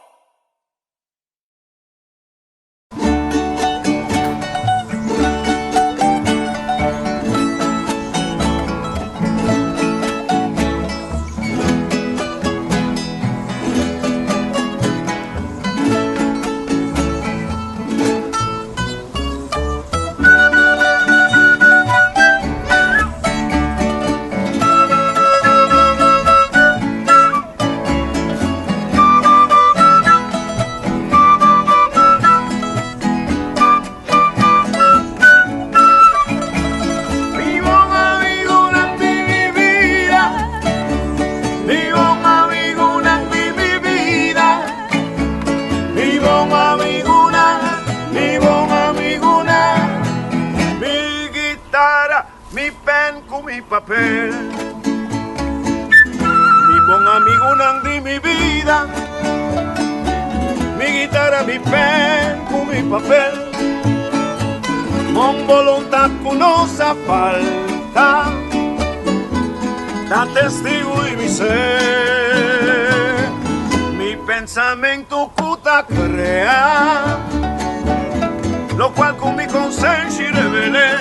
Mi bon amigunan di mi bida, mi bon amigunan di mi bida, mi bon amigunan, mi bon amigunan, mi guitara, mi pen ku mi papel, mi bon amigunan di mi bida, mi guitara, mi pen ku mi papel, Bon boluntat ku no sa falta, ta testigu di mi ser. Mi pensamentu ku ta krea, lokual ku mi konsenshi revel'é.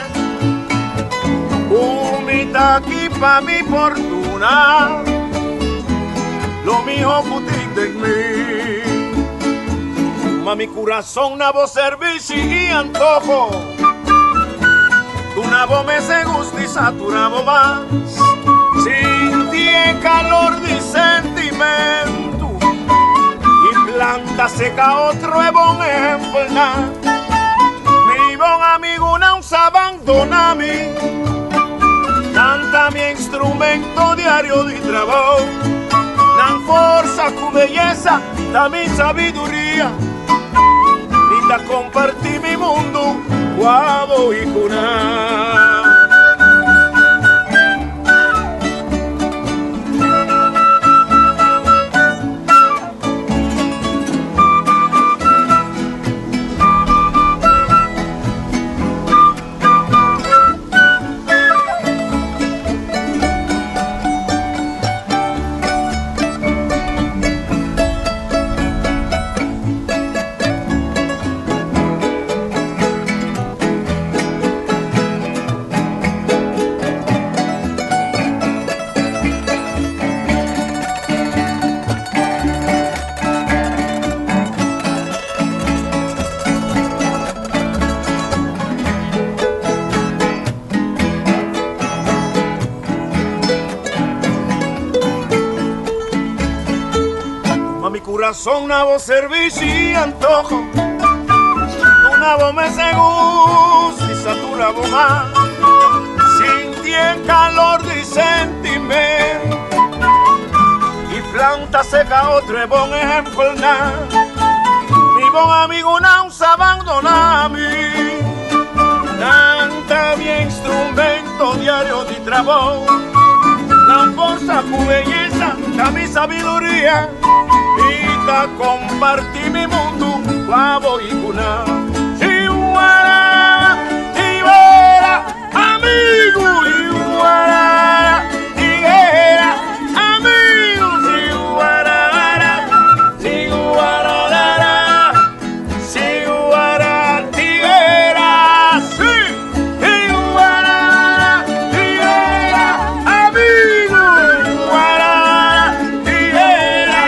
Ku mi ta aki pa mi fortuna, lo mihó ku tin den mi. Tuma mi kurason na bo servishi i antoho. Duna bo mes e gusto i satura bo mas. Sinti e calor di sentimento i planta seca otro e bon ehempelnan. Mi bon amigunan sa bandona mi, nan ta mi instrumento diario di trabou. Nan forsa cu beyesa ta mi sabiduria. Mi ta comparti mi mundu cu abo y cu nan. Corazón na bo servicio antojo Duna bo mes gusto y satura bo mas Sinti e calor di sentimento Y planta seca otro e bon ejempelnan Mi bon amigunan sa abandona mi Nan ta mi instrumento diario di trabou Nan forsa ku beyesa ta mi sabiduria Mi ta kompartí mi mundu ku abo i ku nan Tiwara, tiwara, amigu Tiwara, tiguera, amigu Tiwara, tiwara, tiwara, tiguera, sí Tiwara, tiguera, amigu Tiwara, tiguera,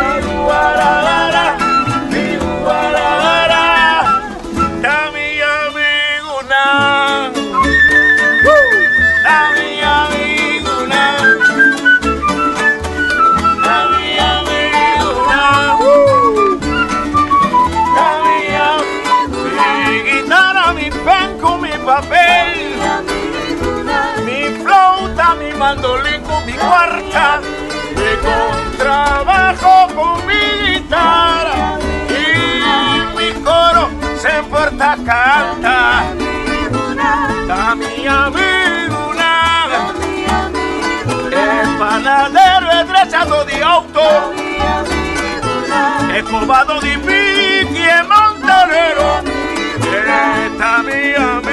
Tiwara, tiwara, ta mi amigunan Ta mi amigunan Ta mi amigunan Ta mi Mi guitarra, mi pen ku mi papel Mi flauta, mi mandolin ku mi kuarta Mi contrabajo ku mi guitarra I mi koro semper ta kanta Ta mi amigunan E panadero e drechadó di outo E kobadó di piki e montanero Ta mi amigu.